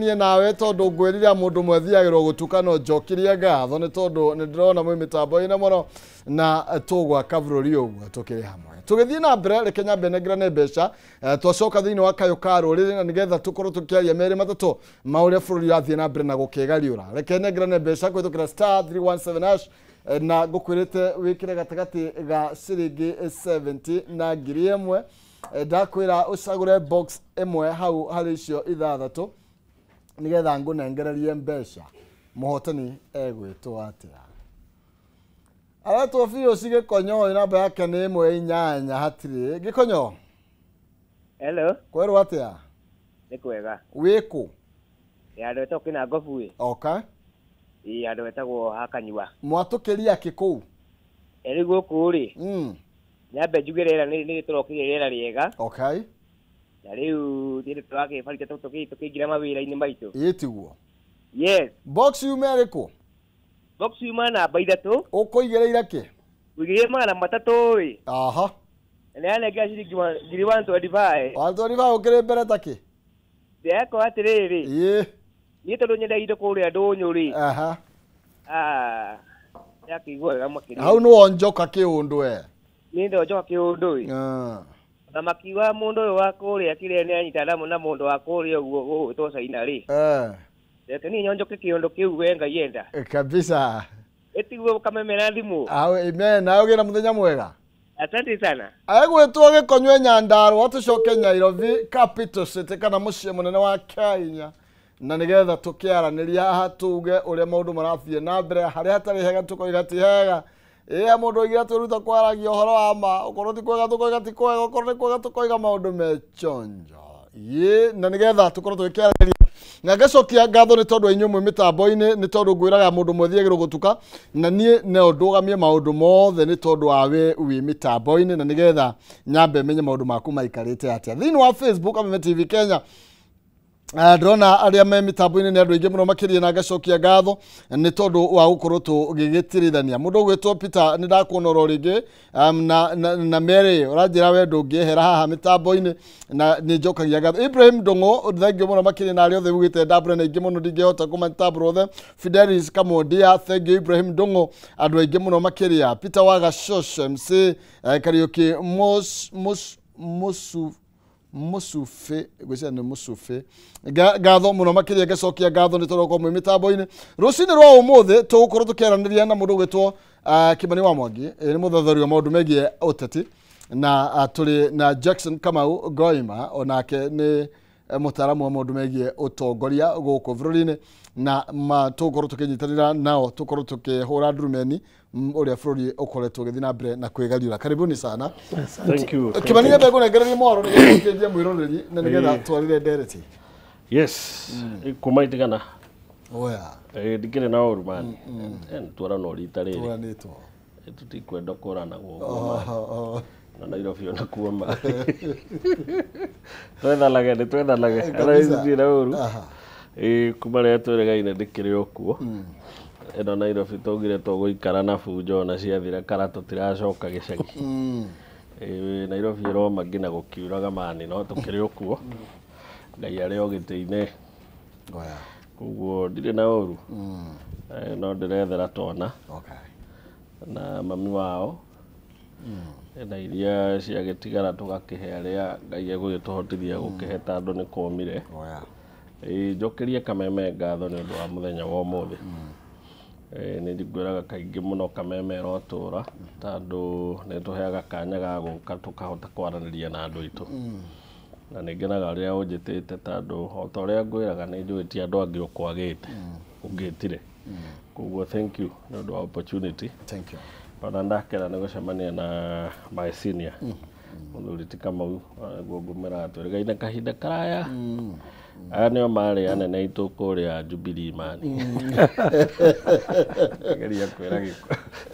Niĩ nawe tondũ ngwĩrire mũndũ ũmwe athiagĩrwo gũtuka no njokirie ngatho nĩ tondũ nĩ ndĩrona mwĩ mĩtambo-inĩ mũno na tũgwaka bũrũri ũguo tũkĩrĩ hamwe. Tũgĩthiĩ na mbere, reke nyambe nengerane mbeca, twacoka thĩinĩ wa kayũ ka rũrĩrĩ na nĩgetha tũkorwo tũkĩaria merĩ matatũ ma ũrĩa bũrũri ũrathiĩ na mbere na gũkĩgariũra. Reke nengerane mbeca kũhĩtũkĩra *317 hash, na ngũkwĩrĩte wĩkĩre gatagatĩ ga ciringi 70 na 1000. Ndakwĩra ũcagũre box ĩmwe hau harĩ icio ithathatũ nigetha ngũnengererie mbeca. Mũhotani egwĩtwo atĩa? Aretwo biũ ci Gĩkonyo, namba yake nĩ 18 hatirĩ. Gĩkonyo. Hello. Kwerwo atĩa? Nĩ kwega. Wĩkũ? Ĩ andũ etagwo Kĩnangobu ĩ. Okay. Ĩ andũ etagwo Hakanyua. Mwatũkĩria kĩ kũu? Ĩ rĩu gũkũ rĩ. Nyambe njuge rĩera nĩ tũrokire rĩera rĩega. Okay. Na rĩu nĩ tũrakĩbarita tũkĩingĩra mawĩra-inĩ maitũ. Ĩ tiguo. Yes. Box yuma ĩrĩkũ? Box yuma namba 3. Ũkũigĩrĩire kĩ? Ũigĩrĩire 300 ĩ. Aha. Na yanengera ciringi 125. 125 ũkĩrĩ mbere ta kĩ? Ndĩrekwo atĩrĩrĩ. Ĩ. Niĩ tondũ nyendagia indo kũrĩa ndũnyũ rĩ. Aha. Ah. Ndakĩigua wega makĩria. Hau nĩho njoka kĩũndũ we. Niĩ nĩho njoka kĩũndũ ĩ. Na makiuga mũndũ ũyũ wa kũrĩa kĩrĩa nĩ anyitana na mũndũ wa kũrĩa ũguo gũgwĩtwo China rĩ. Reke niĩ nyonjoke kĩũndũ kĩu we Ngai enda. Kabisa. Ĩtiguo kamemera thimũ. Au amen, na ũgĩe na mũthenya mwega. Asante sana. Agwĩtwo Gĩkonywe Nyandarũa tũcoke Nairobi Capital City kana mũciĩ mũnene wa Kenya na nĩgetha tũkĩaranĩria haha tuge ũrĩa maũndũ marathiĩ na mbere, harĩa hatarĩ hega tũkoiga ti hega. Ĩ mũndũ oigire twĩruta kwaragia ũhoro wa ma, okorwo ti kwega tũkoiga ti kwega, okorwo nĩ kwega tũkoiga maũndũ me chonjo. Ĩ na nĩgetha tũkorwo tũgĩkĩaranĩria. Na ngacokia ngatho nĩ tondũ inyuĩ mwĩ mĩtambo-inĩ, nĩ tondũ ngwĩraga mũndũ ũmwe thiagĩrwo gũtuka, na niĩ no ndũgamie maũndũ mothe nĩ tondũ wa we wĩ mĩtambo-inĩ, na nĩgetha nyambe menye maũndũ maku maikarĩte atĩa. Thĩinĩ wa Facebook Kameme TV Kenya, ndĩrona arĩa me mĩtambo-inĩ nĩ andũ aingĩ mũno makĩria, na ngacokia ngatho nĩ tondũ wa gũkorwo tũgĩgĩtirithania. Mũndũ ũgwĩtwo Peter nĩ ndakuona oro rĩngĩ, na Mary ũranjĩra we ndũngĩehera haha mĩtambo-inĩ, na nĩ njokagia ngatho. Ibrahim Ndung'u thengio mũno makĩria, na arĩa othe ugĩte ndambũre na aingĩ mũno ndingĩhota kũmatambũra othe. Fidelis Kamondia thengio. Ibrahim Ndung'u andũ aingĩ mũno makĩria. Peter Wagacoco MC, Kariũki Musufe, gwĩciria nĩ Musufe. Ngatho mũno makĩria, ngacokia ngatho nĩ tondũ mwĩ mĩtambo-inĩ. Rũcinĩ rwa ũmũthĩ tũgũkorwo tũkĩaranĩria na mũndũ ũgwĩtwo Kimani wa Mwangi, nĩ mũthothori wa maũndũ megiĩ ũteti, na tũrĩ na Jackson Kamau Goima, onake nĩ mũtaaramu wa maũndũ megiĩ ũtongoria gũkũ bũrũri-inĩ, na tũgũkorwo tũkĩnyitanĩra nao tũkorwo tũkĩhũra ndurumeni ũrĩa bũrũri ũkoretwo ũgĩthiĩ na mbere na kwĩgariũra. Karibuni sana. Thank you. Kimani, nyambe ngũnengererie mwaro nĩgetha ũkĩnjie mwĩroreri na nĩgetha twarĩre ndereti. Yes, kuma itigana. Oya. Ndikĩrĩ na ũru mani. Twarana rita rĩrĩ. Twaranĩtwo. Tũtikwenda kũrana guoko. Na Nairobi ona kuo ma. Twethanage, nĩ twethanage. Ndirĩ na ũru. Kuma rĩrĩa twĩrĩgaine ndĩkĩrĩ o kuo. Ĩno Nairobi twaugire tũgũikara na bunjo ona ciathira kara tũtiracoka gĩcagi. Nairobi ĩroma nginya gũkiuraga mani no tũkĩrĩ o kuo. Ngai arĩ o gĩtĩ-inĩ. Koguo ndirĩ na ũru. No ndĩrethera twana. Na mami wao. Na iria ciagĩtigara tũgakĩhe arĩa Ngai egũgĩtũhotithia gũkĩhe tondũ nĩ komire. Njokerie Kameme ngatho nĩ ũndũ wa mũthenya wa ũmũthĩ. Nĩ ngwĩraga kaingĩ mũno Kameme ĩrotũra tondũ nĩ tũheaga kanya ga gũka tũkahota kwaranĩria na andũ aitũ. Na nĩ ngenaga rĩrĩa ũnjĩtĩte tondũ o ta ũrĩa ngwĩraga nĩ njũĩ ti andũ angĩ ũkwagĩte ũngĩtire. Koguo thank you nĩ ũndũ wa opportunity. Thank you. Ona ndakena nĩ gũcemania na my senior mũthuri ti Kamau, nĩguo ngũmwĩraga twĩrĩgaine kahinda karaya. Aya nĩo marĩ anene aitũ kũrĩa Jubilee mani.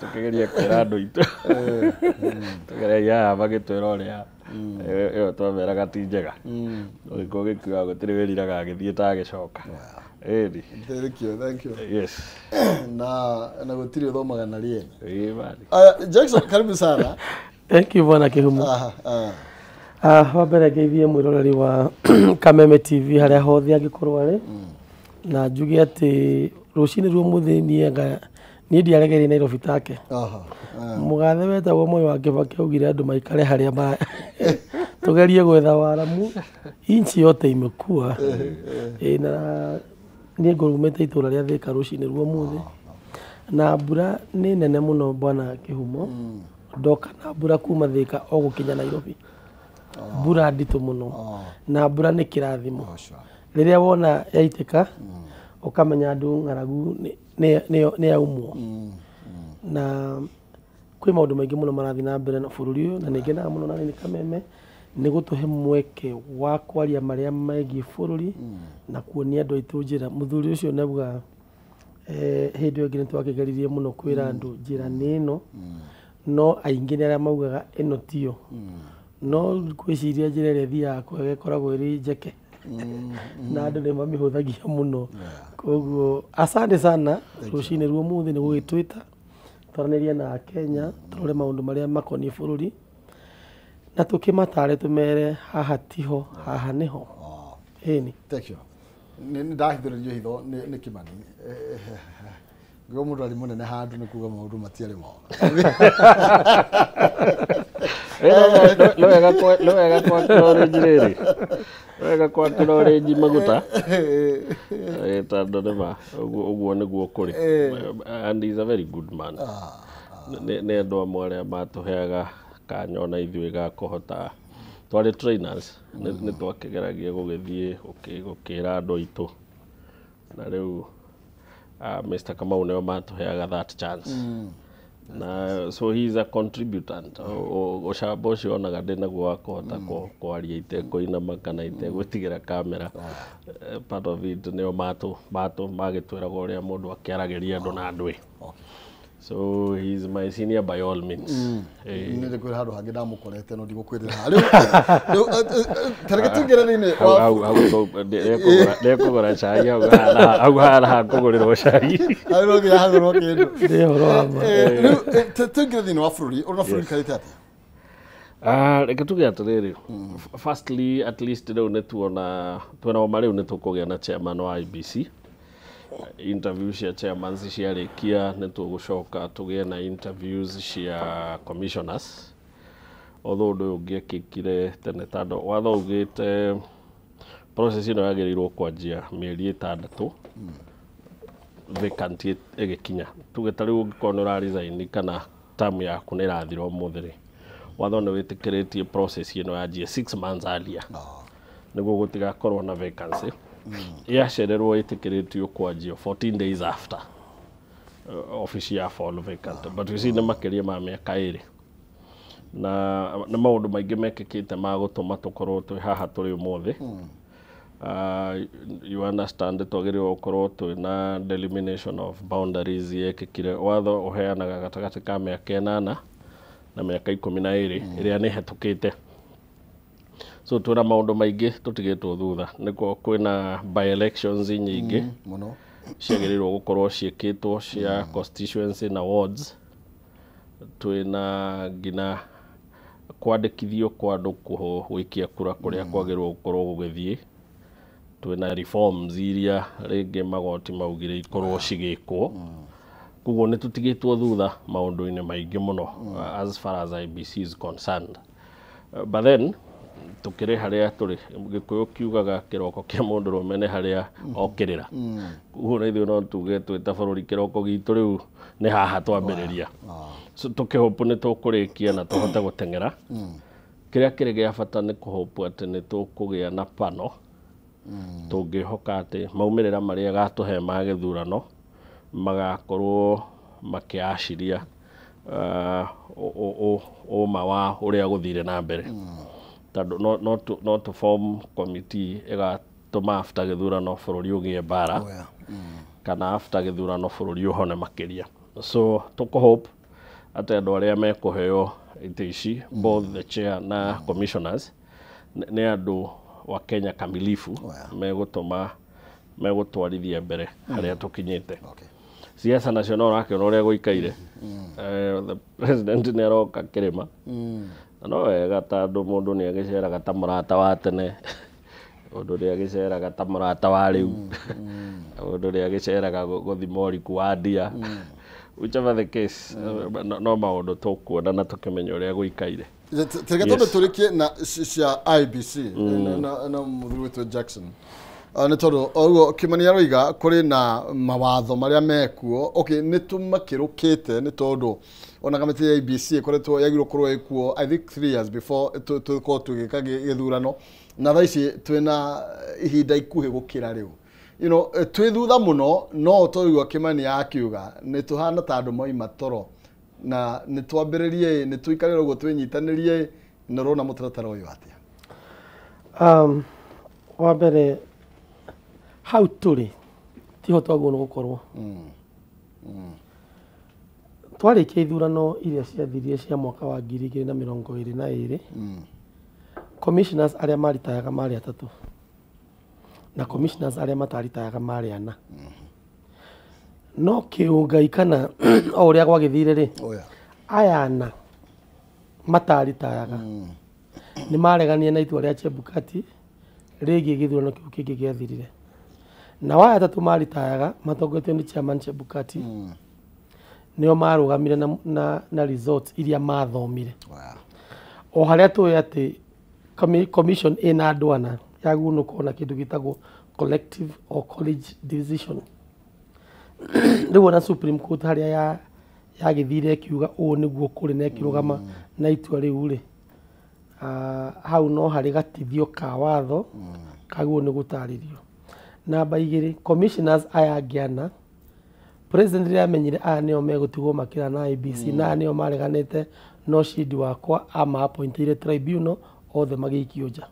Tũkĩgeria kwĩra andũ aitũ. Tũgeria aya magĩtwĩra ũrĩa ĩyo twameraga ti njega. Ũgĩkorwo gĩkiuga gũtirĩ wĩriraga agĩthiĩ ta agĩcoka. Ĩni. Thank you, thank you. Yes. Na gũtirĩ ũthomaga na rĩene. Ĩĩ mani. Jackson, karibu sana. Thank you bwana Kĩhumo. Wa mbere ngeithie mwĩroreri wa Kameme TV harĩa hothe angĩkorwo arĩ. Na njuge atĩ rũcinĩ ruo mũthĩ niĩ ndiaregeire Nairobi take. Mũgathe wetagwo Moi wa Kibaki augire andũ maikare harĩa ma tugerie gwetha waramu inchi yote imekuwa. Na niĩ ngũrumĩte itũra rĩa Thika rũcinĩ ruo mũthĩ. Na mbura nĩ nene mũno bwana Kĩhumo. Ndoka na mbura kuma Thika o gũkinya Nairobi. Mbura nditũ mũno. Na mbura nĩ kĩrathimo. Rĩrĩa wona yaitĩka ũkamenya andũ ng'aragu nĩ yaumwo. Na kwĩ maũndũ maingĩ mũno marathiĩ na mbere na bũrũri ũyũ, na nĩ ngenaga mũno na nĩ Kameme nĩ gũtũhe mweke wa kwaria marĩa megiĩ bũrũri na kuonia andũ aitũ njĩra. Mũthuri ũcio nĩ auga hĩndĩ ĩyo ĩngĩ nĩ twakĩgeririe mũno kwĩra andũ njĩra nĩ ĩno, no aingĩ nĩ arĩa maugaga ĩno tiyo. No ngwĩciria njĩra ĩrĩa ĩthiaga kwega ĩkoragwo ĩrĩ njeke. Na andũ nĩ mamĩhũthagia mũno. Koguo asante sana rũcinĩ ruo mũthĩ nĩ gũgĩtwĩta twaranĩrie na Kenya tũrore maũndũ marĩa makoniĩ bũrũri na tũkĩmatare tũmere haha tiho haha nĩho. Ĩni. Thank you. Nĩ ndahithũrĩrio hitho nĩ Kimani. Ngĩo mũndũ arĩ mũnene handũ nĩ kuga maũndũ matiarĩ moru. No wega kwa orange rĩrĩ. Wega kwa orange maguta. Tondũ nĩ ma ũguo nĩguo kũrĩ. And he is a very good man. Nĩ andũ amwe arĩa matũheaga kanya ona ithuĩ ga kũhota twarĩ trainers nĩ twakĩgeragia gũgĩthiĩ gũkĩra andũ aitũ. Na rĩu Mr. Kamau nĩo matũheaga that chance. Na so he is a contributor. Ũcamba ũcio onaga ndĩ naguo wa kũhota kwaria itekũinama kana itegwĩtigĩra kamera. Part of it nĩo magĩtwĩraga ũrĩa mũndũ akĩaragĩria andũ na andũ. So he is my senior by all means. Nĩ ndĩkwĩra handũ hangĩ ndamũkorete no ndigũkwĩrĩra rĩu. Tareke tũingĩre thĩinĩ ndekũgũra cai hau hahana hakũgũrĩrwo cai. Hau no nginya hagũrwo kĩndũ. Nĩ ũhoro wa ma. Rĩu tũingĩre thĩinĩ wa bũrũri, ũrona bũrũri ũikarĩte atĩa? Reke tuge atĩrĩrĩ, firstly at least rĩu nĩ tuona twĩna ũma rĩu nĩ tũkũgĩa na chairman wa IEBC. Interview cia chairmans ciarĩkia nĩ tũgũcoka tũgĩe na interviews cia commissioners. Although ũndũ ũyũ ũngĩekĩkire tene tondũ watho ugĩte process ĩno yagĩrĩirwo kwanjia mĩeri 6 vacant ĩgĩkinya. Tuge ta rĩu ũngĩkorwo nĩ ũra resign kana term yaku nĩ ĩrathira ũmũthĩ rĩ, watho nĩ wĩtĩkĩrĩtie process ĩno yanjie 6 months earlier nĩguo gũtigakorwo na vacancy. Yacererwo ĩtĩkĩrĩtio kwanjio 14 days after office ya fall vacant. But you see nĩ makĩria ma mĩaka 2 na nĩ maũndũ maingĩ mekĩkĩte ma gũtũma tũkorwo twĩ haha tũrĩ ũmũthĩ. You understand twagĩrĩirwo gũkorwo twĩna delimitation of boundaries yekĩkire. Watho ũheanaga gatagatĩ ka mĩaka 8 na mĩaka 12 ĩrĩa nĩ ĩhetũkĩte. So twĩna maũndũ maingĩ tũtigĩtwo thutha. Nĩkuo kwĩna by elections nyingĩ mũno ciagĩrĩirwo gũkorwo ciĩkĩtwo cia constituency na wards. Twĩna nginya kwandĩkithio kwa andũ gũikia kura kũrĩa kwagĩrĩirwo gũkorwo gũgĩthiĩ. Twĩna reforms iria rĩngĩ magoti maugire ikorwo cigĩkwo. Koguo nĩ tũtigĩtwo thutha maũndũ-inĩ maingĩ mũno as far as IEBC is concerned. But then tũkĩrĩ harĩa tũrĩ, Gĩkũyũ kiugaga kĩroko kĩa mũndũrũme nĩ harĩa okĩrĩra. Koguo na ithuĩ no tuge twĩ ta bũrũri kĩroko gitũ rĩu nĩ haha twambĩrĩria. So tũkĩhope nĩ tũkũrĩkia na tũhote gũteng'era. Kĩrĩa kĩrĩ gĩa bata nĩ kũhope atĩ nĩ tũkũgĩa na pano tũngĩhoka atĩ maumĩrĩra marĩa gatũhe ma gĩthurano magakorwo makĩaciria ũma wa ũrĩa gũthire na mbere. Tondũ no to form committee ĩgatũma after gĩthurano bũrũri ũgĩe mbara kana after gĩthurano bũrũri ũhone makĩria. So tũkũhope atĩ andũ arĩa mekũheo itĩ ici both the chair na commissioners nĩ andũ wa Kenya kamilifu megũtũma megũtwarithia mbere harĩa tũkinyĩte. Siasa nacio no ũrakĩona ũrĩa gũikaire. The president nĩ aroka kĩrĩma. Na no wega tondũ mũndũ nĩ agĩceraga ta mũrata wa tene, mũndũ nĩ agĩceraga ta mũrata wa rĩu. Mũndũ nĩ agĩceraga gũthima ũriku wa ndia. Whichever the case, no maũndũ tũkuona na tũkĩmenya ũrĩa gũikaire. Reke twambe tũrĩkie na cia IEBC na mũthuri witũ Jackson. Nĩ tondũ ũguo Kimani aroiga kũrĩ na mawatho marĩa mekuo. Okay, nĩ tũmakĩrũkĩte nĩ tondũ ona kamĩtĩ ya IEBC ĩkoretwo yagĩrĩirwo gũkorwo ĩkuo I think 3 years before tũkorwo tũgĩka gĩthurano, na thaa ici twĩna ihinda ikuhĩ gũkĩra rĩu. You know, twĩ thutha mũno, no tũigua Kimani akiuga nĩ tũhana ta andũ moima toro na nĩ twambĩrĩrie nĩ tũikarĩre ũguo twĩnyitanĩrie, na ũrona mũtaratara ũyũ atĩa? Wa mbere hau tũrĩ tiho twagĩrĩirwo nĩ gũkorwo. Twarĩkia ithurano iria ciathirie cia mwaka wa 2022, commissioners arĩa maritayaga marĩ atatũ na commissioners arĩa mataritayaga marĩ ana. No kĩũngai kana o ũrĩa gwagĩthire rĩ, aya ana mataritayaga nĩ mareganire na itua rĩa Chebukati rĩgiĩ gĩthurano kĩu kĩngĩ gĩathirire. Na aya atatũ maritayaga matongoretio nĩ chairman Chebukati nĩo marũgamire na results iria mathomire. O harĩa tũĩ atĩ commission ĩna andũ ana yagĩrĩirwo nĩ gũkorwo na kĩndũ gĩtagwo collective or college decision. Rĩu ona Supreme Court harĩa yagĩthire ĩkiuga ũũ nĩguo kũrĩ na ĩkĩrũgama na itua rĩu rĩ, hau no harĩ gatithio ka watho kagĩrĩirwo nĩ gũtarĩrio. Namba igĩrĩ, commissioners aya angĩ ana, president rĩrĩa amenyire aya nĩo megũtigwo makĩra na IEBC na aya nĩo mareganĩte na ũcindi wakwa, ama-appointire tribunal othe magĩikio nja.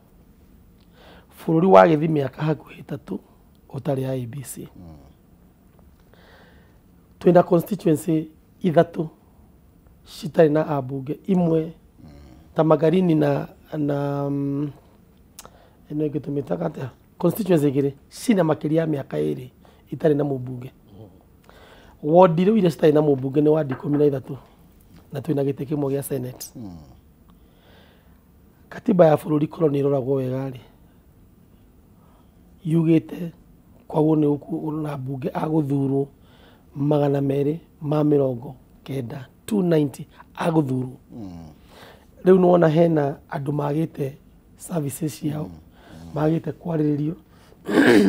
Bũrũri wagĩthiĩ mĩaka hakuhĩ 3 ũtarĩ IEBC. Twĩna constituency 3 citarĩ na ambunge, imwe ta Magarini na ĩno ĩngĩ tũmĩtaga atĩa, constituency igĩrĩ cina makĩria ya mĩaka 2 itarĩ na mũmbunge. Wodi rĩu iria citarĩ na mũmbunge nĩ wadi 13 na twĩna gĩtĩ kĩmwe gĩa Senate. Katiba ya bũrũri korwo nĩ ĩroragwo wega rĩ, yugĩte kwagwo nĩ na mbunge agũthurwo 290 290 agũthurwo. Rĩu nĩwona hena andũ magĩte services ciao, magĩte kwarĩrĩrio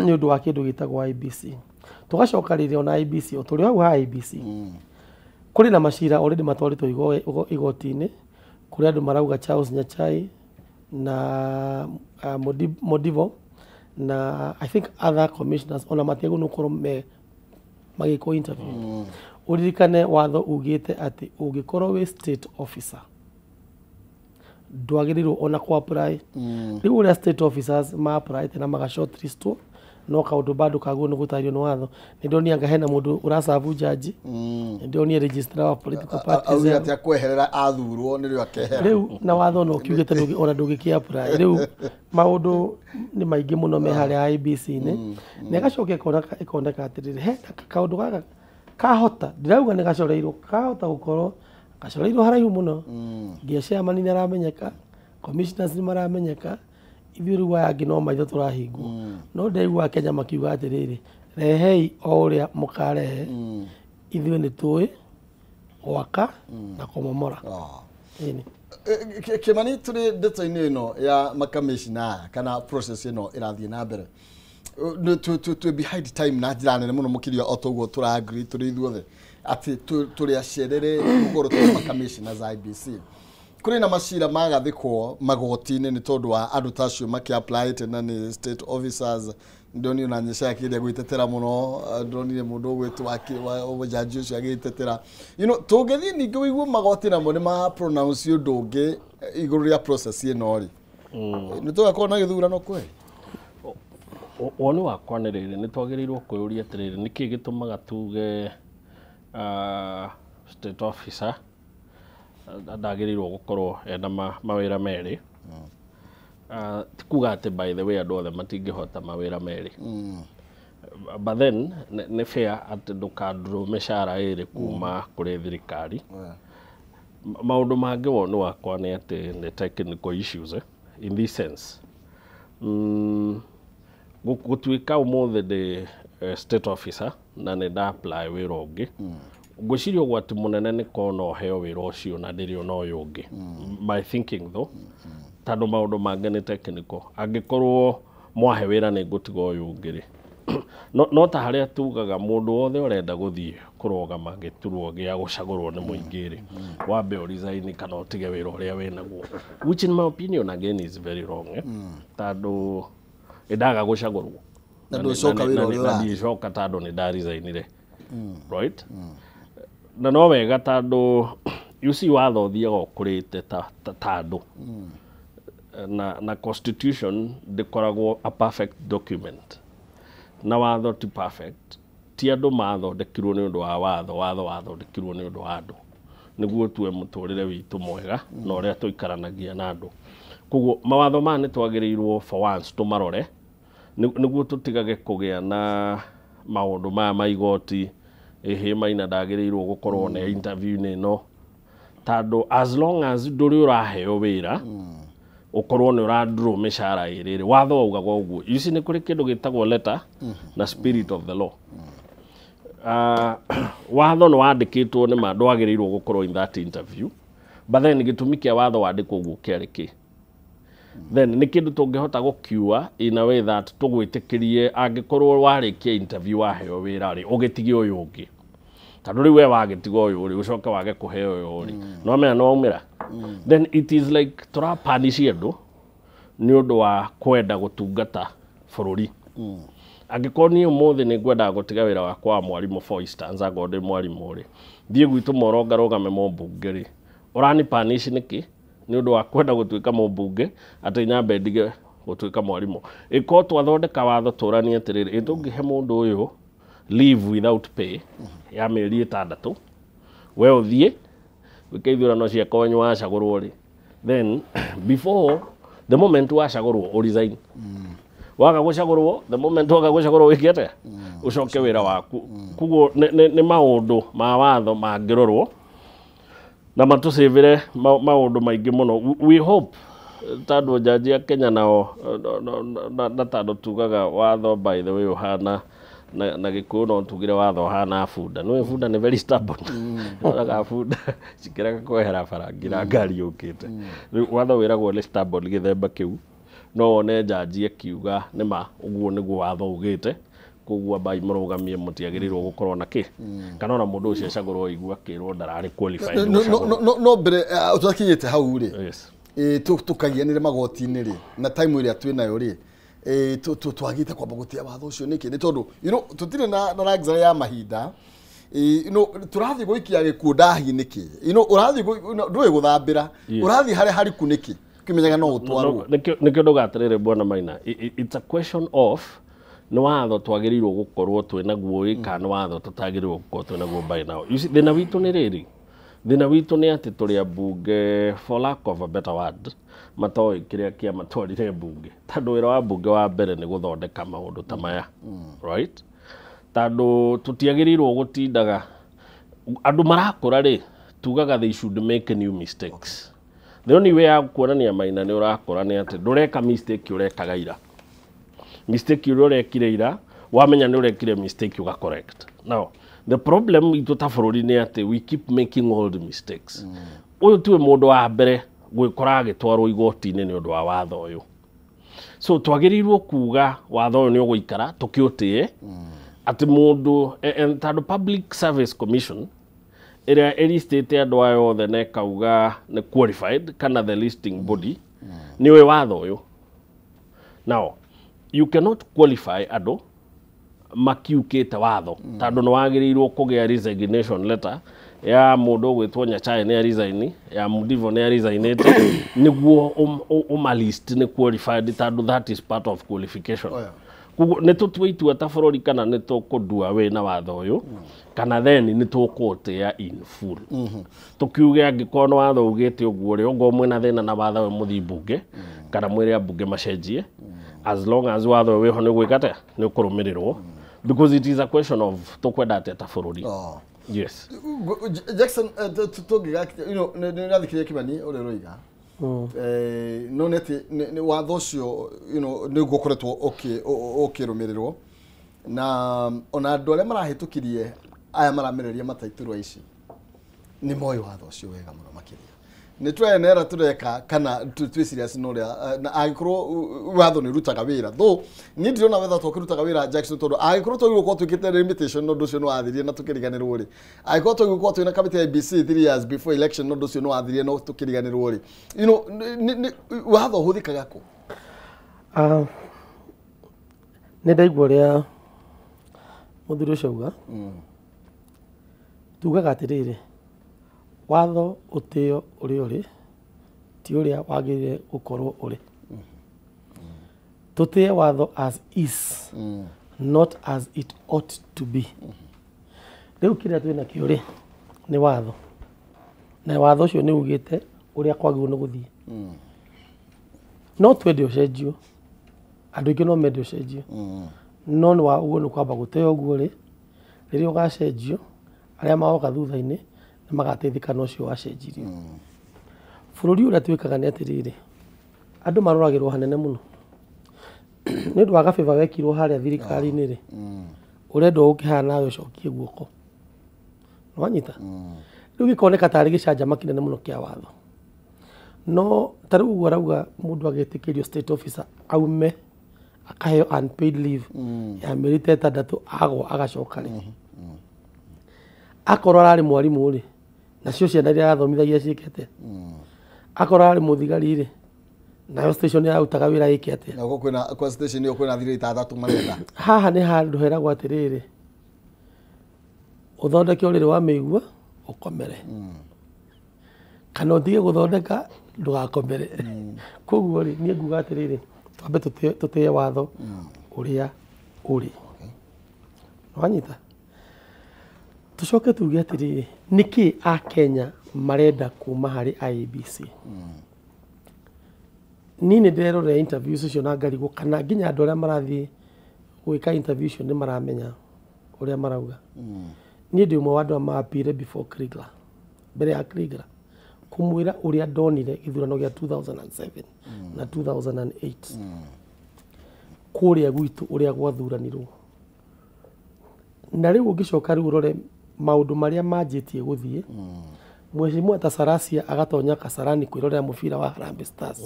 nĩ ũndũ wa kĩndũ gĩtagwo IEBC. Tũgacoka rĩrĩa ona IEBC, o tũrĩ hau ha IEBC, kũrĩ na macira already matwarĩtwo igoti-inĩ kũrĩa andũ marauga Charles Nyachae na Modivo na I think other commissioners ona matiagĩrĩirwo nĩ gũkorwo me magĩkwo interview. Ũririkane watho ugĩte atĩ ũngĩkorwo wĩ state officer ndwagĩrĩirwo ona kũ apply. Rĩu ũrĩa state officers ma apply na maga shortlistwo no kaũndũ bado kagwo nĩ gũtarĩrio nĩ watho. Nĩ ndonire anga hena mũndũ ũracabu jaji, nĩ ndonire registrar of political parties augire atĩ akweherera athurwo nĩrĩo akehera. Rĩu na watho no kiugĩte ona ndũngĩkĩ apply. Rĩu maũndũ nĩ maingĩ mũno me harĩa IEBC-inĩ, na ĩgacoka ĩkoneka atĩrĩrĩ, he kaũndũ gaka kahota, ndirauga nĩ gacoreirwo, kahota gũkorwo gacoreirwo haraihu mũno, nginya chairman nĩ aramenyeka, commissioners nĩ maramenyeka, ithuĩ rĩu aya angĩ no maitho tũrahingwo. No ndĩraigua Kenya makiuga atĩrĩrĩ, rehei o ũrĩa mũkarehe, ithuĩ nĩ tũĩ gwaka na kũmomora. Kimani, tũrĩ ndeto-inĩ ĩno ya makamishna kana process ĩno ĩrathiĩ na mbere, twĩ behind time na njĩra nene mũno mũkĩria o toguo tũra agree tũrĩ ithuothe atĩ tũrĩ acerere gũkorwo tũrĩ makamishna za IEBC. Kũrĩ na macira magathĩkwo magoti-inĩ nĩ tondũ wa andũ ta acio makĩ-apply na nĩ state officers. Ndonire na Nyachae akĩgeria gwĩtetera mũno, ndonire mũndũ ũgwĩtwo jaji ũcio agĩtetera. You know, tũngĩthiĩ ningĩ ũigue magoti namo nĩ ma pronounce ũndũ ũngĩ igũrũ rĩa process ĩno rĩ, nĩ tũgakorwo na gĩthurano kweli? Woni wakwa nĩ rĩrĩ, nĩ twagĩrĩirwo kwĩyũria atĩrĩrĩ, nĩkĩ gĩtũmaga tuge state officer ndagĩrĩirwo gũkorwo ena mawĩra merĩ? Ti kuga atĩ by the way andũ othe matingĩhota mawĩra merĩ, but then nĩ fair atĩ ndũkandurwo mĩcara ĩrĩ kuma kũrĩ thirikari. Maũndũ mangĩ woni wakwa nĩ atĩ nĩ technical issues, in this sense. Gũtuĩka ũmũthĩ ndĩ state officer na nĩ nda apply wĩra ũngĩ. Ngwĩciria ũgwati mũnene nĩ korwo no heo wĩra ũcio na ndĩrĩ ona ũyũ ũngĩ. My thinking though, tondũ maũndũ mangĩ nĩ technical. Angĩkorwo mwahe wĩra nĩ ngũtiga ũyũ ũngĩ rĩ. No ta harĩa tugaga mũndũ wothe ũrenda gũthiĩ kũrũgama gĩturwa gĩa gũcagũrwo nĩ mũingĩ rĩ, wambe ũresign kana ũtige wĩra ũrĩa wĩnaguo, which in my opinion again is very wrong, eh? Tondũ ĩndaga gũcagũrwo Na ndũcoka wĩra ũrĩa na ndicoka tondũ nĩ ndaresignire, right? Na no wega tondũ you see watho ũthiaga ũkũrĩte ta andũ, na constitution ndĩkoragwo a perfect document, na watho ti perfect. Ti andũ mathondekirwo nĩ ũndũ wa watho, watho wathondekirwo nĩ ũndũ wa andũ nĩguo tue mũtũrĩre witũ mwega na ũrĩa tũikaranagia na andũ. Koguo mawatho maya nĩ twagĩrĩirwo for once tũmarore nĩguo tũtigage kũgĩa na maũndũ maya ma igoti, ĩhĩ Maina ndagĩrĩirwo gũkorwo na interview-inĩ ĩno, tondũ as long as ndũrĩ ũraheo wĩra ũkorwo nĩ ũradraw mĩcara ĩrĩ rĩ, watho waugaga ũguo. You see nĩ kũrĩ kĩndũ gĩtagwo letter na spirit of the law. Watho nĩ wandĩkĩtwo nĩ ma ndwagĩrĩirwo gũkorwo in that interview, but then gĩtũmi kĩa watho wandĩkwo ũguo kĩarĩ kĩ? Then nĩ kĩndũ tũngĩhota gũkiua in a way that tũgwĩtĩkĩrie angĩkorwo warĩkia interview waheo wĩra rĩ, ũgĩtige ũyũ ũngĩ, tondũ rĩu we wagĩtiga ũyũ rĩ, ũcoke wage kũheo ũyũ rĩ, no menya nĩ waumĩra. Then it is like tũrapanish andũ nĩ ũndũ wa kwenda gũtungata bũrũri. Angĩkorwo niĩ ũmũthĩ nĩ ngwendaga gũtiga wĩra wakwa wa mwarimũ, for instance, angorwo ndĩ mwarimũ rĩ, thiĩ gwitũ Moro ngarũgame mũmbunge rĩ, ũrani punish nĩkĩ nĩ ũndũ wa kwenda gũtuĩka mũmbunge atĩ nyambe ndige gũtuĩka mwarimũ? Ĩkorwo twathondeka watho tũranie atĩrĩrĩ, ĩ tũngĩhe mũndũ ũyũ leave without pay ya mĩeri 6, we ũthiĩ wĩke ithurano cia kwanyu wacagũrwo rĩ, then before the moment wacagũrwo ũresign. Waga gũcagũrwo, the moment waga gũcagũrwo wĩke atĩa? Ũcoke wĩra waku. Koguo nĩ maũndũ ma watho mangĩrorwo na matũcĩvĩre maũndũ maingĩ mũno. We hope tondũ njanji ya Kenya nao na tondũ tugaga watho by the way ũhana na Gĩkũyũ no tugire watho ũhana bunda. Nĩũĩ bunda nĩ very stubborn. Ũroraga bunda cikĩrega kwehera bara nginya ngari yũkĩte. Rĩu watho wĩragwo nĩ stubborn gĩthemba kĩu. No wone njanji akiuga nĩma ũguo nĩguo watho ugĩte, koguo ambai mũrũgamie mũtiagĩrĩirwo gũkorwo na kĩ, kana ona mũndũ ũcio acagũrwo aigua akĩrwo ndararĩ qualified. No mbere tũtakinyĩte hau rĩ, tũkagianĩre magoti-inĩ rĩ, na time ĩrĩa twĩ nayo rĩ, twagĩte kwamba gũtĩa watho ũcio nĩkĩ? Nĩ tondũ you know tũtirĩ na luxury ya mahinda. You know tũrathiĩ gũikia gĩkuũ ndahi nĩkĩ? You know ũrathiĩ ndũĩ gũthambĩra, ũrathiĩ harĩa hariku nĩkĩ? Kimenyaga no ũtwarwo. Nĩkĩo ndauga atĩrĩrĩ bwana Maina, it's a question of nĩ watho twagĩrĩirwo gũkorwo twĩ naguo ĩ kana nĩ watho tũtagĩrĩirwo gũkorwo twĩ naguo by now. You see, thĩna witũ nĩ rĩrĩ, thĩna witũ nĩ atĩ tũrĩ ambunge, for lack of a better word, matoĩ kĩrĩa kĩamatwarire mbunge, tondũ wĩra wa mbunge wa mbere nĩ gũthondeka maũndũ ta maya, right? Tondũ tũtiagĩrĩirwo gũtindaga andũ marakũra rĩ, tugaga they should make new mistakes. The only way ya kuonania Maina nĩ ũrakũra nĩ atĩ ndũreka mistake ũrekaga ira. Mistake ũrĩa ũrekire ira, wamenya nĩ ũrekire mistake ũga correct. Now, the problem itũ ta bũrũri nĩ atĩ we keep making old mistakes. Ũyũ tiwe mũndũ wa mbere gwĩkora agĩtwarwo igoti-inĩ nĩ ũndũ wa watho ũyũ. So twagĩrĩirwo kuga watho ũyũ nĩ ũgũikara tũkĩũtĩe, atĩ mũndũ tondũ Public Service Commission ĩrĩa ĩlistĩte andũ aya othe na ĩkauga nĩ qualified kana the listing body nĩ ũĩ watho ũyũ. Now, you cannot qualify andũ makiukĩte watho, tondũ nĩ wagĩrĩirwo kũgĩa resignation letter ya mũndũ ũgwĩtwo Nyachae nĩ resign, ya Mudivo nĩ resignĩte nĩguo ũmalist nĩ qualified, tondũ that is part of qualification. Koguo nĩ tũtue itua ta bũrũri kana nĩ tũkũndua wĩna watho ũyũ kana then nĩ tũkũũtĩa in full. Tũkiuge angĩkorwo nĩ watho ugĩte ũguo rĩ, ongorwo mwĩna thĩna na watho ũyũ mũthiĩ mbunge kana mwĩre ambunge macenjie, as long as watho ũyũ wĩho nĩ ũgwĩka atĩa, nĩ ũkũrũmĩrĩrwo, because it is a question of tũkwenda atĩa ta bũrũri. Yes. Jackson, tũngĩga, you know, nĩ ũrathikĩrĩria Kimani ũrĩa ũroiga, no nĩ atĩ watho ũcio, you know, nĩguo ũkoretwo ũkĩrũmĩrĩrwo. Na ona andũ arĩa marahĩtũkirie aya maramereria mataiturwa ici nĩ moĩ watho ũcio wega mũno makĩria. Nĩ twenera tũreka kana twĩ serious na ũrĩa na angĩkorwo watho nĩ ũrutaga wĩra. Though niĩ ndirona wetha tũkĩrutaga wĩra Jackson tondũ angĩkorwo twagĩrĩirwo gũkorwo twĩkĩte limitation na ũndũ ũcio nĩ wathirie na tũkĩriganĩrwo rĩ. Angĩkorwo twagĩrĩirwo gũkorwo twĩna kamĩtĩ ya IEBC 3 years before election na ũndũ ũcio nĩ wathirie na tũkĩriganĩrwo rĩ. You know, watho ũhũthĩkaga kũ? Nĩ ndaigua ũrĩa mũthuri ũcio auga. Tugaga atĩrĩrĩ, watho ũtĩo ũrĩa ũrĩ ti ũrĩa wagĩrĩire gũkorwo ũrĩ. Tũtĩe watho as is, not as it ought to be. Rĩu kĩrĩa twĩna kĩo rĩ nĩ watho, na watho ũcio nĩ ugĩte ũrĩa kwagĩrĩirwo nĩ gũthiĩ. No twende ũcenjio, andũ aingĩ no mende ũcenjio, no nĩ wa ũguo nĩ kwamba gũteo ũguo rĩ, rĩrĩa ũgacenjio arĩa magoka thutha-inĩ nĩ magateithĩka na ũcio wacenjirio. Bũrũri ũrĩa twĩkaga nĩ atĩrĩrĩ, andũ maroragĩrwo hanene mũno nĩ ũndũ wa gabĩba wekirwo harĩa thirikari-inĩ rĩ, ũrendwo ũkĩhana nawe ũcokie guoko. Nĩwanyita? Rĩu gĩkoneka tarĩ gĩcanjama kĩnene mũno kĩa watho. No ta rĩu ũguo arauga mũndũ agĩtĩkĩrio state officer aume akaheo unpaid leave ya mĩeri ta ĩtandatũ agwa agacoka rĩ. Akorwo ararĩ mwarimũ rĩ, nacio ciana iria arathomithagia ciĩke atĩa? Akorwo ararĩ mũthigari rĩ, nayo station yarutaga wĩra ĩke atĩa? Na gũkũ kwĩna kwa station ĩyo kwĩna thigari ithathatũ marenda. Haha nĩ handũ heragwo atĩrĩrĩ, ũthondeke ũrĩrĩ wa mĩigua ũkomere, kana ũtige gũthondeka ndũgakomere. Koguo rĩ, niĩ nguga atĩrĩrĩ, twambe tũtĩe watho ũrĩa ũrĩ. Nĩwanyita? Tũcoke tuge atĩrĩrĩ, nĩkĩ Akenya marenda kuma harĩ IEBC? Niĩ nĩ ndĩrerorera interviews icio na ngarigwo kana nginya andũ arĩa marathiĩ gwĩka interview icio nĩ maramenya ũrĩa marauga. Niĩ ndĩ ũmwe wa andũ arĩa ma-appear before Kriegler, mbere ya Kriegler, kũmwĩra ũrĩa ndonire gĩthurano gĩa 2007 na 2008 kũrĩa gwitũ ũrĩa gwathuranirwo. Na rĩu ũngĩcoka rĩu ũrore maũndũ marĩa manjĩtie gũthiĩ, Mheshimiwa ta Sarasia agatonya Kasarani kwĩrorera mũbira wa Harambee Stars,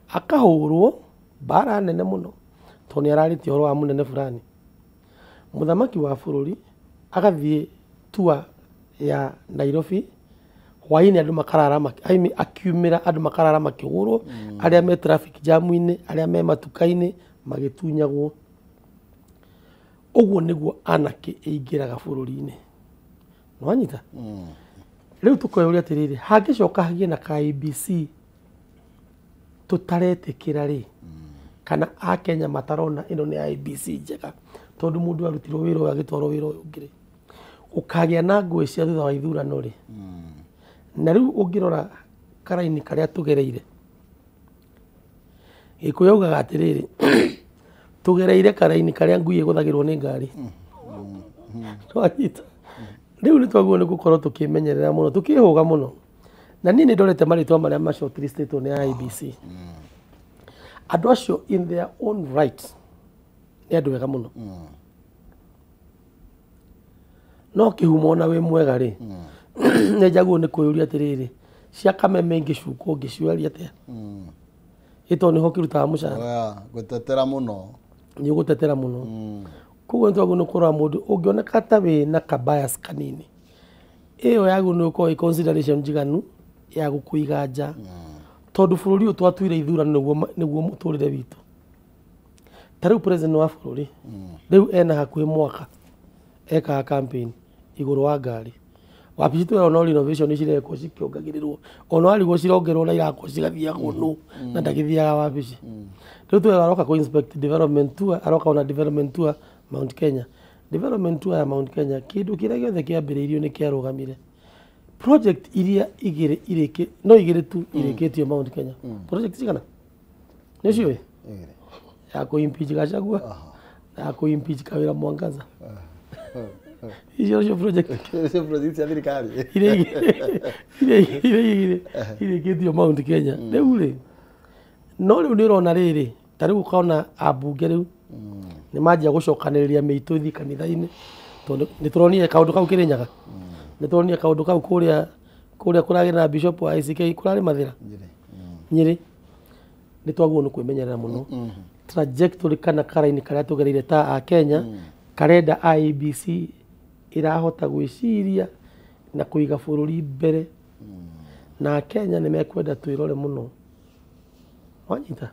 akahũrwo mbara nene mũno tondũ nĩ ararĩtie ũhoro wa mũnene fulani. Mũthamaki wa bũrũri agathiĩ tour ya Nairobi hwaĩ-inĩ andũ makarara akiumĩra andũ makarara makĩhũrwo, arĩa me traffic jam-inĩ, arĩa me matuka-inĩ magĩtunyagwo. Ũguo nĩguo anarchy ĩingĩraga bũrũri-inĩ. Nĩwanyita? Rĩu tũkoyũria atĩrĩrĩ, hangĩcoka hagĩe na ka IEBC tũtaretĩkĩra rĩ, kana Akenya matarona ĩno nĩ IEBC njega tondũ mũndũ arutirwo wĩra ũyũ agĩtwarwo wĩra ũyũ ũngĩ rĩ, ũkagĩa na ngũĩ cia thutha wa ithurano rĩ. Na rĩu ũngĩrora karaini karĩa tũgereire, Gĩkũyũ augaga atĩrĩrĩ, tũgereire karaini karĩa ngui ĩgũthagĩrwo nĩ ngari. Nĩwanyita? Rĩu nĩ twagĩrĩirwo nĩ gũkorwo tũkĩmenyerera mũno, tũkĩhũga mũno. Na niĩ nĩ ndorete marĩtwa marĩa ma shortlistĩtwo nĩ IEBC. Andũ acio in their own right nĩ andũ ega mũno. No kĩhumo ona wĩ mwega rĩ, nĩ njagĩrĩirwo nĩ kwĩyũria atĩrĩrĩ, cia kameme ingĩcukwo ngĩciaria atĩa? Ĩ tondũ nĩho kĩrutaga mũcara. Gũtetera mũno. Nĩ ũgũtetera mũno. Koguo nĩ twagĩrĩirwo nĩ kũrora mũndũ ũngĩoneka ta wĩna ka bias kanini, ĩyo yagĩrĩirwo nĩ gũkorwo ĩ consideration njiganu ya gũkũiga nja. Tondũ bũrũri ũyũ twatuire ithurano nĩguo mũtũrĩre witũ. Ta rĩu president wa bũrũri rĩu ena hakuhĩ mwaka ekaga campaign igũrũ wa ngari. Wabici twĩrwo no renovation cirekwo cikĩongagĩrĩrwo, ona warigwo cirongerwo na irakwo cigathiagwo nũ na ndagĩthiaga wabici. Rĩu twĩrwo aroka kũ inspect development tour, aroka ona development tour Mount Kenya. Development tour ya Mount Kenya, kĩndũ kĩrĩa gĩothe kĩambĩrĩirio nĩ kĩarũgamire. Project iria igĩrĩ irĩkĩ, no igĩrĩ tu irĩkĩtio Mount Kenya. Project cigana? Nĩ ciũĩ? Ya kũ impeach Gachagua na ya kũ impeach Kawira Mwangaza. Icio nĩcio project. Icio project cia thirikari. Iria igĩrĩ irĩkĩtio Mount Kenya. Rĩu rĩ, no rĩu nĩ ũrona rĩrĩ, ta rĩu ũkona ambunge rĩu Nĩ manjia gũcokanĩrĩria mĩitũ ithi kanitha-inĩ tondũ nĩ tũronire kaũndũ kau Kĩrĩnyaga. Nĩ tũronire kaũndũ kau kũrĩa kũrĩa kũragĩ na bishop wa ICK kũrarĩ Mathĩra Nyĩrĩ. Nĩ twagĩrĩirwo nĩ kwĩmenyerera mũno. Trajectory kana karaini karĩa tũgereire ta a Kenya karenda IEBC ĩrahota gwĩciria na kũiga bũrũri mbere. Na Kenya nĩ mekwenda twĩrore mũno. Wanyita?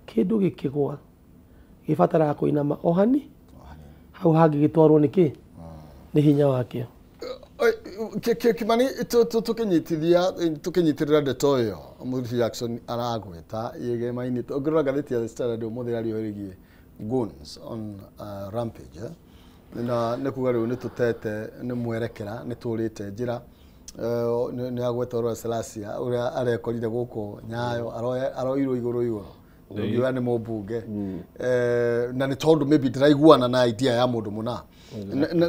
Kĩndũ gĩkĩgwa gĩbataraga kũinama o hani hau hangĩ gĩtwarwo nĩ kĩ? Nĩ hinya wakĩo. Kimani tukinyitithia tukinyitirira ndeto ĩyo Mũthuri Jackson aragweta yegemainĩ ũngĩrora ngathĩti ya The Standard ũmũthĩ yario ĩgiĩ guns on rampage na nĩ kuga rĩu nĩ tũtete nĩ mwerekera nĩ tũrĩte njĩra nĩ agweta ũrĩa Selasia ũrĩa arekorire gũkũ Nyayo aroirwo igũrũ igũrũ ngiuga nĩ mũmbunge na nĩ tondũ maybe ndĩraiguana na idea ya mũndũ mũna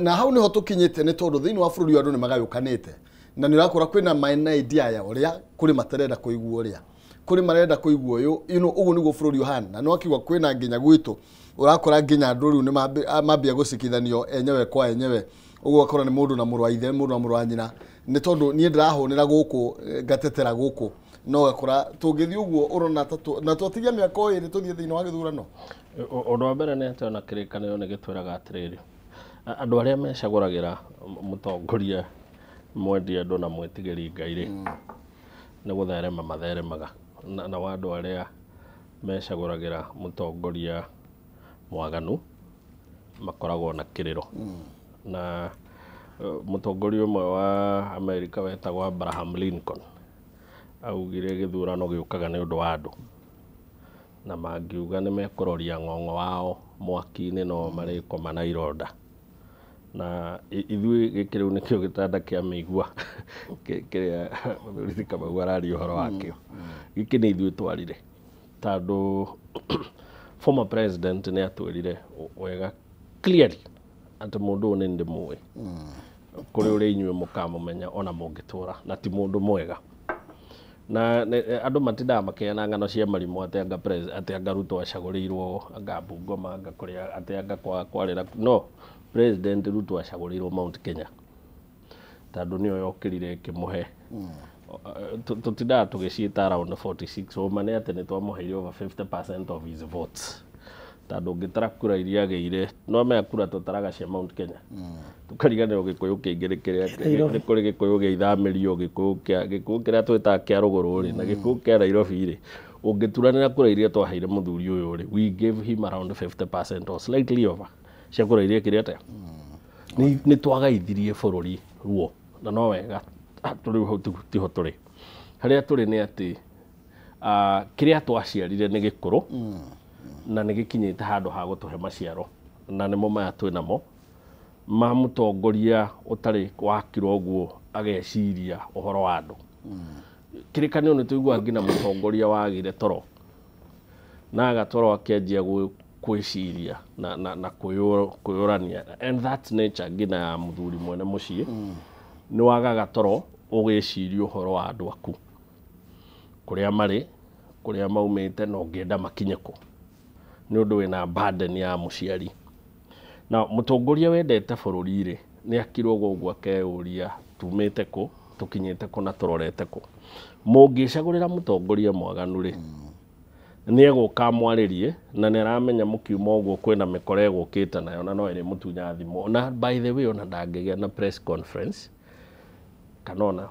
na hau nĩho tũkinyĩte nĩ tondũ thĩinĩ wa bũrũri andũ nĩ magayũkanĩte na nĩ ũrakora kwĩna maina idea ya ũrĩa kũrĩ matarenda kũigua ũrĩa kũrĩ marenda kũigua ũyũ you know ũguo nĩguo bũrũri ũhana na nĩ wakiuga kwĩna nginya gwitũ ũrakora nginya andũ rĩu nĩ mambia gũcikithanio enyewe kwa enyewe ũguo ũgakora nĩ mũndũ na mũrũ wa ithe mũndũ na mũrũ wa nyina nĩ tondũ niĩ ndĩrahũnĩra gũkũ ngatetera gũkũ no gakora tũngĩthiĩ ũguo ũrona na twatigia mĩaka ĩrĩ tũthiĩ thĩinĩ wa gĩthurano. Ũndũ wa mbere nĩ atĩ ona kĩrĩkanĩro nĩ gĩtwĩraga atĩrĩrĩ andũ arĩa mecagũragĩra mũtongoria mwendi andũ na mwĩtigĩri Ngai rĩ nĩ gũtherema matheremaga na andũ arĩa mecagũragĩra mũtongoria mwaganu makoragwo na kĩrĩro. Na mũtongoria ũmwe wa Amerika wetagwo Abraham Lincoln augire gĩthurano gĩũkaga nĩ ũndũ wa andũ na mangiuga nĩ mekũroria ng'ong'o wao mwaki-inĩ no marĩkoma na ironda. Na ithuĩ gĩkĩ rĩu nĩkĩo gĩtanda kĩa mĩigua kĩrĩa Mũthuri Kamau araria ũhoro wakĩo. Gĩkĩ nĩ ithuĩ twarire tondũ former president nĩ atwĩrire wega clearly atĩ mũndũ ũyũ nĩ ndĩmũĩ kũrĩ ũrĩa inyuĩ mũkamũmenya ona mũngĩtũra na ti mũndũ mwega. Na andũ matindaga makĩheana ng'ano cia marimũ atĩ anga atĩ anga Ruto acagũrĩirwo anga Bungoma anga kũrĩa atĩ anga kwarĩra no President Ruto acagũrĩirwo Mount Kenya tondũ nĩyo yokĩrire ĩkĩmũhe. Tũtindaga tũgĩciĩta around 46 ũma nĩ atĩ nĩ twamũheire over 50% of his votes tondũ ũngĩtara kura iria agĩire no maya kura tũtaraga cia Mount Kenya tũkariganĩrwo gĩkũyũ kĩingĩ nĩ kĩrĩa nĩ kũrĩ gĩkũyũ gĩa ithamĩrio gĩkũyũ kĩrĩa twĩtaga kĩa rũgũrũ rĩ na gĩkũyũ kĩa Nairobi rĩ ũngĩturanĩra kura iria twaheire mũthuri ũyũ rĩ we gave him around 50% or slightly over cia kura iria kĩrĩa atĩa nĩ twagaithirie bũrũri ruo na no wega tũrĩ hau tiho tũrĩ harĩa tũrĩ nĩ atĩ kĩrĩa twaciarire nĩ gĩkũrũ na nĩ gĩkinyĩte handũ ha gũtũhe maciaro na nĩmo maya twĩ namo ma mũtongoria ũtarĩ wakirwo ũguo ageciria ũhoro wa andũ. Kĩrĩkanĩro nĩ tũiguaga nginya mũtongoria wagire toro na agatoro akĩanjia kwĩciria na kwĩyũrania and that's nature nginya ya mũthuri mwene mũciĩ nĩ wagaga toro ũgĩciria ũhoro wa andũ aku kũrĩa marĩ kũrĩa maumĩte na ũngĩenda makinye kũ nĩ ũndũ wĩna burden ya mũciari. Na mũtongoria wendete bũrũri rĩ nĩ akirwo ũguo akeyũria tumĩte kũ tũkinyĩte kũ na tũrorete kũ. Mũngĩcagũrĩra mũtongoria mwaganu rĩ nĩ egũka amwarĩrie na nĩ aramenya mũkiuma ũguo kwĩna mĩkora ĩgũkĩte nayo na no ĩrĩmũtunya thimũ na by the way ona ndangĩgĩa na press conference kana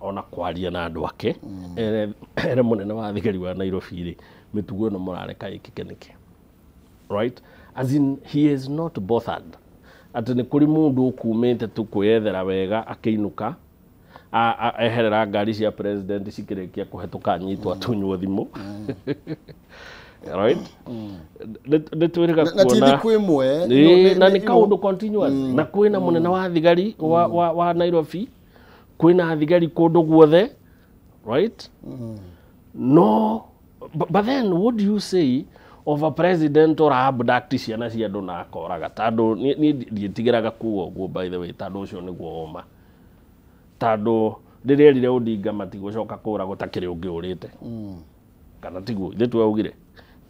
ona kwaria na andũ ake ere mũnene wa thigari wa Nairobi rĩ mĩtugo ĩno mũrareka ĩkĩke nĩkĩ right as in he is not bothered atĩ nĩ kũrĩ mũndũ ũkumĩte tu kwĩyethera wega akĩinũka eherera ngari cia president cikĩrĩkia kũhetũka anyitwo atunywo thimũ right nĩ twĩrĩga kuona na ti thikũ ĩmwe na nĩ kaũndũ continuous na kwĩna mũnene wa thigari wa Nairobi kwĩna thigari kũndũ guothe right no but then what do you say of a president or abduct ciana cia andũ na akoraga tondũ niĩ ndiĩtigĩraga kuga ũguo by the way tondũ ũcio nĩguo ũma tondũ rĩrĩa erire Odinga matigũcoka kũragwo ta kĩrĩa ũngĩ ũrĩte kana tiguo ithuĩ twaugire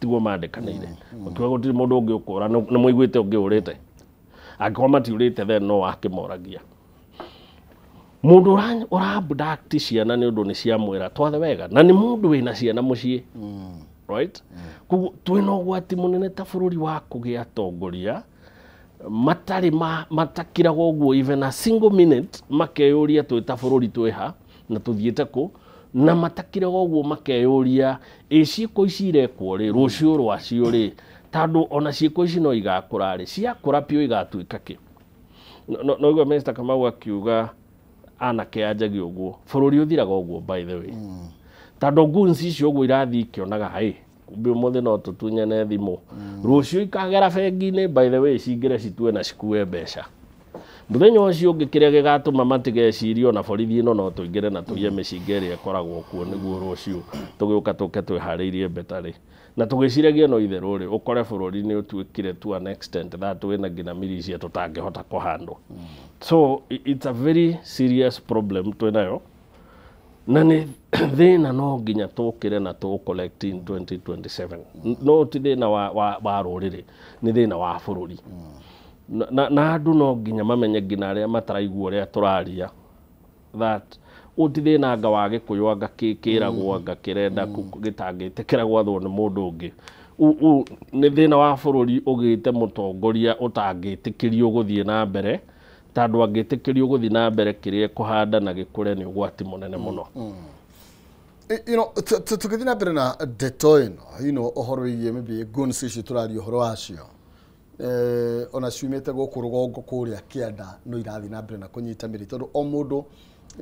Tiguo mandĩkanĩire. Makiuga gũtirĩ mũndũ ũngĩ ũkũra nĩ mũiguĩte ũngĩ ũrĩte. Angĩkorwo matiũrĩte then no wakĩmoragia. Mũndũ ũra abduct ciana nĩ ũndũ nĩ ciamwĩra twathe wega na nĩ mũndũ wĩna ciana mũciĩ. Right? Koguo twĩna ũgwati mũnene ta bũrũri wa kũgĩa atongoria matarĩ matakiraga ũguo even a single minute makeyũria twĩ ta bũrũri twĩ ha na tũthiĩte kũ na matakiraga ũguo makeyũria ĩ ciĩko ici irekwo rĩ rũciũ rwacio rĩ tondũ ona ciĩko ici no igakũra rĩ ciakũra biũ igatuĩka kĩ. No igua Mr. Kamau akiuga anake anjagia ũguo bũrũri ũthiraga ũguo by the way. Tondũ goons icio ũguo irathiĩ ikĩonaga hĩ kumbe ũmũthĩ no tũtunyane thimũ rũciũ ikagera bengi-inĩ by the way cingĩre citue na cikue mbeca. Mũthenya ũcio ũngĩ kĩrĩa gĩgatũma matigecirie ona borithi ĩno no tũingĩre na tũiye mĩcinga ĩrĩa ĩkoragwo kuo nĩguo rũciũ tũgĩũka tũke twĩharĩirie better rĩ. Na tũgĩciragia no itherũ rĩ ũkore bũrũri nĩ ũtuĩkire to an extent that twĩna nginya militia tũtangĩhota kũhandwo. So it's a very serious problem twĩnayo. Na nĩ thĩna no nginya tũkĩre na tũ collect in 2027. No ti thĩna wa rũrĩrĩ, nĩ thĩna wa bũrũri. Na andũ no nginya mamenye nginya arĩa mataraigua ũrĩa tũraria that ũyũ ti thĩna anga wa Gĩkũyũ anga kĩragwo anga kĩrenda gĩtangĩtĩkĩra gwathwo nĩ mũndũ ũngĩ. Ũyũ nĩ thĩna wa bũrũri ũgĩte mũtongoria ũtangĩtĩkĩrio gũthiĩ na mbere tondũ angĩtĩkĩrio gũthiĩ na mbere kĩrĩa ekũhanda na gĩkũre nĩ ũgwati mũnene mũno. You know, tũgĩthiĩ na mbere na ndeto ĩno, you know, ũhoro wĩgiĩ maybe guns ici tũraria ũhoro wacio. Ona ciumĩte gũkũ rũgongo kũrĩa kĩanda no irathiĩ na mbere na kũnyita mĩri tondũ o mũndũ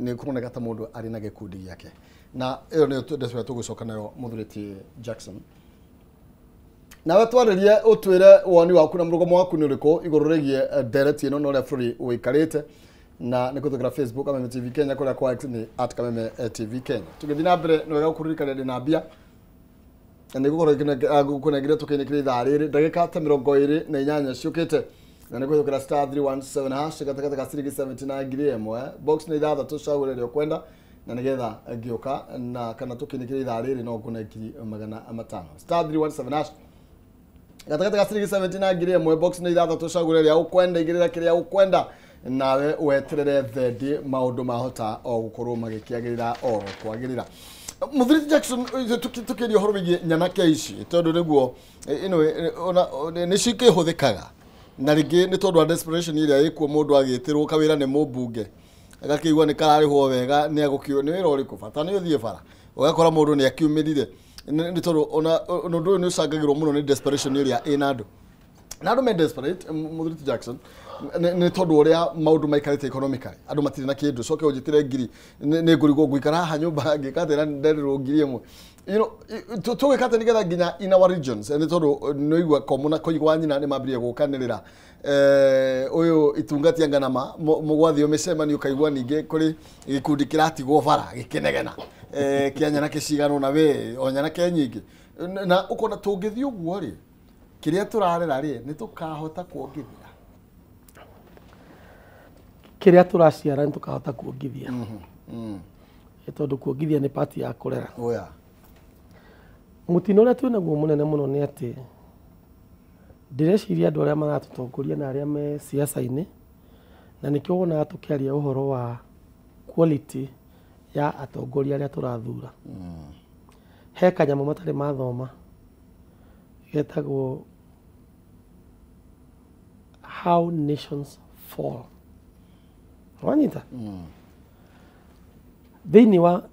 nĩ kũroneka ta mũndũ arĩ na gĩkundi gĩake. Na ĩyo nĩyo ndeto ĩrĩa tũgũcoka nayo Mũthurĩti Jackson. Nawe twarĩrie ũtwĩre woni waku na mũrũgamo waku nĩ ũrĩkũ igũrũ rĩgiĩ ndereti ĩno na ũrĩa bũrũri ũikarĩte na nĩ kũhĩtũkĩra Facebook Kameme TV Kenya kũrĩa kwa X nĩ @Kameme TV Kenya. Tũgĩthiĩ na mbere nĩ wega gũkũririkania ndĩna mbia na nĩ ngũkorwo ngũkũnengere tũkĩinĩkĩria ithaa rĩrĩ ndagĩka ta 28 ciũkĩte na nĩ kũhĩtũkĩra star 317 hash gatagatĩ ka ciringi 79 ngiri ĩmwe box nĩ ithathatũ cagũra ĩrĩa ũkwenda na nĩgetha ngĩũka na kana tũkĩinĩkĩria ithaa rĩrĩ no ngũne 500,000 star 317 hash gatagatĩ ka ciringi 79 ngiri ĩmwe box nĩ ithathatũ cagũra ĩrĩa ũkwenda igĩrĩra kĩrĩa ũkwenda nawe weterere thendi maũndũ mahota o gũkorwo magĩkĩagĩrĩra oro kwagĩrĩra. Mũthuri Jackson tũkĩria ũhoro wĩgiĩ nyanake ici tondũ nĩguo nĩ cikĩhũthĩkaga na rĩngĩ nĩ tondũ wa desperation ĩrĩa ĩkuo mũndũ agĩtĩrwo kawĩra nĩ mũmbunge agakĩigua nĩ kararĩhwo wega nĩ agũkĩo nĩ wĩra ũrĩkũ bata nĩ ũthiĩ bara ũgakora mũndũ nĩ akiumĩrire nĩ tondũ ona ũndũ ũyũ nĩ ũcangagĩrwo mũno nĩ desperation ĩrĩa ĩna andũ na andũ me desperate Mũthuri Jackson nĩ tondũ ũrĩa maũndũ maikarĩte economically andũ matirĩ na kĩndũ coke ũnjĩtĩre ngiri nĩ ngũrigwo ngũikara haha nyũmba ngĩka atĩa na nderĩrwo ngiri ĩmwe. You know, tũgĩka atĩa nĩgetha nginya in our regions nĩ tondũ nĩũigua komũ na kũigua nyina nĩ mambĩrĩria gũkanĩrĩra ũyũ itungati anga nama mũgwathio mĩcemanio ũkaigua ningĩ kũrĩ gĩkundi kĩratigwo bara gĩkĩnegena kĩa nyanake cigana na we o nyanake nyingĩ na ũkona tũngĩthiĩ ũguo rĩ kĩrĩa tũrarera rĩ nĩ tũkahota kuongithia kĩrĩa tũraciara nĩ tũkahota kuongithia tondũ kuongithia nĩ part ya kũrera. Mũtino ũrĩa twĩnaguo mũnene mũno nĩ atĩ ndĩreciria andũ arĩa maratũtongoria na arĩa me siasa-inĩ na nĩkĩo wonaga tũkĩaria ũhoro wa quality ya atongoria arĩa tũrathura. He kanyamũ matarĩ mathoma getagwo How Nations Fall. Wanyita? Thĩinĩ wa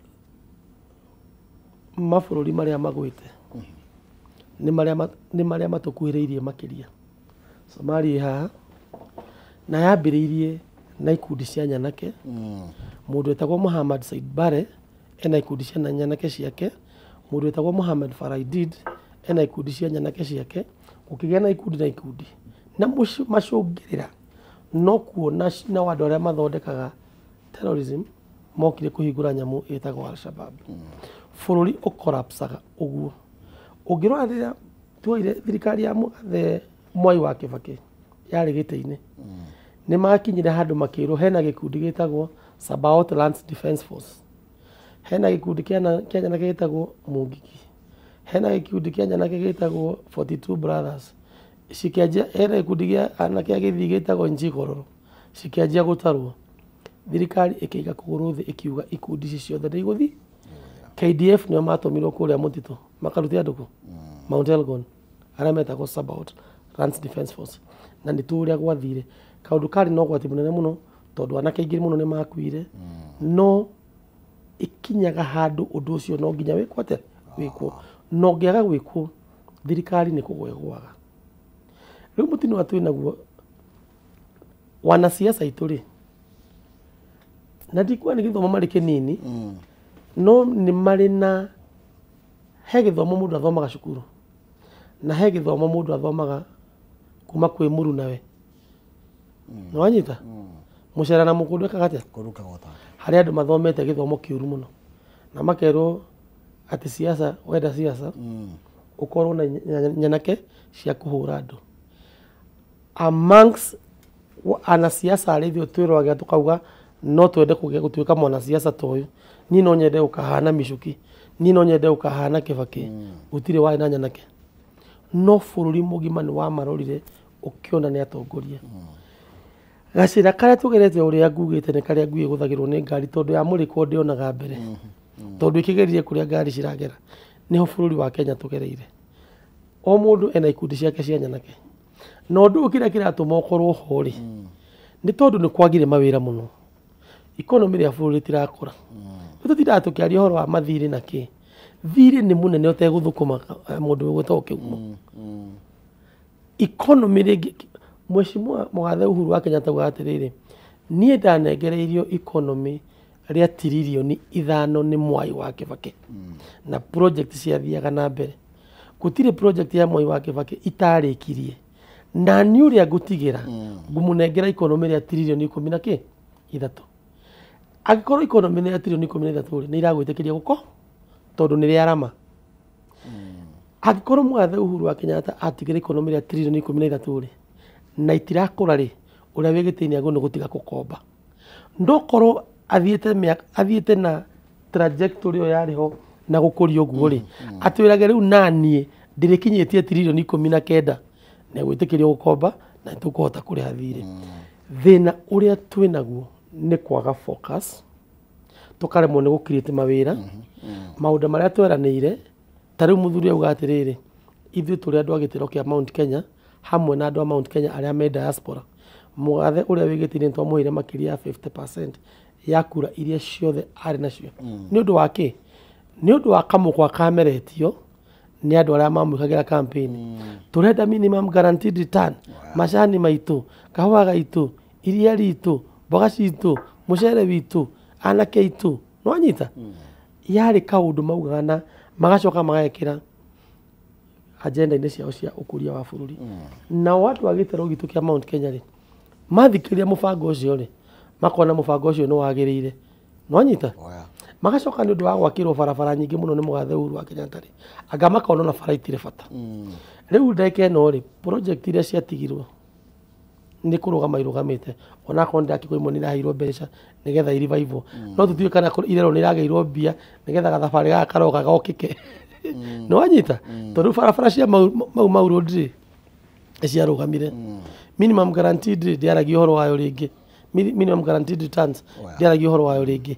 mabũrũri marĩa magwĩte nĩ marĩa matũkuhĩrĩirie makĩria. Somalia haha na yambĩrĩirie na ikundi cia nyanake. Mũndũ wetagwo Mohamed Said Barre ena ikundi cia nyanake ciake, mũndũ wetagwo Mohamed Faraidid ena ikundi cia nyanake ciake, gũkĩgĩa na ikundi na ikundi na macũngĩrĩra no kuona na andũ arĩa mathondekaga terrorism mokire kũhingũra nyamũ ĩtagwo Al-Shabaab. Bũrũri ũkorapsaga ũguo. Ũngĩrora rĩrĩa tuoire thirikari ya mũgathe Mwai wa Kibaki yarĩ gĩtĩ-inĩ nĩ makinyire handũ makĩrwo hena gĩkundi gĩtagwo Sabaot Lands Defence Force, hena gĩkundi kĩa nyanake gĩtagwo Mũngiki, Hena gĩkundi kĩa nyanake gĩtagwo 42 Brothers. Cikĩanjia hena gĩkundi gĩa anake a Gĩthii gĩtagwo Njigororo. Cikĩanjia gũtarwo. Thirikari ĩkĩiga kũgũrũ thĩ ĩkiuga ikundi ici ciothe nĩ igũthiĩ. KDF nĩo matũmirwo kũrĩa mũtitũ makarute andũ kũ Mount Elgon arĩa metagwo Sabaot Lands Defence Force. Na nĩ tũĩ ũrĩa gwathire. Kaũndũ karĩ na ũgwati mũnene mũno tondũ anake aingĩ mũno nĩ makuire. No ikinyaga handũ ũndũ ũcio no nginya wĩkwo atĩa? Wĩkwo. Na ũngĩaga gwĩkwo thirikari nĩ kũgwa ĩgũaga. Rĩu mũtino wa twĩ naguo wanasiasa aitũ rĩ, na ndikuga nĩ gĩthomo marĩ kĩnini, no nĩ marĩ na he gĩthomo mũndũ athomaga cukuru na he gĩthomo mũndũ athomaga kuma kwĩ mũrunawe. Nĩ wanyita? Mũcera na mũkũndũ ekaga atĩa? Harĩ andũ mathomete gĩthomo kĩũru mũno na makerwo atĩ siasa, wenda siasa ũkorwo na nyanake cia kũhũra andũ. Amongst anasiasa arĩa ithuĩ twĩroragĩra tũkauga no twende gũtuĩka mwanasiasa ta ũyũ, niĩ no nyende gũkahana Michuki, niĩ no nyende gũkahana Kibaki, gũtirĩ warĩ na nyanake. No bũrũri mũgima nĩ wamarorire ũkĩona nĩ atongoria. Gacĩra karĩa tũgerete ũrĩa ngugĩte nĩ karĩa ngui ĩgũthagĩrwo nĩ ngari tondũ yamũrĩkwo ndĩonaga mbere. Tondũ ĩkĩgerire kũrĩa ngari ciragera. Nĩho bũrũri wa Kenya tũgereire. O mũndũ ena ikundi ciake cia nyanake. Na ũndũ ũyũ kĩrĩa kĩratũma ũkorwo ho rĩ, nĩ tondũ nĩ kwagire mawĩra mũno. Economy ya bũrũri ĩtirakũra. Nĩ tũtindaga tũkĩaria ũhoro wa mathirĩ na kĩ. Thirĩ nĩ mũnene ũtegũthũkũma mũndũ ũgwĩtagwo Kĩgumo. Economy rĩngĩ, Mheshimiwa Mũgathe Uhuru wa Kenyatta augaga atĩrĩrĩ, niĩ ndanengereirio economy rĩa tiririoni 5 nĩ Mwai wa Kibaki. Na project ciathiaga na mbere. Gũtirĩ project ya Mwai wa Kibaki itarĩkirie. Na niĩ ũrĩa ngũtigĩra, ngũmũnengera economy rĩa tiririoni 10 na kĩ? 3. Angĩkorwo economy nĩ ya tiririoni 13 rĩ, nĩ iragwĩtĩkĩria gũko tondũ nĩ rĩarama. Angĩkorwo Mũgathe Uhuru wa Kenyatta atigĩra economy rĩa tiririoni 13 rĩ, na itirakũra rĩ, ũrĩa wĩ gĩtĩ-inĩ agĩrĩirwo nĩ gũtiga gũkomba. No korwo athiĩte na trajectory ĩyo yarĩ ho na gũkũria ũguo rĩ, atwĩrage rĩu naniĩ ndĩrĩkinyĩtie tiririoni 19 na gwĩtĩkĩrio gũkomba na nĩtũkũhota kũrĩha thirĩ. Thĩna ũrĩa twĩ naguo nĩ kwaga focus, tũkaremwo nĩ gũ-create mawĩra, maũndũ marĩa tweranĩire. Ta rĩu mũthuri auga atĩrĩrĩ, ithuĩ tũrĩ andũ a gĩtĩro kĩa Mount Kenya hamwe na andũ a Mount Kenya arĩa me diaspora. Mũgathe ũrĩa wĩ gĩtĩ-inĩ nĩtwamũheire makĩria ya 50% ya kura iria ciothe arĩ nacio. Nĩ ũndũ wa kĩ? Nĩ ũndũ wa kamũkwa kameretio nĩ andũ arĩa mamwĩkagĩra campaign. Tũrenda minimum guaranteed return, macani maitũ, kahũa gaitũ, iria ritũ, mboga citũ, mũcere witũ, anake aitũ. Nĩ wanyita? Yarĩ kaũndũ maugaga na magacoka magekĩra agenda-inĩ ciao cia ũkũria wa bũrũri. Nao andũ a gĩtaro gitũ kĩa Mount Kenya rĩ, mathikĩrĩria mũbango ũcio rĩ, makona mũbango ũcio nĩ wagĩrĩire. Nĩ wanyita? Magacoka nĩ ũndũ wa gwakĩrwo barabara nyingĩ mũno nĩ Mũgathe Uhuru wa Kenyatta rĩ, anga makona ona bara itirĩ bata. Rĩu ndagĩka ĩno rĩ, project iria ciatigirwo nĩ kũrũgama irũgamĩte. Onakorwo nĩ ndakĩgwo imwe nĩ iraheirwo mbeca nĩgetha i-revive. No tũtiũĩ kana irerwo nĩ iragĩirwo mbia nĩgetha gathabarĩ gaka karoka gokĩke. Nĩ wanyita? Tondũ barabara cia Mau Mau Road rĩ, nĩ ciarũgamire. Minimum guaranteed rĩ, ndĩaragia ũhoro wayo rĩngĩ. Minimum guaranteed returns ndĩaragia ũhoro wayo rĩngĩ.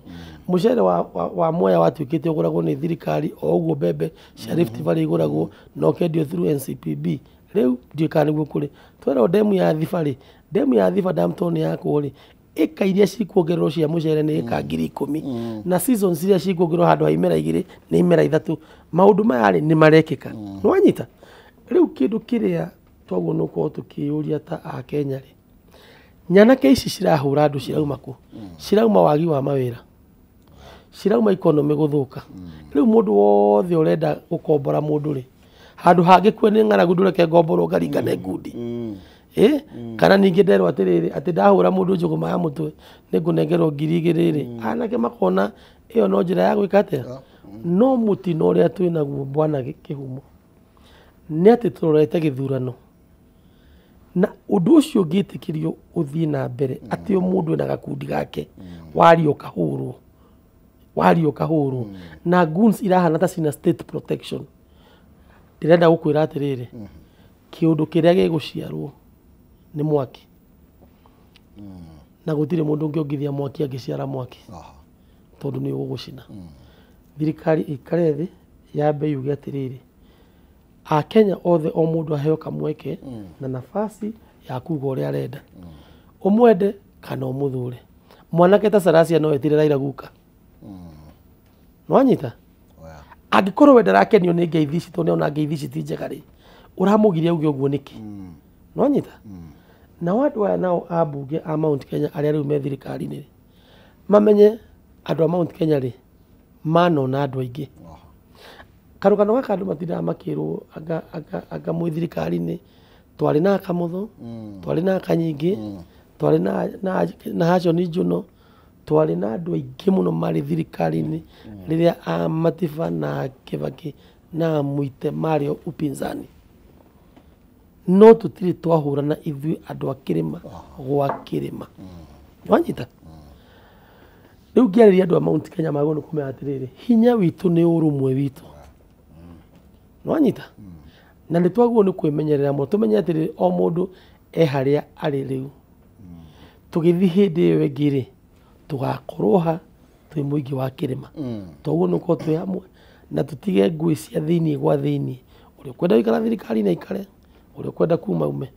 Mũcere wa Mwea watuĩkĩte ũgũragwo nĩ thirikari o ũguo mbembe cia Rift Valley igũragwo na ũkendio through NCPB. Rĩu ndiũĩ kana nĩguo kũrĩ. Twerwo demu ya Thiba rĩ, demu ya Thiba dam tondũ nĩ yakwo rĩ, ĩka iria cikuongererwo cia mũcere nĩ ĩka 10,000. Na seasons iria cikuongererwo handũ ha imera 2 nĩ imera 3. Maũndũ maya rĩ nĩ marekĩka. Nĩ wanyita? Rĩu kĩndũ kĩrĩa twaguo nĩ gũkorwo tũkĩyũria ta Akenya rĩ, nyanake ici cirahũra andũ cirauma kũ? Cirauma wagi wa mawĩra. Cirauma economy gũthũka. Rĩu mũndũ wothe ũrenda gũkombora mũndũ rĩ, handũ hangĩkue nĩ ng'aragu ndũreke ngomborwo ngaringane ngundi. Kana ningĩ nderwo atĩrĩrĩ, atĩ ndahũra mũndũ njũgũma ya mũtwe nĩ ngũnengerwo 2,000 rĩ, anake makona ĩyo no njĩra ya gwĩka atĩa? No mũtino ũrĩa twĩ naguo bwana Kĩhumo nĩ atĩ tũrorete gĩthurano. Na ũndũ ũcio ũngĩtĩkĩrio ũthiĩ na mbere atĩ o mũndũ ena gakundi gake, waria ũkahũrwo, waria ũkahũrwo. Na goons irahana ta cina state protection. Ndĩrenda gũkwĩra atĩrĩrĩ, kĩũndũ kĩrĩa gĩgũciarwo nĩ mwaki. Na gũtirĩ mũndũ ũngĩongithia mwaki angĩciara mwaki. Tondũ nĩ ũgũgũcina. Thirikari ĩikare thĩ yambe yuge atĩrĩrĩ, Akenya othe o mũndũ aheo kamweke na nafasi ya kuga ũrĩa arenda. Ũmwende kana ũmũthũre. Mwanake ta Salasya no etire Raila guka. Nĩwanyita? Angĩkorwo we ndarakenio nĩ ngeithi ici tondũ nĩona ngeithi ici ti njega rĩ, ũramũgiria auge ũguo nĩkĩ? Nĩwanyita? Nao andũ aya nao a mbunge a Mount Kenya arĩa rĩu me thirikari-inĩ rĩ, mamenye andũ a Mount Kenya rĩ, manona andũ aingĩ. Karũgano gaka andũ matindaga makĩrwo anga mwĩ thirikari-inĩ, twarĩ na Kamũtho, twarĩ na Kanyingĩ, twarĩ na Hashoni Njuno, twarĩ na andũ aingĩ mũno marĩ thirikari-inĩ rĩrĩa a Matiba na Kibaki na Muite marĩ upinzani. No tũtirĩ twahũrana ithuĩ andũ a kĩrĩma gwa kĩrĩma. Wanyita? Rĩu ngĩarĩria andũ a Mount Kenya magĩrĩirwo nĩ kũmenya atĩrĩrĩ, hinya witũ nĩ ũrũmwe witũ. Nĩwanyita? Na nĩ twagĩrĩirwo nĩ kwĩmenyerera mũno, tũmenye atĩrĩrĩ, o mũndũ e harĩa arĩ rĩu. Tũgĩthiĩ hĩndĩ ĩyo ĩngĩ rĩ, tũgakorwo ha twĩ mũingĩ wa kĩrĩma. Toguo nĩ gũkorwo twĩ hamwe na tũtige ngũĩ cia thĩiniĩ gwa thĩiniĩ. Ũrĩa ũkwenda gũikara thirikari-inĩ aikare, ũrĩa ũkwenda kuma ume.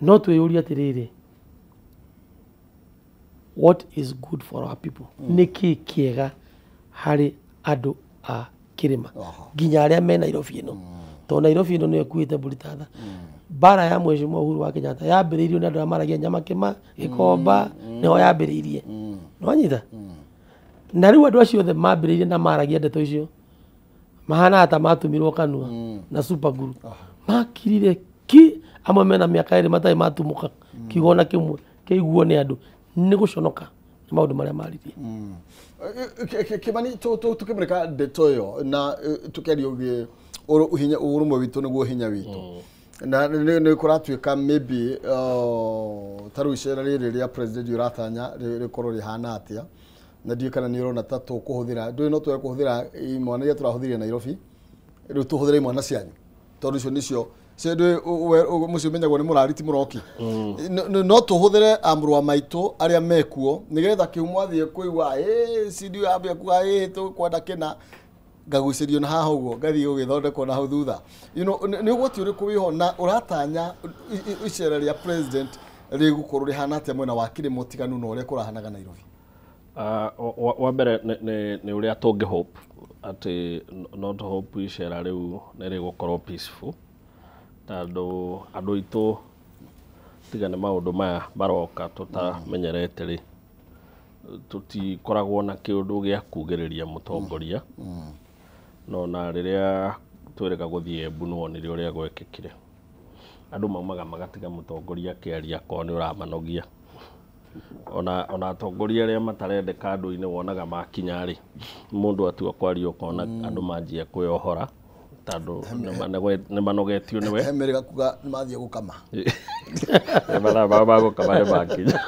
No twĩyũrie atĩrĩrĩ, what is good for our people? Nĩ kĩĩ kĩega harĩ andũ a kĩrĩma nginya arĩa me Nairobi ĩno, tondũ Nairobi ĩno nĩyo ĩkuĩte mbũri ta tha. Mbara ya Mheshimiwa Uhuru wa Kenyatta yambĩrĩirio nĩ andũ arĩa maragia nyama kĩma gĩkomba, nĩho yambĩrĩirie. Nĩwanyita? Na rĩu andũ acio othe mambĩrĩirie na maragia ndeto icio mahanaga ta matumirwo kanua na super glue. Makirire ki amwe mena mĩaka ĩrĩ matarĩ matumũka kiugo na kĩmwe kĩiguo nĩ andũ nĩ gũconoka nĩ maũndũ marĩa maririe. Kimani, tukĩmũrĩka ndeto ĩyo na tũkĩaria ũgĩ ũrũmwe witũ nĩguo hinya witũ. Na nĩ kũratuĩka maybe ta rĩu icera rĩrĩ rĩa president ũratanya rĩkorwo rĩhana atĩa, na ndiũĩ kana nĩ ũrona ta tũkũhũthĩra, ndũĩ no twage kũhũthĩra imwana iria tũrahũthĩrire Nairobi, rĩu tũhũthĩre imwana cianyu tondũ icio nĩcio mũciĩ ũmenyagwo nĩ mũrari ti mũroki. No tũhũthĩre amũrũ maitũ arĩa mekuo nĩgetha kĩhumo athiĩ kũigua CD yambia kuga tũkwenda kĩna ngagucĩrio na haha ũguo ngathiĩ gũgĩthondekwo na hau thutha. You know, nĩ ũgwati ũrĩkũ wĩho na ũratanya icera rĩa president rĩgũkorwo rĩhana atĩa mwena wa kĩrĩma ũtiganu na ũrĩa kũrahanaga Nairobi? Wa mbere nĩ ũrĩa tũngĩ hope atĩ not hope icera rĩu nĩ rĩgũkorwo peaceful, tondũ andũ aitũ tiga nĩ maũndũ maya maroka tũtamenyerete rĩ, tũtikoragwo na kĩũndũ gĩa kugĩrĩria mũtongoria. No na rĩrĩa twĩrĩga gũthiĩ Embu nĩwonire ũrĩa gwekĩkire, andũ maumaga magatiga mũtongoria akĩaria akorwo nĩ ũramanogia. Ona atongoria arĩa matarendeka andũ-inĩ wonaga makinya rĩ, mũndũ atua kwaria ũkona andũ manjia kwĩyohora tondũ nĩmanogetio nĩwe. He merĩga kuga nĩmathiĩ gũkama. Mathaa mao ma gũkama nĩ makinya.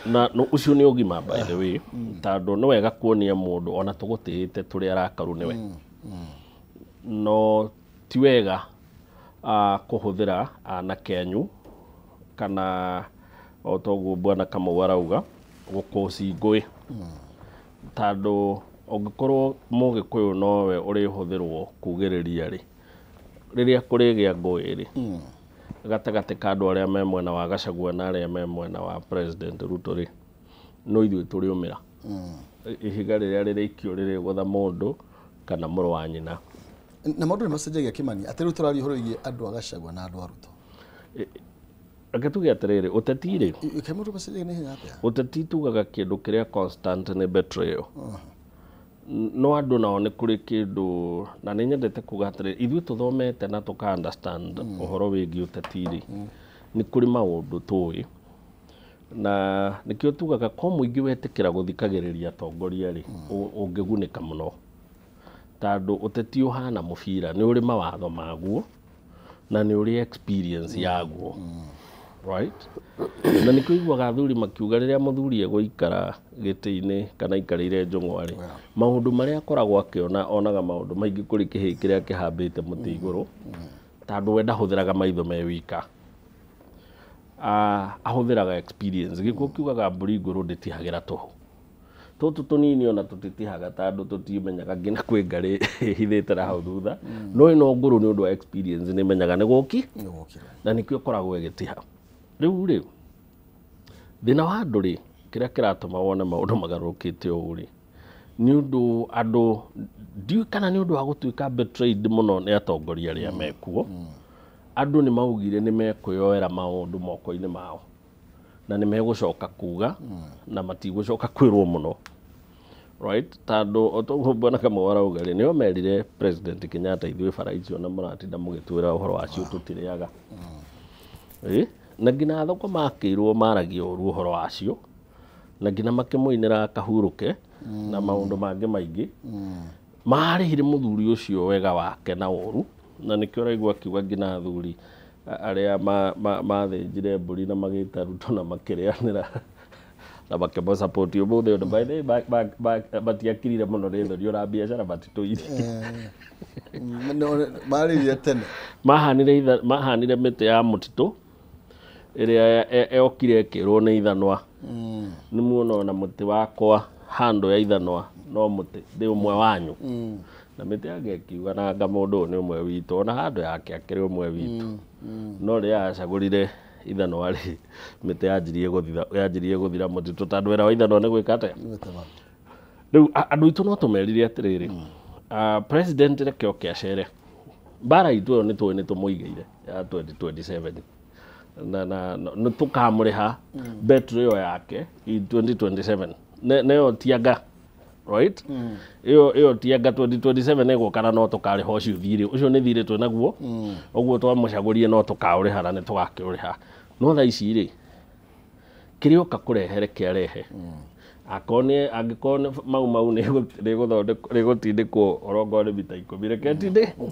Na ũcio nĩ ũgima by the way, tondũ nĩ wega kuonia mũndũ ona tũgũtĩĩte tũrĩ arakaru nĩwe. No ti wega kũhũthĩra anake anyu kana o toguo Bwana Kamau arauga gũkũci ngũĩ, tondũ ũngĩkorwo mũgĩkũyũ nowe ũrĩhũthĩrwo kugĩrĩria rĩ, rĩrĩa kũrĩgĩa ngũĩ rĩ, gatagatĩ ka andũ arĩa me mwena wa Gachagua na arĩa me mwena wa President Ruto rĩ, no ithuĩ tũrĩũmĩra. Ihiga rĩrĩa rĩrĩikio rĩrĩgũtha mũndũ kana mũrũ wa nyina. Na maũndũ nĩ macenjagia Kimani, atĩ rĩu tũraria ũhoro wĩgiĩ andũ a Gachagua na andũ a Ruto. Reke tuge atĩrĩrĩ, ũteti rĩ, Kaĩ maũndũ macenjagia na ihenya atĩa? Ũteti tugaga kĩndũ kĩrĩa constant nĩ betrayal. No andũ nao nĩ kũrĩ kĩndũ, na nĩ nyendete kuga atĩrĩrĩ, ithuĩ tũthomete na tũka understand ũhoro wĩgiĩ ũteti rĩ, nĩ kũrĩ maũndũ tũĩ. Na nĩkĩo tugaga ko mũingĩ wetĩkĩra gũthikagĩrĩria atongoria rĩ, ũngĩgunĩka mũno. Tondũ ũteti ũhana mũbira, nĩ ũrĩ mawatho maguo na nĩ ũrĩ experience yaguo. Right? Na nĩkĩo iguaga athuri makiuga rĩrĩa mũthuri egũikara gĩtĩ-inĩ kana aikarĩire njũng'wa rĩ, maũndũ marĩa akoragwo akĩona onaga maũndũ maingĩ kũrĩ kĩhĩĩ kĩrĩa kĩhambĩte mũtĩ igũrũ, tondũ we ndahũthĩraga maitho me wika. Ahũthĩraga experience. Gĩkuũ kiugaga mbũri ngũrũ ndĩtihagĩra tũhũ. Tũtũ tũnini ona tũtitihaga tondũ tũtimenyaga nginya kwĩ ngarĩ ĩhithĩte na hau thutha. No ĩno ngũrũ nĩ ũndũ wa experience nĩ ĩmenyaga nĩ gũki na nĩkĩo ĩkoragwo ĩgĩtiha. Rĩu rĩ, thĩna wa andũ rĩ, kĩrĩa kĩratũma wone maũndũ magarũrũkĩte ũũ rĩ, nĩ ũndũ andũ ndiũĩ kana nĩ ũndũ wa gũtuĩka betrayed mũno nĩ atongoria arĩa mekuo. Andũ nĩ maugire nĩ mekwĩyoera maũndũ moko-inĩ mao na nĩ megũcoka kuga na matigũcoka kwĩrwo mũno. Right? Tondũ o toguo Bwana Kamau arauga rĩ, nĩo merire President Kenyatta ithuĩ bara icio na mũratinda mũgĩtwĩra ũhoro wacio tũtirĩaga. Na nginya thoko makĩirwo maragia ũru ũhoro wacio na nginya makĩmũinĩra kahurũke na maũndũ mangĩ maingĩ. Marĩhire mũthuri ũcio wega wake na ũru na nĩkĩo ũraigua akiuga nginya athuri arĩa mathĩnjire mbũri na magĩta Ruto na makĩrĩanĩra na makĩmũ-support ũmũthĩ ũndũ by the way matiakirire mũno nĩ thoni ona biacara matitũire. Marĩrire tene. Mahanire mĩtĩ ya mũtitũ ĩrĩa yokire ĩkĩrwo nĩ ithanwa. Nĩ muona ona mũtĩ wakwa handũ ya ithanwa no mũtĩ ndĩ ũmwe wanyu. Na mĩtĩ yake ĩkiuga nanga mũndũ ũyũ nĩ ũmwe witũ ona handũ yake akĩrĩ ũmwe witũ. No rĩrĩa acagũrire ithanwa rĩ, mĩtĩ yanjirie gũthira mũtitũ tondũ wĩra wa ithanwa nĩ gwĩka atĩa? Rĩu andũ aitũ no tũmerire atĩrĩrĩ, president reke oke acere. Mbara itũ ĩyo nĩ tũĩ nĩ tũmũigĩire ya 2027. Na nĩ tũkamũrĩha betri ĩyo yake in 2027. Neyo tianga. Right? Ĩyo tianga 2027 ĩgũka na no tũkarĩha ũcio thirĩ. Ũcio nĩ thirĩ twĩnaguo. Ũguo twamũcagũrire no tũkaũrĩha na nĩ tũgakĩũrĩha. No thaa ici rĩ, kĩrĩa oka kũrehe reke arehe. Angĩkorwo nĩ Mau Mau nĩ gũtindĩkwo orongo nĩ mita 10 reke tindĩkwo.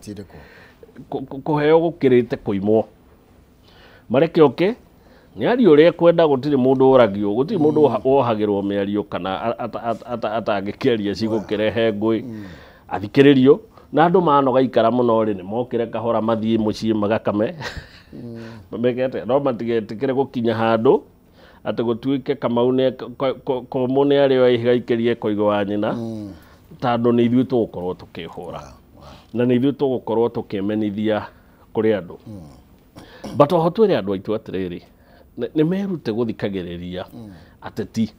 Kũheo gũkĩrĩte kũimwo. Mareke oke nĩ arie ũrĩa ekwenda gũtirĩ mũndũ ũragio gũtirĩ mũndũ wohagĩrwo mĩario kana atangĩkĩaria cigũkĩrehe ngũĩ. Athikĩrĩrio na andũ manoga ikara mũno rĩ, nĩ mokĩre kahora mathiĩ mũciĩ magakame. Meke atĩa? No matigetĩkĩre gũkinya handũ atĩ gũtuĩke Kamau nĩ Komũ nĩ arĩo ihiga ikĩrie koigo wa nyina tondũ nĩ ithuĩ tũgũkorwo tũkĩhũra na nĩ ithuĩ tũgũkorwo tũkĩmenithia kũrĩ andũ. But oho twĩre andũ aitũ atĩrĩrĩ, nĩ merute gũthikagĩrĩria ateti.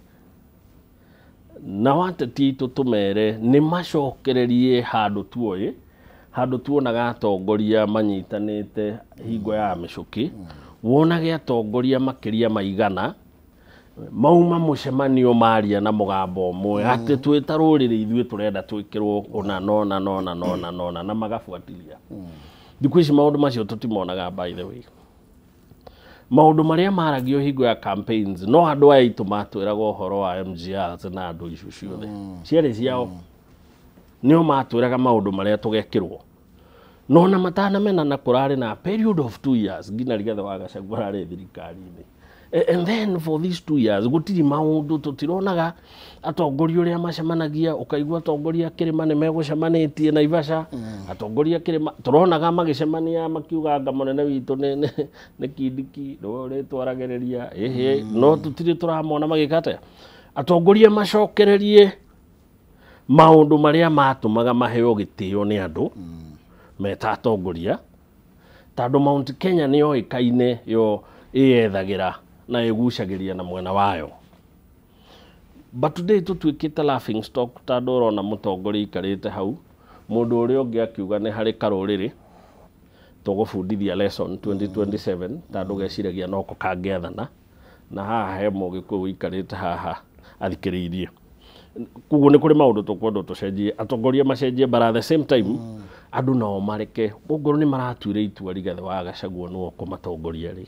Nao ateti aitũ tũmere nĩ macokererie handũ tuoĩ, handũ tuonaga atongoria manyitanĩte hingo ya mĩcũkĩ, wonage atongoria makĩria maigana mauma mũcemanio maria na mũgambo ũmwe atĩ twĩ ta rũrĩrĩ ithuĩ tũrenda twĩkĩrwo ũna nona nona nona nona na magabuatĩria. Thikũ ici maũndũ macio tũtimonaga by the way. Maũndũ marĩa maragio hingo ya campaigns no andũ aya aitũ matwĩraga ũhoro wa MGRs na andũ icio ciothe ciarĩ ciao nĩo matwĩraga maũndũ marĩa tũgekĩrwo. No na matanamenana kũrarĩ na period of 2 years nginya Rigathĩ wa Gachagua ararĩ thirikari-inĩ. And then for these 2 years gũtirĩ maũndũ tũtironaga atongoria ũrĩa macemanagia ũkaigua atongoria kĩrĩma nĩ megũcemanĩtie Naivasha atongoria kĩrĩma tũronaga magĩcemania makiuga anga mũnene witũ nĩ Kindiki nĩwe ũrĩtwaragĩrĩria ĩhĩ no tũtirĩ tũramona magĩka atĩa. Atongoria macokererie maũndũ marĩa matũmaga maheo gĩtĩo nĩ andũ meta atongoria tondũ Mount Kenya nĩ yoĩkaine yo ĩyethagĩra na ĩgucagĩria na mwena wayo. But today tũtuĩkĩte laughing stock tondũ ũrona mũtongoria aikarĩte hau mũndũ ũrĩa ũngĩ akiuga nĩ harĩ karũrĩrĩ tũgũbundithia lesson 2027 tondũ geciragia noko kangĩathana na haha he mũgĩkũyũ ũikarĩte haha athikĩrĩirie. Koguo nĩ kũrĩ maũndũ tũkwendwo tũcenjie atongoria macenjie but at the same time andũ nao mareke ongorwo nĩ maratuire itua Rigathĩ wa Gachagua nĩwe ũkũmatongoria rĩ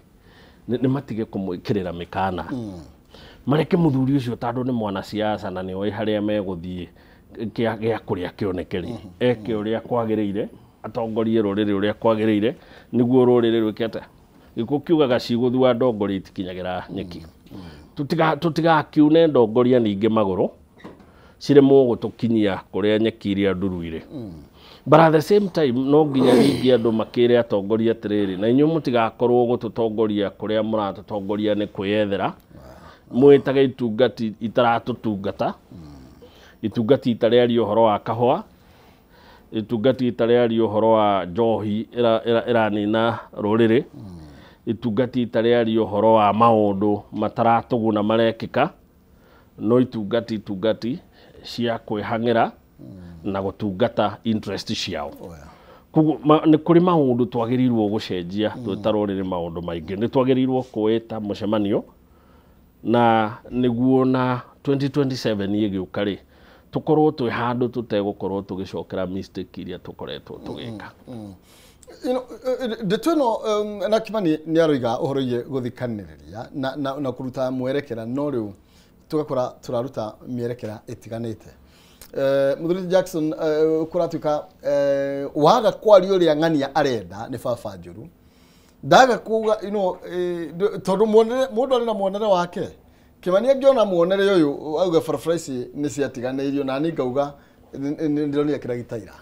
nĩ matige kũmwĩkĩrĩra mĩkana mareke mũthuri ũcio tondũ nĩ mwanasiasa na nĩoĩ harĩa megũthiĩ gĩa kũrĩa kĩoneke rĩ eke ũrĩa kwagĩrĩire atongorie rũrĩrĩ ũrĩa kwagĩrĩire nĩguo rũrĩrĩ rwĩke atĩa Gĩkũyũ kiugaga cigũthua ndongoria itikinyagĩra nyeki. Tũtigakiune ndongoria ningĩ magũrũ ciremwo gũtũkinyia kũrĩa nyeki iria nduru irĩ. But at the same time no nginya ningĩ andũ makĩre atongoria atĩrĩrĩ, na inyuĩ mũtigakorwo gũtũtongoria kũrĩa mũratũtongoria nĩ kwĩyethera, mwĩtage itungati itaratũtungata, itungati itarĩaria ũhoro wa kahũa, itungati itarĩaria ũhoro wa njohi ĩranina rũrĩrĩ, itungati itarĩaria ũhoro wa maũndũ mataratũguna marekĩka, no itungati cia kwĩhang'ĩra na gũtungata interest ciao. Koguo nĩ kũrĩ maũndũ twagĩrĩirwo gũcenjia twĩ ta rũrĩrĩ maũndũ maingĩ. Nĩ twagĩrĩirwo kwĩta mũcemanio na nĩguo na 2027 ĩgĩũka rĩ, tũkorwo twĩ handũ tũtegũkorwo tũgĩcokera mistake iria tũkoretwo tũgĩka. You know, ndeto ĩno na Kimani nĩ aroiga ũhoro wĩgiĩ gũthikanĩrĩria na kũruta mwerekera, no rĩu tũgakora tũraruta mĩerekera ĩtiganĩte. Mũthuri Jackson, kũratuĩka waga kwaria ũrĩa ng'ania arenda nĩ baba njũru, ndaga kuga, you know, tondũ mũndũ arĩ na muonere wake. Kimani angĩona muonere ũyũ auge barabara ici nĩ ciatiganĩirio, na niĩ ngauga ndĩronire kĩragita ira.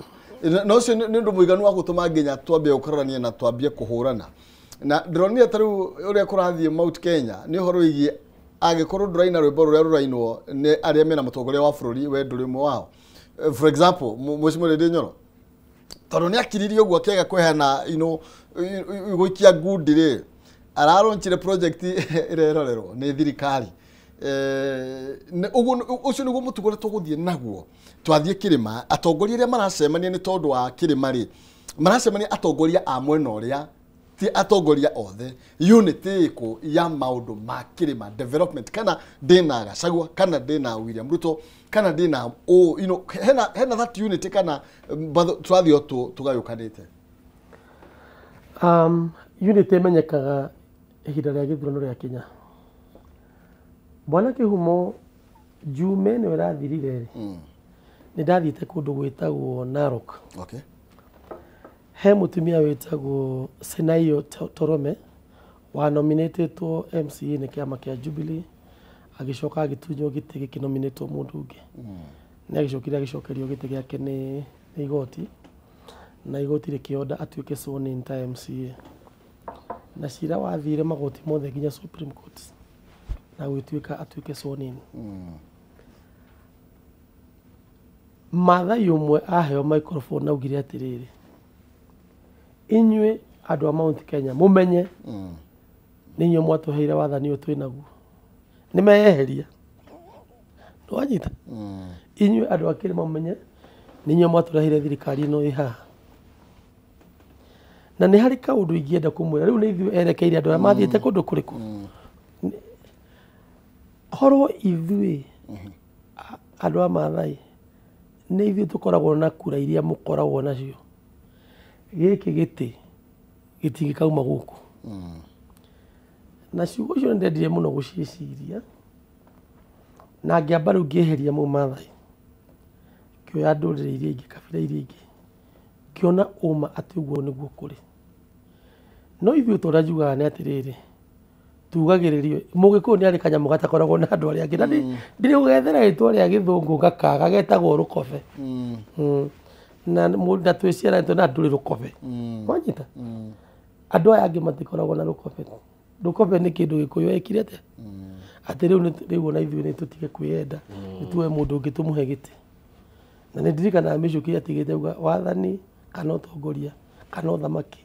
Na ũcio nĩ ũndũ mũiganu wa gũtũma nginya twambie gũkararania na twambie kũhũrana. Na ndĩronire ta rĩu ũrĩa kũrathiĩ Mount Kenya nĩ ũhoro wĩgiĩ angĩkorwo ndũraina rwĩmbo rũrĩa rũrainwo nĩ arĩa mena mũtongoria wa bũrũri, we ndũrĩ ũmwe wao. For example, Mheshimiwa Ndindi Nyoro, tondũ nĩ akiririe ũguo akĩaga kũheana, you know, gũikia ngundi rĩ, araronchire project ĩrerorerwo nĩ thirikari. Ũguo ũcio nĩguo mũtugo ũrĩa tũgũthiĩ naguo twathiĩ kĩrĩma. Atongoria arĩa maracemania nĩ tondũ wa kĩrĩma rĩ, maracemania atongoria a mwena ũrĩa, ti atongoria othe. Unity ĩkũ ya maũndũ ma kĩrĩma development, kana ndĩna Gachagua, kana ndĩna William Ruto, kana ndĩna you know, hena that unity, kana bado tũrathiĩ o tũgayũkanĩte? Unity ĩmenyekaga ihinda rĩa gĩthurano rĩa Kenya. Bwana Kĩhumo, Jume nĩwe ĩrathirire rĩ, nĩ ndathiĩte kũndũ gwĩtagwo Narok. He mũtumia wĩtagwo Senaio Torome wa nominatetwo MCA nĩ kĩama kĩa Jubilee, agĩcoka agĩtunywo gĩtĩ gĩkĩnominatwo mũndũ ũngĩ. Nĩ agĩcokire agĩcokerio gĩtĩ gĩake nĩ igoti, na igoti rĩkĩonda atuĩke sworn in ta MCA. Na cira wathire magoti mothe nginya Supreme Court, na gũgĩtuĩka atuĩke sworn in. Maathai ũmwe aheo microphone augire atĩrĩrĩ, inyuĩ andũ a Mount Kenya mũmenye nĩ inyuĩ mwatũheire wathani ũyũ twĩ naguo. Nĩ meyeheria. Nĩwanyita? Inyuĩ andũ a kĩrĩma mũmenye nĩ inyuĩ mwatũreheire thirikari ĩno ĩ haha. Na nĩ harĩ kaũndũ ingĩenda kũmwĩra, rĩu nĩ ithuĩ erekeire andũ arĩa mathiĩte kũndũ kũrĩkũ. Horwo ithuĩ andũ a Maathai nĩ ithuĩ tũkoragwo na kura iria mũkoragwo nacio, gĩkĩ gĩtĩ gĩtingĩkauma gũkũ. Na ciugo icio nĩndendire mũno gũciĩciria, na ngĩamba rĩu ngĩeheria mau Maathai, ngĩoya ndũrĩrĩ iria ingĩ, kabira iria ingĩ, ngĩona ũma atĩ ũguo nĩguo kũrĩ. No ithuĩ ta ũrĩa njugaga nĩ atĩrĩrĩ, tugagĩrĩrio mũgĩkũyũ nĩ arĩ kanyamũ gatakoragwo na andũ arĩa angĩ, na ndirĩ gũgethera rĩtwa rĩa gĩthũngũ gakaga getagwo rũkobe. Na twĩciaranĩtwo na ndũrĩ rũkobe. Wanyita? Andũ aya angĩ matikoragwo na rũkobe. Rũkobe nĩ kĩndũ gĩkũyũ ekire atĩa? Atĩ rĩu ona ithuĩ nĩ tũtige kwĩyenda, nĩ tuoe mũndũ ũngĩ tũmũhe gĩtĩ. Na nĩ ndirikanaga Mĩchũkĩ atigĩte auga wathani kana ũtongoria kana ũthamaki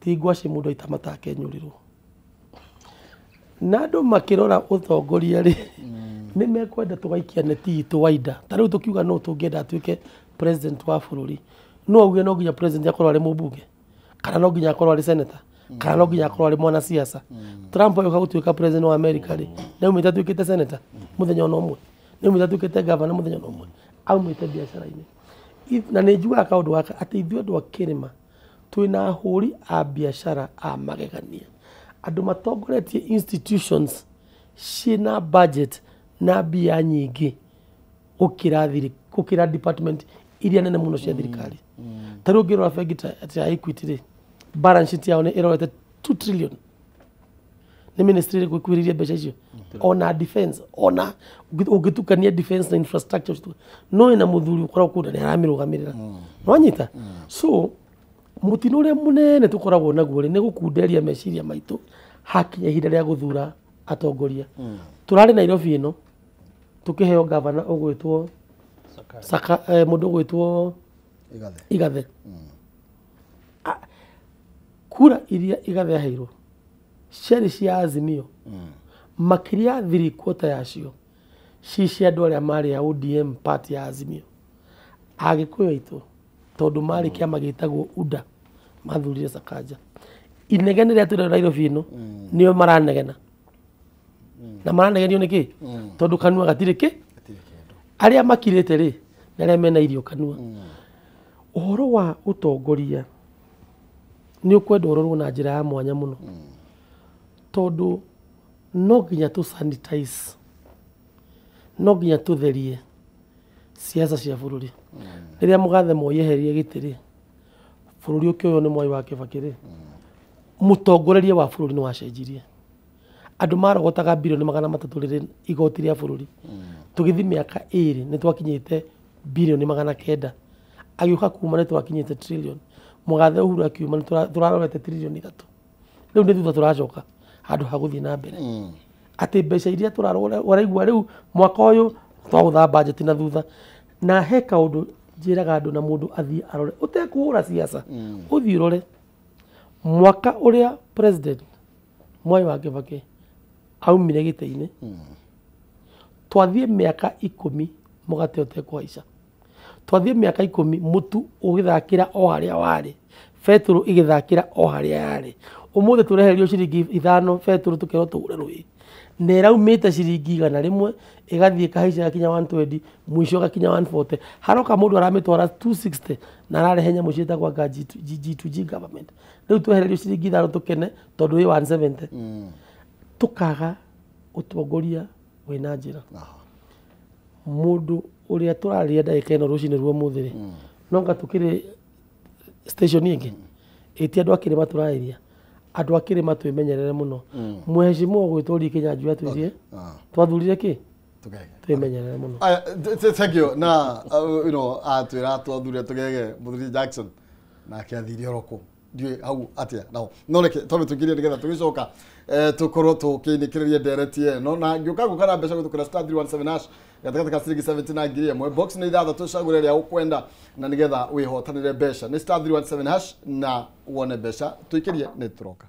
ti ngwacĩ mũndũ aita matake nyũrĩrwo. Na andũ makĩrora ũtongoria rĩ, nĩ mekwenda tũgaikia neti itũ waida. Ta rĩu tũkiuga no tũngĩenda atuĩke president wa bũrũri, no auge no nginya president akorwo arĩ mũmbunge, kana no nginya akorwo arĩ senator, kana no nginya akorwo arĩ mwanasiasa. Trump agĩũka gũtuĩka president wa America rĩ, nĩ aumĩte atuĩkĩte senator mũthenya ona ũmwe, nĩ aumĩte atuĩkĩte governor mũthenya ona ũmwe, aumĩte biacara-inĩ. Na nĩ njugaga kaũndũ gaka atĩ ithuĩ andũ a kĩrĩma twĩna ahũri a biacara a magegania, andũ matongoretie institutions ciĩna budget na mbia nyingĩ gũkĩra department iria nene mũno cia thirikari. Ta rĩu ũngĩrora bengi ta ya Equity rĩ, balance sheet yao nĩ ĩrorete 2 trillion. Nĩ ministry ĩrĩkũ ĩkuhĩrĩirie mbeca icio? Ona defense, ona ũngĩtukania defense na infrastructure no ĩna mũthuri ũkoragwo kũu na nĩ aramĩrũgamĩrĩra. Nĩwanyita? So mũtino ũrĩa mũnene tũkoragwo naguo rĩ nĩ gũkunderia meciria maitũ hakinya ihinda rĩa gũthura atongoria. Tũrarĩ Nairobi ĩno tũkĩheo gavana ũgwĩtwo Saka, mũndũ ũgwĩtwo Igathe. Kura iria Igathe aheirwo ciarĩ cia Azimio, makĩria 3/4 yacio ci cia andũ arĩa marĩ a ODM party ya Azimio. Agĩkũyũ aitũ tondũ marĩ kĩama gĩtagwo UDA mathurire Sakaja. Inegene rĩa tũrĩ Nairobi ĩno nĩo maranegena. Na maranegenio nĩkĩ? Tondũ kanua gatirĩ kĩ? Arĩa makirĩte rĩ na arĩa mena irio kanua. Ũhoro wa ũtongoria nĩ ũkwenda ũrorwo na njĩra ya mwanya mũno. Tondũ no nginya tũ sanitize, no nginya tũtherie siasa cia bũrũri. Rĩrĩa mũgathe Moi eherie gĩtĩ rĩ, bũrũri ũkĩoywo nĩ Mwai wa Kibaki rĩ, mũtongoreria wa bũrũri nĩ wacenjirie. Andũ marogotaga bilioni 300 rĩrĩ igoti rĩa bũrũri. Tũgĩthiĩ mĩaka 2 nĩ twakinyĩte bilioni 900. Agĩũka kuma nĩ twakinyĩte trillion. Mũgathe Uhuru akiuma nĩ tũrarorete trilioni 3. Rĩu nĩ thutha tũracoka handũ ha gũthiĩ na mbere. Atĩ mbeca iria tũraigua rĩu mwaka ũyũ twagũtha budget na thutha. Na he kaũndũ njĩraga andũ na mũndũ athiĩ arore ũtekũhũra siasa, ũthiĩ ũrore mwaka ũrĩa president Mwai wa Kibaki aumire gĩtĩ-inĩ, twathiĩ mĩaka 10 mũgate ũtekũhaica, twathiĩ mĩaka 10 mũtu ũgĩthakĩra o harĩa warĩ, betũrũ ĩgĩthakĩra o harĩa yarĩ. Ũmũthĩ tũreherio ciringi 5 betũrũ tũkerwo tũgũre rũĩ, na ĩraumĩte ciringi 100 ĩgathiĩ ĩkahaica ĩgakinya 120, mũico ĩgakinya 140. Haroka mũndũ aramĩtwara 260 na ararehe nyamũ ciĩtagwo anga G2G government. Rĩu twehererio ciringi 5 tũkene tondũ ĩ 170. Tũkaga ũtongoria wĩna njĩra. Mũndũ ũrĩa tũrarĩria ndagĩka ĩno rũcinĩ rwa ũmũthĩ rĩ, no anga tũkĩrĩ station ĩngĩ ĩti andũ a kĩrĩma tũrarĩria, andũ a kĩrĩma twĩmenyerere mũno. Mheshimiwa ũgwĩtwo Lee Kinyanjui atwĩrire twathurire kĩ? Twĩmenyerere mũno. Thank you. Na you know atwĩra twathurire tũgege mũthuri Jackson nake athire oro kũ ndiũĩ hau atĩa nao, no reke twambe tũkirie nĩgetha tũgĩcoka tũkorwo tũkĩinĩkĩrĩria ndereti ĩno na ngĩũka gũka na mbeca gũtũkĩra star 317 hash gatagatĩ ka ciringi 70 na 1000. Box nĩ 6 cagũre ĩrĩa ũkwenda na nĩgetha wĩhotanĩre mbeca. Nĩ star 317 hash na wone mbeca. Tũikĩrie nĩ tũroka.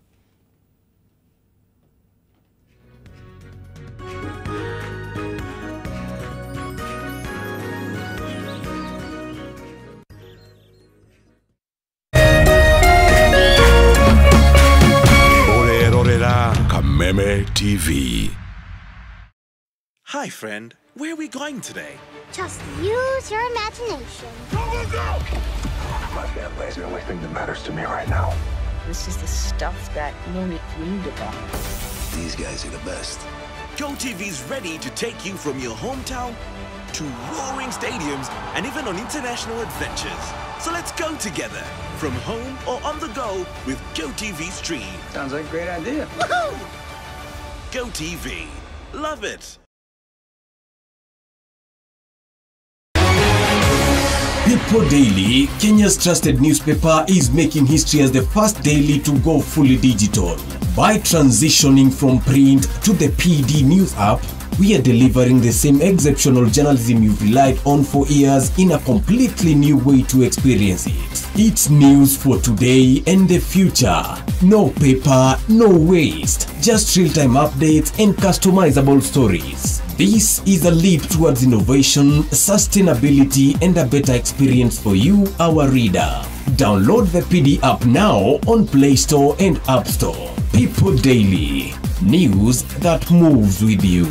Kameme TV. Hi, friend. Where are we going today? Just use your imagination. Go, go, go! My family is the only thing that matters to me right now. This is the stuff that Monet dreamed about. These guys are the best. GoTV's ready to take you from your hometown to roaring stadiums and even on international adventures. So let's go together, from home or on the go with GoTV Stream. Sounds like a great idea. Woohoo! GoTV. Love it. People Daily, Kenya's trusted newspaper, is making history as the first daily to go fully digital. By transitioning from print to the PD News app, we are delivering the same exceptional journalism you've relied on for years in a completely new way to experience it. It's news for today and the future. No paper, no waste. Just real-time updates and customizable stories. This is a leap towards innovation, sustainability, and a better experience for you, our reader. Download the PD app now on Play Store and App Store. People Daily. News that moves with you.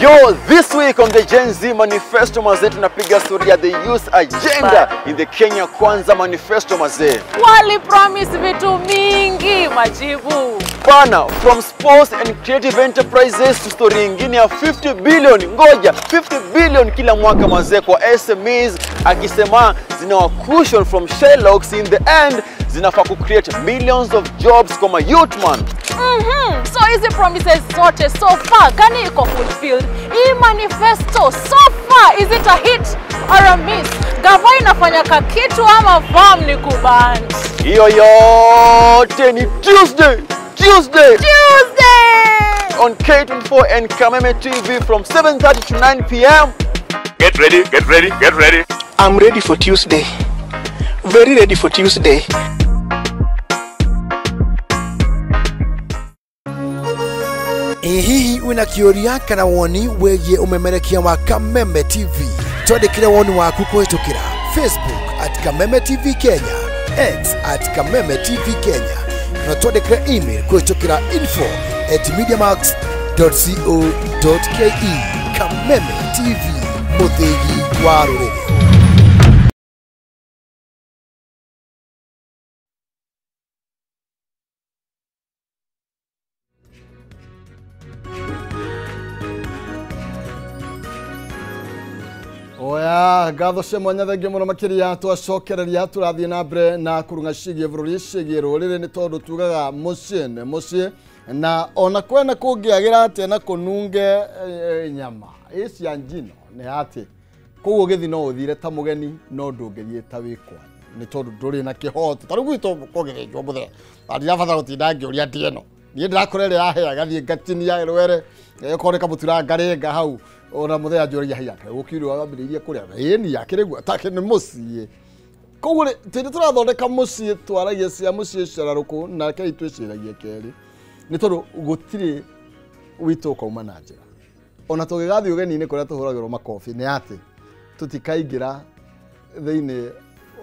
Yo, Yo, this week on the Gen Z Manifesto mazee, tunapiga story ya the youth agenda in the Kenya Kwanza Manifesto mazee. Wali promise vitu mingi majibu. Bana, from sports and creative enterprises to story ingine ya 50 billion, ngoja 50 billion kila mwaka mazee kwa SMEs, akisema zinawa cushion from Shellocks, in the end zinafaa ku create millions of jobs kwa ma youth man. So hizi promises zote so far gani iko fulfilled? Hii manifesto so far, is it a hit or a miss? Gava inafanya kakitu ama farm ni kuband? Hiyo yote ni Tuesday on K24 and Kameme TV from 7:30 to 9 p.m. Get ready, get ready, get ready. I'm ready for Tuesday. Very ready for Tuesday. Hihi wina kĩũria kana woni wĩgiĩ ũmemerekia wa Kameme TV, twandĩkĩre woni waku kũhĩtũkĩra Facebook at Kameme TV Kenya, X at Kameme TV Kenya, na twandĩkĩre email kũhĩtũkĩra info@mediamax.co.ke. Kameme TV, mũthĩgi wa rũrĩrĩ. Oya, ngatho cia mwanya thengio mũno makĩria twacokereria tũrathiĩ na mbere na kũrung'a ciĩgiĩ bũrũri ciĩgiĩ rũrĩrĩ nĩ tondũ tugaga mũciĩ nĩ mũciĩ na ona kwena kũngĩagĩra atĩa na kũnunge nyama cia njino nĩ atĩ koguo gĩthi no ũthire ta mũgeni no ndũngĩthiĩ ta wĩ kwanyu nĩ tondũ ndũrĩ na kĩhoto ta rĩu gwitũ kũngĩthĩnjwo mũthee ndirabatara gũtinda ngĩũria ndĩ ĩno niĩ ndĩrakora ĩrĩa yaheaga thiĩ ngatinia rwere ĩkorwo nĩ kamũtura ngarĩnga hau ona mũthee anjũragia haiya kaĩ gũkirwo wambĩrĩirie kũrĩa ĩni akĩrĩ guo take nĩ mũciĩ koguo rĩ tĩndĩ tũrathondeka mũciĩ twaragia cia mũciĩ cararũkũ na kei twĩciragie kerĩ nĩ tondũ gũtirĩ witũ ũkauma na njĩra ona tũgĩgathiĩ ũgeni-inĩ kũrĩa tũhũragĩrwo makobi nĩ atĩ tũtikaingĩra thĩinĩ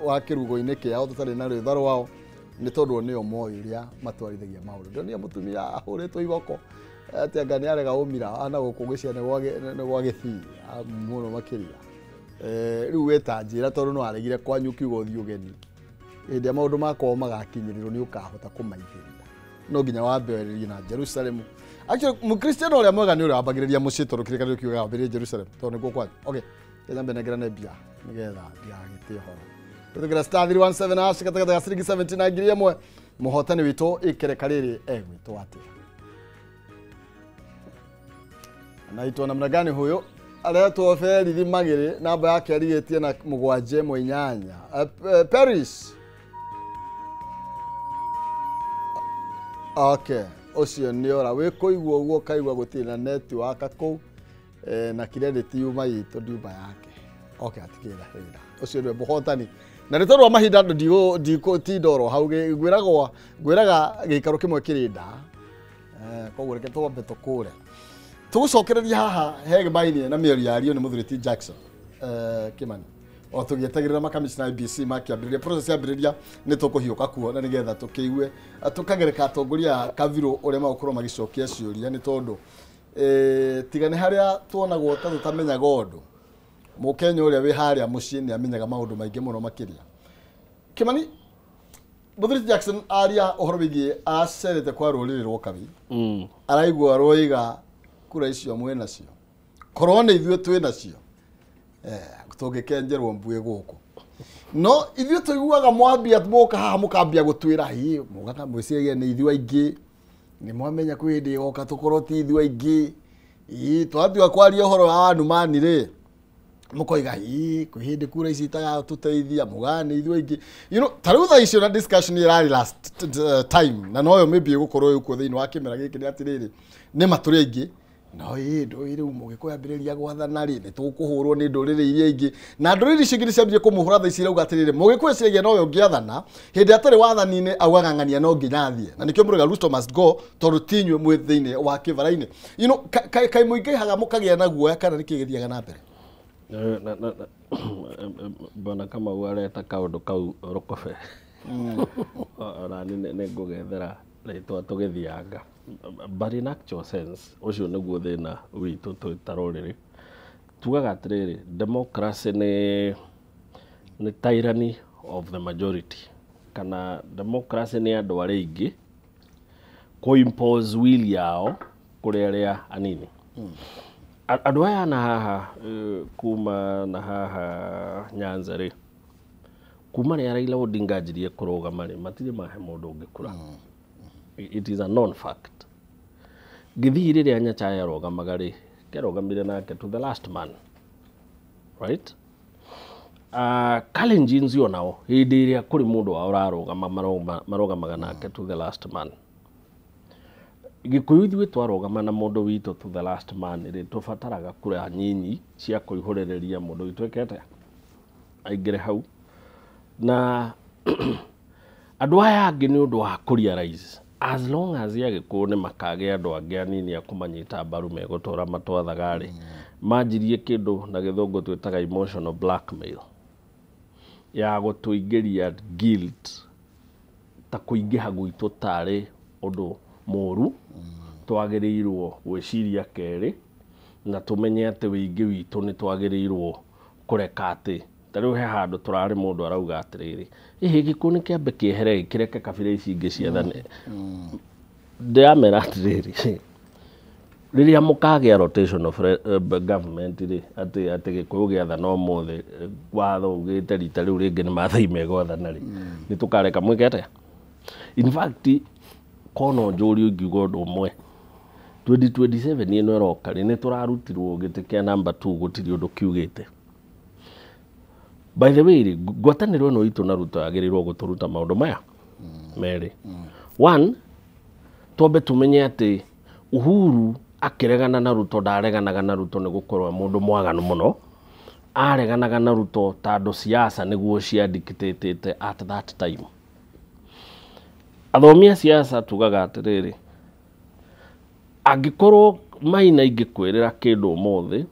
wa kĩrugo-inĩ kĩao tũtarĩ na rwĩtha rwao nĩ tondũ nĩo moĩ ũrĩa matwarithagia maũndũ. Ndonire mũtumia ahũrĩtwo iboko atĩ anga nĩ arega ũmira ana gũkũ gwĩcia nĩ gwa gĩthii mũno makĩria. Rĩu we ta njĩra tondũ no aregire kwanyu ũkiuga ũthiĩ ũgeni hĩndĩ ĩrĩa maũndũ makwao magakinyĩrĩrwo nĩ ũkahota kũmaithĩrĩria no nginya wambĩrĩrie na Jerusalem. Actually mũkristiano ũrĩa mwega nĩ ũrĩa wambagĩrĩria mũciĩ tondũ kĩrĩkanĩro kiugaga wambĩrĩrie Jerusalem tondũ nĩkuo kwanyu. Okay, nyambe nengerane mbia nĩgetha ndigagĩte ũhoro. Tũkĩra star 317 hash gatagatĩ ga ciringi 79 ngiri ĩmwe mũhotani witũ ikereka rĩrĩ egwĩtwo atĩa? Anaitwa namna gani huyo? Aretwo Ferithi Magĩrĩ, namba yake arigĩtie na 718. Paris. Okay, ũcio nĩ ora wĩ kũigua ũguo kaigua gũtirĩ na network kũu na credit yuma itũ ndiuma yake. Okay, atikĩra wĩra. Ũcio nĩwe mũhotani. Na nĩ tondũ wa mahinda ndikũtinda oro hau ngwĩraga gĩikaro kĩmwe kĩrĩ nda koguo reke twambe tũkũre tũgũcokereria haha he gĩmaini na mĩario yario nĩ mũthuri T Jackson Kimani o tũgĩetagĩrĩra makamishna IEBC makĩambĩrĩria process yambĩrĩria nĩ tũkũhiũka kuo na nĩgetha tũkĩigue tũkagereka atongoria Kavirũ ũrĩa magũkorwo magĩcokia ciũria nĩ tondũ tiga nĩ harĩa tuonagwo ta tũtamenyaga ũndũ Mũkenya ũrĩa wĩ harĩa mũciĩ nĩ amenyaga maũndũ maingĩ mũno makĩria. Kimani, Mũthuri Jackson aria ũhoro wĩgiĩ acerete kwa rũrĩrĩ rwa Kabi araigua rwaiga kura icio mwĩ nacio korwo nĩ ithuĩ twĩ nacio tũngĩkenjerwo mbuĩ gũkũ no ithuĩ tũiguaga mwambia mũka haha mũkambia gũtwĩra hĩ mũgaka mwĩciragia nĩ ithuĩ aingĩ nĩ mwamenya kwĩ hĩndĩ ĩgoka tũkorwo ti ithuĩ aingĩ twatua kwaria ũhoro wa Anumani rĩ mukoiga hii kwĩ hĩndĩ kura ici itagatũteithia mũgane ithuĩ aingĩ you know ta rĩu thaa icio na discussion ĩrarĩ last time na noyo maybe ĩgũkorwo ĩkuo thĩinĩ wa kĩmera gĩkĩ nĩ atĩrĩrĩ nĩ ma tũrĩ aingĩ no ĩ ndũĩ rĩu mũgĩkũyũ ambĩrĩria gwathana rĩ nĩ tũkũhũrwo nĩ ndũrĩrĩ iria ingĩ na ndũrĩrĩ icio ingĩ nĩ ciambire kũmũhũra thaa ici irauga atĩrĩrĩ mũgĩkũyũ eciragia nowe ũngĩathana hĩndĩ atarĩ wathani-inĩ augaga ng'ania no nginya athiĩ na nĩkĩo mũrauga Ruto must go tondũ ti inyuĩ mwĩ thĩinĩ wa kĩbara-inĩ you know kaĩ mũingĩhaga mũkagĩa na guoya kana nĩkĩ gĩthiaga na mbere? Bwana Kamau areta kaũndũ kau rũkobe ona nĩ ngũgethera rĩtwa tũgĩthianga. But in actual sense, ũcio nĩguo thĩna witũ twĩ ta rũrĩrĩ. Tugaga atĩrĩrĩ, democracy nĩ tyranny of the majority, kana democracy nĩ andũ arĩa aingĩ kũ-impose will yao kũrĩ arĩa anini. Andũ aya na haha kuma na haha Nyanza rĩ, kuma rĩrĩa Raila Odinga anjirie kũrũgama rĩ, matirĩ mahe mũndũ ũngĩ kura. It is a known fact. Gĩthii rĩrĩa Nyachae arũgamaga rĩ, kĩarũgamire nake to the last man, right? Kalenjins onao hĩndĩ ĩrĩa kũrĩ mũndũ wao ũrarũgama marũgamaga nake to the last man. Gĩkũyũ ithuĩ twarũgama na mũndũ witũ to the last man rĩ, tũbataraga kura nyinyi cia kũihũrĩrĩria mũndũ witũ eke atĩa, aingĩre hau. Na andũ aya angĩ nĩ ũndũ wa kũ-realize as long as Agĩkũyũ nĩ makagĩa andũ angĩ anini a kũmanyita mbaru megũtũra matwathaga rĩ, manjirie kĩndũ na gĩthũngũ twĩtaga emotional blackmail, ya gũtũingĩria guilt ta kũingĩha gwitũ tarĩ ũndũ mũru, twagĩrĩirwo gwĩciria kerĩ na tũmenye atĩ wĩingĩ witũ nĩ twagĩrĩirwo kũreka atĩ ta rĩu he handũ tũrarĩ mũndũ arauga atĩrĩrĩ, ĩhĩ Gĩkũyũ nĩ kĩambe kĩehere kĩreke kabira ici ingĩ ciathane. Ndĩramera atĩrĩrĩ, rĩrĩa mũkagĩa rotation of government rĩ, atĩ Gĩkũyũ gĩathana ũmũthĩ, watho ugĩte rita rĩu rĩngĩ nĩ Maathai megwathana rĩ, nĩ tũkareka mwĩke atĩa? In fact, kono njũrio ingiuga ũndũ ũmwe, 2027 ĩno ĩroka rĩ, nĩ tũrarutirwo gĩtĩ kĩa number 2 gũtirĩ ũndũ kiugĩte. By the way rĩ, ngwatanĩro ĩno itũ na Ruto yagĩrĩirwo gũtũruta maũndũ maya merĩ. One, twambe tũmenye atĩ Uhuru akĩregana na Ruto ndareganaga na Ruto nĩ gũkorwo mũndũ mwaganu mũno, areganaga na Ruto tondũ siasa nĩguo ciandictatĩte at that time. Athomi a siasa tugaga atĩrĩrĩ, angĩkorwo Maina ingĩkwĩrĩra kĩndũ ũmũthĩ,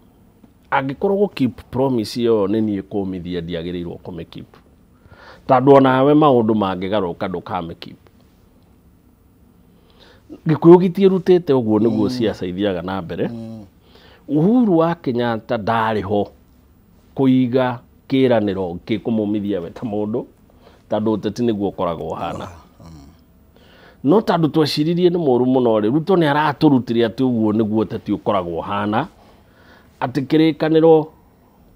angĩkorwo gũ keep promise ĩyo nĩ niĩ kũmithia ndiagĩrĩirwo kũmĩ keep, tondũ onawe maũndũ mangĩgarũrũka ndũkamĩ keep. Gĩkũyũ gĩtiĩrutĩte ũguo nĩguo siasa ithiaga na mbere. Uhuru wa Kenyatta ndarĩ ho kũiga kĩranĩro gĩkũmũmithia we ta mũndũ, tondũ ũteti nĩguo ũkoragwo ũhana. No tondũ tweciririe nĩ mũru mũno rĩ, Ruto nĩ aratũrutire atĩ ũguo nĩguo ũteti ũkoragwo ũhana, atĩ kĩrĩkanĩro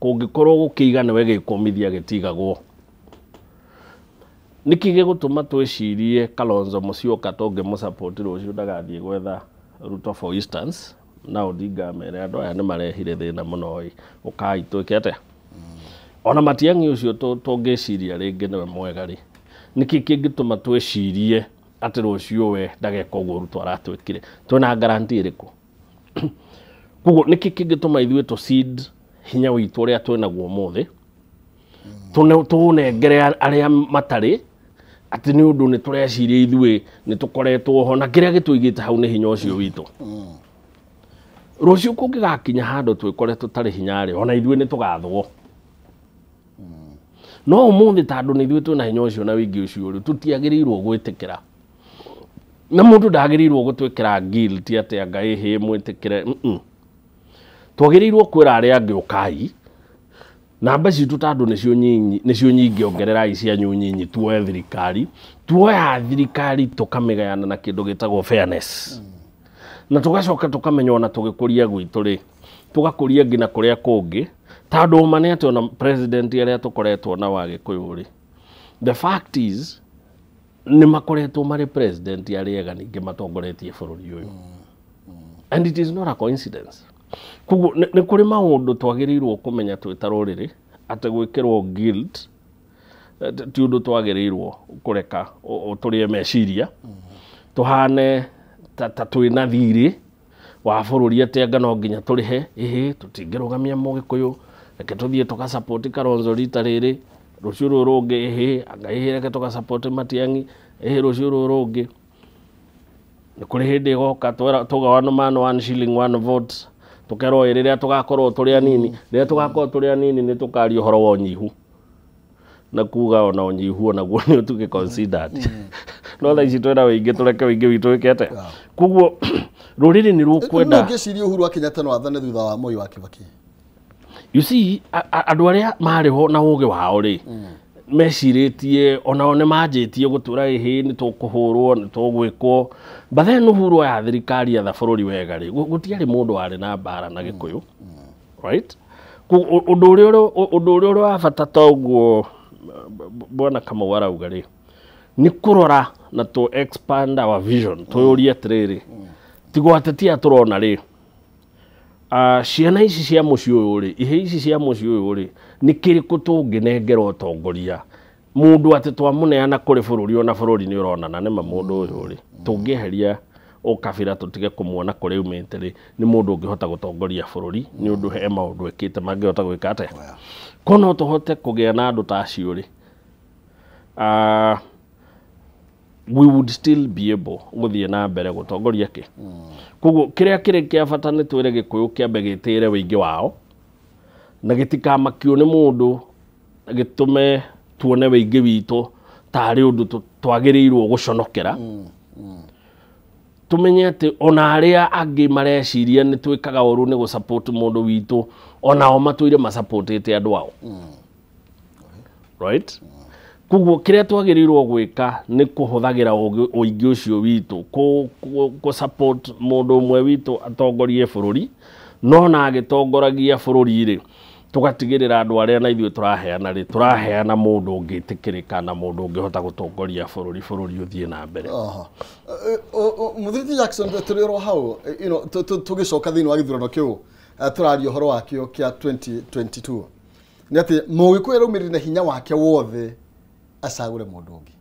kũngĩkorwo gũkĩiga nĩwe gĩkũmithia gĩtigagwo. Nĩkĩ gĩgũtũma twĩcirie Kalonzo Musyoka tũngĩmũsupport rũciũ ndagathiĩ gwetha Ruto for instance, na Odinga mere andũ aya nĩ marehire thĩna mũno ĩ, ũkai twĩke atĩa? Ona Matiang'i ũcio tũngĩciria rĩngĩ nĩwe mwega rĩ, nĩkĩ kĩngĩtũma twĩcirie atĩ rũciũ we ndageka ũguo Ruto aratwĩkire? Twĩna guarantee ĩrĩkũ? Koguo nĩkĩ kĩngĩtũma ithuĩ tũ cede hinya witũ ũrĩa twĩnaguo ũmũthĩ, tũũnengere arĩa matarĩ, atĩ nĩ ũndũ nĩ tũreciria ithuĩ nĩ tũkoretwo ho na kĩrĩa gĩtũigĩte hau nĩ hinya ũcio witũ. Rũciũ kũngĩgakinya handũ twĩkore tũtarĩ hinya rĩ, ona ithuĩ nĩ tũgathwo. No ũmũthĩ tondũ nĩ ithuĩ twĩna hinya ũcio na wĩingĩ ũcio rĩ, tũtiagĩrĩirwo gwĩtĩkĩra. Na mũndũ ndagĩrĩirwo gũtwĩkĩra guilt atĩ anga ĩhĩ mwĩtĩkĩre. Twagĩrĩirwo kwĩra arĩa angĩ ũkai, namba citũ tondũ nĩcio nyingĩ, ongererai cianyu nyinyi, tuoe thirikari. Tuoya thirikari tũkamĩgayana na kĩndũ gĩtagwo fairness. Na tũgacoka tũkamenya ona tũgĩkũria gwitũ rĩ, tũgakũria nginya kũrĩa kũngĩ, tondũ ũma nĩ atĩ ona president arĩa tũkoretwo na wa Gĩkũyũ rĩ, the fact is nĩ makoretwo marĩ president arĩa ega ningĩ matongoretie bũrũri ũyũ. And it is not a coincidence. Koguo nĩ kũrĩ maũndũ twagĩrĩirwo kũmenya twĩ ta rũrĩrĩ atĩ gwĩkĩrwo guilt ti ũndũ twagĩrĩirwo kũreka ũtũrĩe meciria, tũhane ta twĩna thirĩ wa bũrũri atĩ anga no nginya tũrĩhe, ĩhĩ tũtingĩrũgamia Mũgĩkũyũ, reke tũthiĩ tũgasupport Kalonzo rita rĩrĩ, rũciũ rũrũ rũngĩ ĩhĩ anga ĩhĩ reke tũgasupport Matiang'i, ĩhĩ rũciũ rũrũ rũngĩ. Nĩ kũrĩ hĩndĩ ĩgoka tuga one man one shilling one vote, tũkerwo ĩ rĩrĩa tũgakorwo tũrĩ anini, rĩrĩa tũgakorwo tũrĩ anini nĩ tũkaria ũhoro wa ũnyihu, na kuga ona ũnyihu onaguo nĩ ũtuĩke considered. No thaa ici twĩna wĩingĩ tũreke wĩingĩ witũ wĩke atĩa. Koguo rũrĩrĩ nĩ rũkwenda. No ngĩciria Uhuru wa Kenyatta no athane thutha wa Moi wa Kibaki. You see, andũ arĩa marĩ ho na ũgĩ wao rĩ, mecirĩtie onao nĩ manjĩtie gũtũra ĩhĩ nĩ tũkũhũrwo nĩ tũgwĩkwo. But then Uhuru oya thirikari etha bũrũri wega rĩ, gũtiarĩ mũndũ warĩ na mbara na Gĩkũyũ. Right? Ũndũ ũrĩa ũrĩ wa bata ta ũguo Bwana Kamau arauga rĩ, nĩ kũrora na to expand our vision, twĩyũrie atĩrĩrĩ, tigo ateti aya tũrona rĩ, ciana ici cia mũciĩ ũyũ rĩ, ihĩĩ ici cia mũciĩ ũyũ rĩ, nĩ kĩrĩkũ tũngĩnengera ũtongoria mũndũ atĩ twamũneana kũrĩ bũrũri ona bũrũri nĩ ũronana nĩma mũndũ ũyũ rĩ, tũngĩeheria ũkabira tũtige kũmuona kũrĩa umĩte rĩ, nĩ mũndũ ũngĩhota gũtongoria bũrũri nĩ ũndũ he maũndũ ekĩte mangĩhota gwĩka atĩa. Ko no tũhote kũgĩa na andũ ta acio rĩ, we would still be able gũthiĩ na mbere gũtongoria kĩ. Koguo kĩrĩa kĩrĩ kĩa bata nĩ twĩre Gĩkũyũ kĩambe gĩtĩĩre wĩingĩ wao na gĩtikamakio nĩ mũndũ gĩtũme tuone wĩingĩ witũ tarĩ ũndũ twagĩrĩirwo gũconokera. Tumenye atĩ ona arĩa angĩ mareciria nĩ twĩkaga ũru nĩ gũ-support mũndũ witũ, onao matũire masupportĩte andũ ao. Right? Koguo kĩrĩa twagĩrĩirwo gwĩka nĩ kũhũthagĩra ũingĩ ũcio witũ kũ-support mũndũ ũmwe witũ atongorie bũrũri, no na agĩtongoragia bũrũri rĩ, tũgatigĩrĩra andũ arĩa na ithuĩ tũraheana rĩ, tũraheana mũndũ ũngĩtĩkĩrĩka na mũndũ ũngĩhota gũtongoria bũrũri, bũrũri ũthiĩ na mbere. Mũthuri Jackson, tũrĩ oro hau, tũgĩcoka thĩinĩ wa gĩthurano kĩu tũraria ũhoro wakĩo kĩa 2022, nĩ atĩ Mũgĩkũyũ araumĩrire na hinya wake wothe acagũre mũndũ ũngĩ.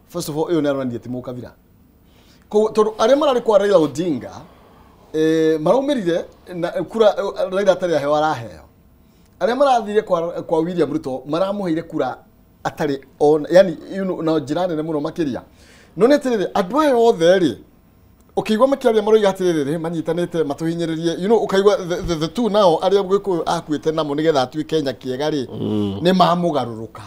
First of all, ĩyo nĩ aronania ti mũkabira. Tondũ arĩa mararĩ kwa Raila Odinga maraumĩrire na kura Raila atarĩ aheo araheo. Arĩa marathire kwa William Ruto maramũheire kura atarĩ ona, yani na njĩra nene mũno makĩria. No nĩ atĩrĩrĩ, andũ aya othe rĩ, ũkĩigua makĩaria maroiga atĩrĩrĩ, manyitanĩte matũhinyĩrĩrie, you know, ũkaigua the two nao arĩa Gĩkũyũ akuĩte namo nĩgetha atuĩke Kenya kĩega rĩ, nĩ mamũgarũrũka.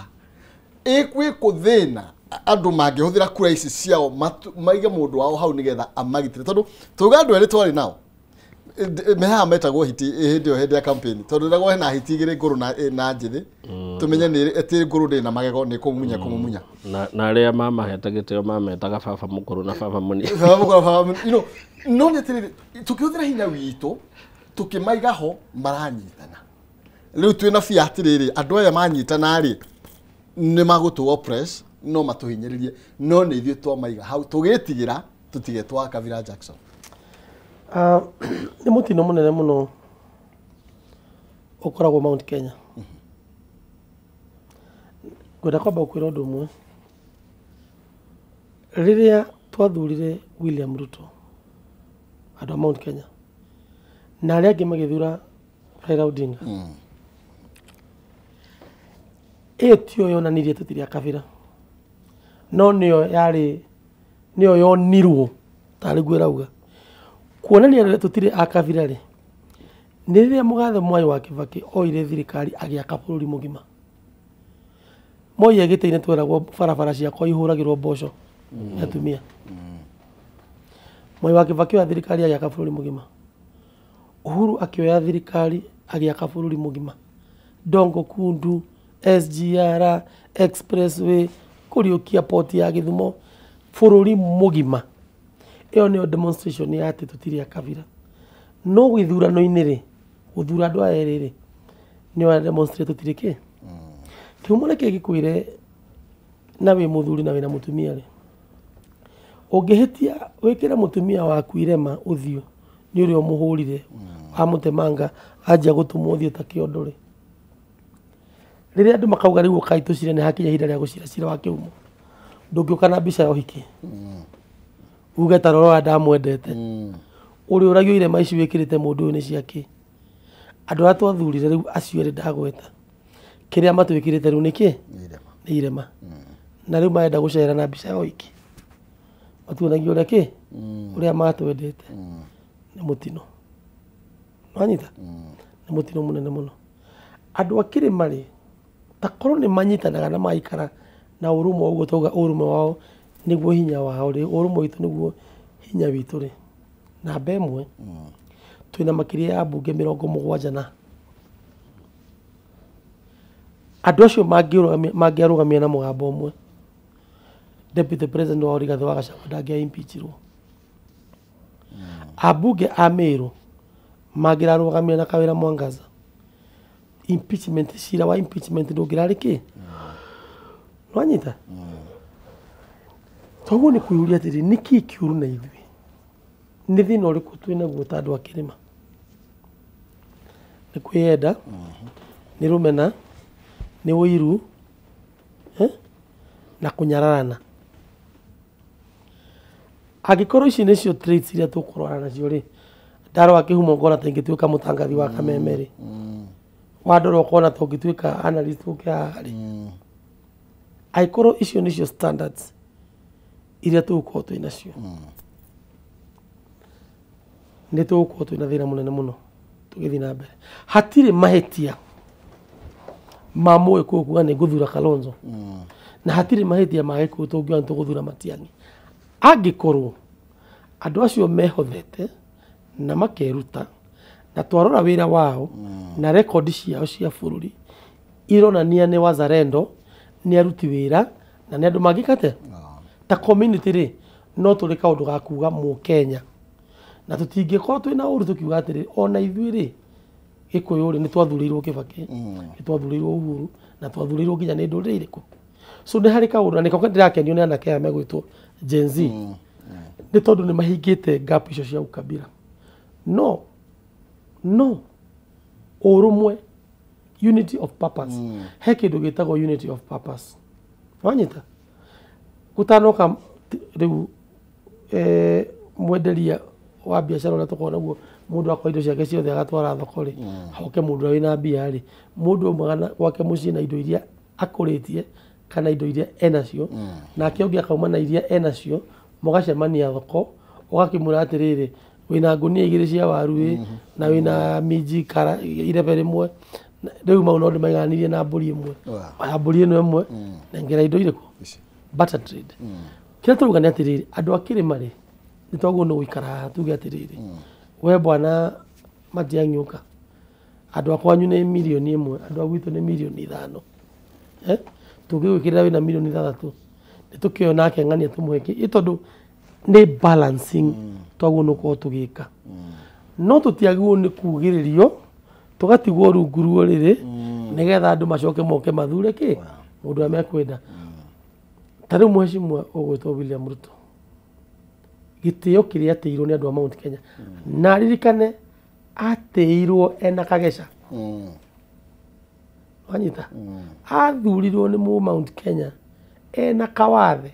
Ĩkwĩ kũthĩna andũ mangĩhũthĩra kura ici ciao maige mũndũ wao hau nĩgetha amagitĩre, tondũ tuga andũ erĩ twarĩ nao mehaha metagwo hiti hĩndĩ ĩyo hĩndĩ ya campaign, tondũ ĩragwo hena hiti igĩrĩ ngũrũ na njĩthĩ, tũmenye nĩ ĩtĩ ngũrũ ndĩrĩ na magego nĩ kũmumunya kũmumunya. Na arĩa mamahete gĩtĩo mametaga baba mũkũrũ na baba mũnini. Baba mũkũrũ na baba mũnini. You know, no nĩ atĩrĩrĩ, tũkĩhũthĩra hinya witũ tũkĩmaiga ho maranyitana. Rĩu twĩna bia atĩrĩrĩ, andũ aya manyitana rĩ, nĩ magũtũ oppress, no matũhinyĩrĩrie, no nĩ ithuĩ twamaiga hau tũgĩtigĩra tũtigetwo wa Kabira Jackson. Nĩ mũtino mũnene mũno ũkoragwo Mount Kenya. Ngwenda kwamba gũkwĩra ũndũ ũmwe. Rĩrĩa twathurire William Ruto andũ a Mount Kenya na arĩa angĩ magĩthura Raila Odinga, ĩyo tiyo yonanirie tũtirĩ a kabira, no nĩyo yarĩ, nĩyo yonirwo tarĩ guo ĩrauga. Kuonania rĩrĩa tũtirĩ a kabira rĩ, nĩ rĩrĩa mũgathe Mwai wa Kibaki oire thirikari agĩaka bũrũri mũgima. Moi e gĩtĩ-inĩ tweragwo barabara ciakwa ihũragĩrwo mboco nĩ atumia. Moi wa Kibaki oya thirikari agĩaka bũrũri mũgima. Uhuru akĩoya thirikari agĩaka bũrũri mũgima. Dongo Kundu, SGR, Expressway, kũriũkia poti ya Gĩthumo, bũrũri mũgima. Ĩyo nĩyo demonstration ya atĩ tũtirĩ a kabira. No gĩthurano-inĩ rĩ, gũthura andũ aya erĩ rĩ, nĩyo demonstrate tũtirĩ kĩ. Kĩhumo reke gĩkwĩre na wĩ mũthuri na wĩna mũtumia rĩ, ũngĩhĩtia wĩkĩre mũtumia waku irema ũthiũ nĩ ũrĩa ũmũhũrire amũtemanga anjia gũtũmwo ũthiũ ta kĩondo rĩ, rĩrĩa andũ makauga rĩu ũkai tũcire nĩ hakinya ihinda rĩa gũcira cira wa kĩhumo, ndũngĩũka na mbica ya ũhiki uge ta rora ndamwendete, ũrĩa ũragio irema ici wĩkĩrĩte mũndũ ũyũ nĩ ciake. Andũ arĩa twathurire rĩu acio erĩ ndagweta, kĩrĩa matwĩkĩrĩte rĩu nĩ kĩ? Nĩ irema. Na rĩu marenda gũcera na mbica ya ũhiki, matuonagia ũrĩa kĩ? Ũrĩa matwendete. Nĩ mũtino. Nĩwanyita? Nĩ mũtino mũnene mũno. Andũ a kĩrĩma rĩ, ta korwo nĩ manyitanaga na maikara na ũrũmwe ũguo twauga ũrũmwe wao nĩguo hinya wao rĩ, ũrũmwe witũ nĩguo hinya witũ rĩ, namba ĩmwe twĩna makĩria ya mbunge 70 na andũ acio mangĩarũgamia na mũgambo ũmwe, Deputy President wa Rigathi wa Gachagua ndangĩa impeachirwo. Ambunge a Meru mangĩrarũgamia na Kawĩra Mwangaza, impeachment, cira wa impeachment ndũngĩrarĩ kĩ? Nwanyita? Toguo nĩ kwĩyũria atĩrĩ, nĩkĩĩ kĩũru na ithuĩ? Nĩ thĩna ũrĩkũ twĩnaguo ta andũ a kĩrĩma? Nĩ kwĩyenda, nĩ rũmena, nĩ ũiru, na kũnyararana. Angĩkorwo ici nĩcio traits iria tũkũrwara nacio rĩ, ndarora kĩhumo ngona ta ingĩtuĩka mũtangathi wa Kameme rĩ, wandora ũkona ta ũngĩtuĩka analyst ũke haha rĩ, angĩkorwo icio nĩcio standards iria tũgũkorwo twĩ nacio, nĩ tũgũkorwo twĩna thĩna mũnene mũno tũgĩthiĩ na mbere. Hatirĩ mahĩtia ma Mũgĩkũyũ kuga nĩ ngũthura Kalonzo, na hatirĩ mahĩtia ma Gĩkũyũ tũngiuga nĩ tũgũthura Matiang'i. Angĩkorwo andũ acio mehothete na makeruta na twarora wĩra wao na rekondi ciao cia bũrũri ironania nĩ wazalendo, nĩ aruti wĩra na nĩ andũ mangĩkate ta community rĩ, no tũrĩ kaũndũ ga kuga Mũkenya, na tũtingĩkorwo twĩna ũru tũkiuga atĩrĩ ona ithuĩ rĩ Gĩkũyũ rĩ nĩ twathurĩirwo Kĩbakĩ, nĩ twathurĩirwo Uhuru, na twathurĩirwo nginya nĩ ndũrĩrĩ irĩkũ. So nĩ harĩ kaũndũ na nĩko ndĩrakenio nĩ anake aya megwĩtwo Gen Z, nĩ tondũ nĩ mahingĩte gap icio cia ukabila. No ũrũmwe, unity of purpose. He kĩndũ gĩtagwo unity of purpose. Wanyita? Gũtanoka rĩu mwenderia wa biacara ũrĩa tũkoragwo naguo, mũndũ akwa indo ciake ciothe agatwara thoko rĩ, hoke mũndũ ũrĩa wĩna mbia rĩ, mũndũ ũmwe gwake mũciĩ na indo iria akũrĩtie kana indo iria enacio, nake ũngĩ akauma na iria enacio, mũgacemania thoko, ũgakĩmwĩra atĩrĩrĩ, wĩna ngũnia igĩrĩ cia waru ĩ, na wĩna minji kara irebe rĩmwe, rĩu mau no ndĩmaigananirie na mbũri ĩmwe, oya mbũri ĩno ĩmwe, nengera indo irĩkũ? Barter trade. Kĩrĩa tũrauga nĩ atĩrĩrĩ, andũ a kĩrĩma rĩ, nĩ twagĩrĩirwo nĩ gũikara haha tuge atĩrĩrĩ, we bwana Matiang'i ũka, andũ a kwanyu nĩ mirioni 1, andũ a gwitũ nĩ mirioni 5. Tũngĩgwĩkĩrĩra wĩna mirioni 6, nĩ tũkĩoyo nake ng'ania tũmũhe kĩ, ĩ tondũ nĩ balancing twagĩrĩirwo nĩ gũkorwo tũgĩka. No tũtiagĩrĩirwo nĩ kugĩrĩrio tũgatigwo rungu rũrĩrĩ nĩgetha andũ macoke moke mathure kĩ mũndũ ũrĩa mekwenda. Ta rĩu mheshimiwa ũgwĩtwo William Ruto, gĩtĩo kĩrĩa atĩirwo nĩ andũ a Mount Kenya, na aririkane atĩirwo ena kageca. Wanyita? Athurirwo nĩ mũ Mount Kenya ena kawathe.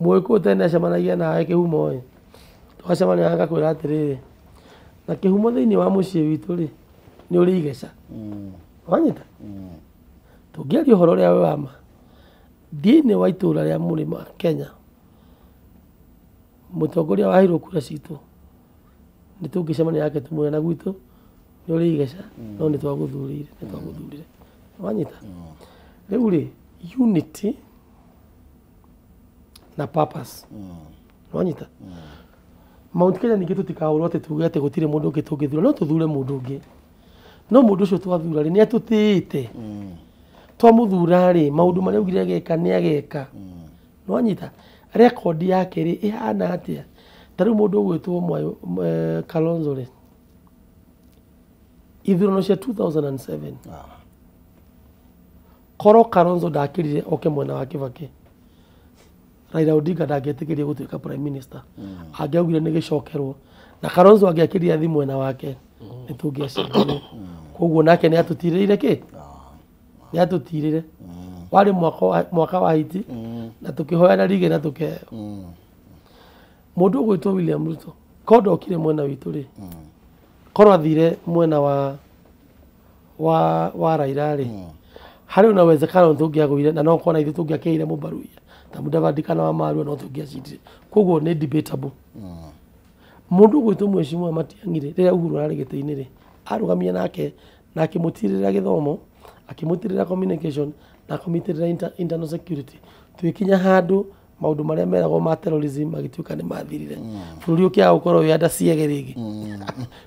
Mũgĩkũyũ tene acemanagia nawe kĩhumo ĩ, twacemania agakwĩra atĩrĩrĩ, na kĩhumo thĩinĩ wa mũciĩ witũ rĩ nĩ ũrĩ igeca. Wanyita? Tũngĩaria ũhoro ũrĩa wĩ wa ma, thĩinĩ wa itũũra rĩa mũrĩma Kenya, mũtongoria waheirwo kura citũ nĩ tũngĩcemania nake tũmwĩre na gwitũ nĩ ũrĩ igeca, no nĩ twagũthurire, nĩ twagũthurire. Wanyita? Rĩu rĩ, unity na purpose. Wanyita? Mount Kenya ningĩ tũtikahũrwo atĩ tuge atĩ gũtirĩ mũndũ ũngĩ tũngĩthura, no tũthure mũndũ ũngĩ. No mũndũ ũcio twathura rĩ, nĩ atũtĩĩte. Twamũthura rĩ, maũndũ marĩa augire ageka nĩ ageka. Nĩwanyita? Rekondi yake rĩ, ĩhana atĩa? Ta rĩu mũndũ ũgwĩtwo Kalonzo rĩ, ithurano cia 2007, korwo Kalonzo ndakĩrire oke mwena wa Kĩbakĩ, Raila Odinga ndangĩetĩkĩrie gũtuĩka prime minister. Angĩaugire nĩ gĩcokerwo, na Kalonzo angĩakĩrire athi mwena wake, nĩ tũngĩacindirwo. Koguo nake nĩ atũtirĩire kĩ? Nĩ atũtirĩre. Warĩ mwaka wa hiti, na tũkĩhoyana rigi na tũkĩheo. Mũndũ ũgwĩtwo William Ruto, korwo ndokire mwena witũ rĩ, korwo athire mwena wa Raila rĩ, harĩ na uwezekano tũngĩagũire, na no kona ithuĩ tũngĩakĩire Mũbaruia ta Mudavadi kana wa Marua, no tũngĩacindire. Koguo nĩ debatable. Mũndũ ũgwĩtwo Mheshimiwa Matiang'i rĩ, rĩrĩa Uhuru ararĩ gĩtĩ-inĩ rĩ, arũgamia nake na akĩmũtirĩrĩra gĩthomo, akĩmũtirĩrĩra communication, Na akamĩitĩrĩra internal security. Twĩkinya handũ maũndũ marĩa meragwo ma terrorism magĩtuĩka nĩ mathirire. Bũrũri ũkĩaga gũkorwo wĩ anda ciege rĩngĩ.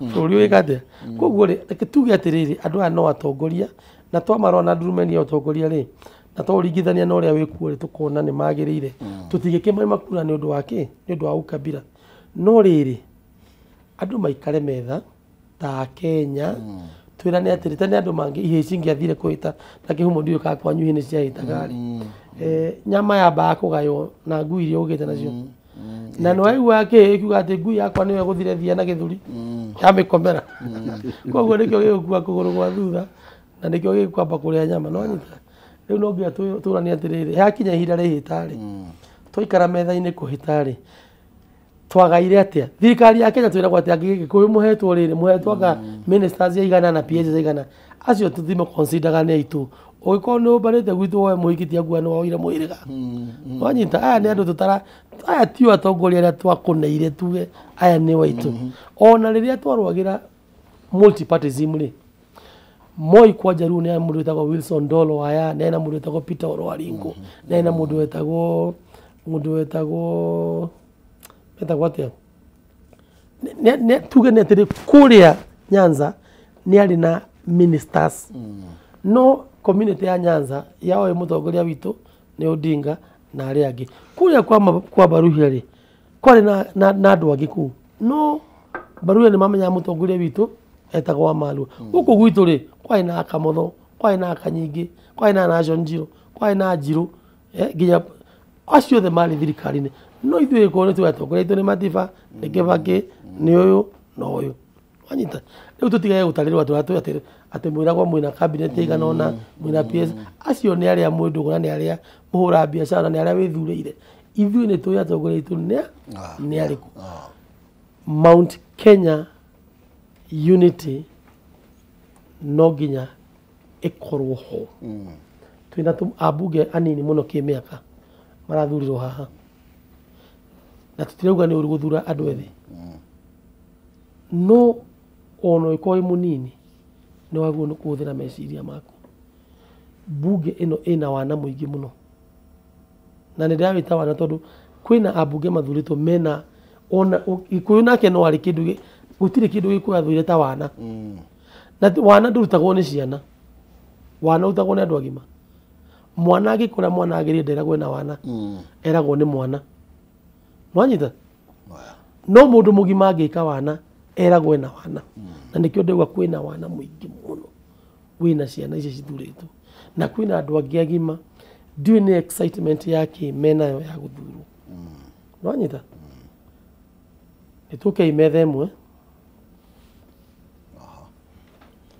Bũrũri ũgĩka atĩa? Koguo rĩ, reke tuge atĩrĩrĩ, andũ aya no atongoria na twamarora na ndurumeni ya ũtongoria rĩ, na twaũringithania na ũrĩa wĩkuo rĩ, tũkona nĩ magĩrĩire. Tũtingĩkĩmaima kura nĩ ũndũ wa kĩ? Nĩ ũndũ wa ũkabira. No rĩrĩ, andũ maikare metha ta Kenya, twĩrane atĩrĩ, tene andũ mangĩ ihĩĩ cingĩathire kũhĩta na kĩhumo ndiũĩ kana kwanyu ihĩĩ nĩ ciahĩtaga rĩ, nyama yambaga kũgaywo na ngui iria ũgĩte nacio. Na nĩ waigua kĩhĩĩ gĩkiuga atĩ ngui yakwa nĩyo ĩgũthire thia na gĩthũri yamĩkomera. Koguo nĩkĩo gĩgũkua kũgũrũ gwa thutha na nĩkĩo gĩkwamba kũrĩa nyama. No nyita rĩu no nginya tũranie atĩrĩrĩ, hakinya ihinda rĩhĩta rĩ, twaikara metha-inĩ kũhĩta rĩ, twagaire atĩa? Thirikari ya Kenya twĩragwo atĩ Agĩkũyũ mũhetwo rĩrĩ, mũhetwo anga ministers aigana na PS aigana, acio tũthimo consideraga nĩ aitũ. Ũngĩkorwo nĩ ũmbanĩte gwitũ woe mũhiki ti akuga nĩ woire mũhĩrĩga. Wanyita, aya nĩ andũ tũtara, aya tio atongoria arĩa twakũneire tuge aya nĩ waitũ. Ona rĩrĩa twarũagĩra multipartyism rĩ, Moi kwanja rĩu nĩ mũndũ wĩtagwo Wilson Ndolo aya, nĩ na mũndũ wĩtagwo Peter Orwaringo, nĩ na mũndũ wĩtagwo etagwo atĩa? Tuge nĩ atĩrĩ, kũrĩa Nyanza nĩ arĩ na ministers. No community ya Nyanza yaoĩ mũtongoria witũ nĩ Odinga na arĩa angĩ. Kũrĩa kwa Baruhia rĩ, kwarĩ na andũ angĩ kũu. No Baruhia nĩ mamenyaga mũtongoria witũ etagwo Wamalwa. Gũkũ gwitũ rĩ, kwarĩ na Kamotho, kwarĩ na Kanyingĩ, kwarĩ na Nation Njirũ, kwarĩ na Njirũ, nginya acio othe marĩ thirikari-inĩ. No ithuĩ gĩkũyũ nĩ tũĩ atongoria aitũ nĩ Matiba, nĩ Kĩbakĩ, nĩ ũyũ na ũyũ. Wanyita? Rĩu tũtigage gũtarĩrwo atĩ atĩ mwĩragwo mwĩna cabinet ĩigana ũna, mwĩna PS. Acio nĩ arĩa mwĩ ndũgũ na nĩ arĩa mũhũraga biacara na nĩ arĩa wĩthurĩire. Ithuĩ nĩ tũĩ atongoria aitũ nĩ arĩkũ. Mount Kenya Unity no nginya ĩkorwo ho. Twĩna ambunge anini mũno kĩmĩaka marathurirwo haha. Na tũtirauga nĩ ũru gũthura andũ ethĩ. No ona ũngĩkorwo wĩ mũnini nĩ wagĩrĩirwo nĩ kũhũthĩra meciria maku. Bunge ĩno ĩna wana mũingĩ mũno. Na nĩ ndĩrawĩta wana tondũ kwĩna ambunge mathurĩtwo mena ona Gĩkũyũ nake no arĩ kĩndũ, gũtirĩ kĩndũ Gĩkũyũ athũire ta wana. Na wana ndũrutagwo nĩ ciana. Wana ũrutagwo nĩ andũ agima. Mwana agĩkũra mwana agĩrĩire nderagwo ena wana. Eragwo nĩ mwana. Nwanyita? No mũndũ mũgima angĩka wana eragwo ena wana. Na nĩkĩo ndauga kwĩna wana mũingĩ mũno wĩna ciana ici cithurĩtwo. Na kwĩna andũ angĩ agima ndiũĩ nĩ excitement yake menayo ya gũthurwo. Nwanyita? Nĩ tũkei metha ĩmwe.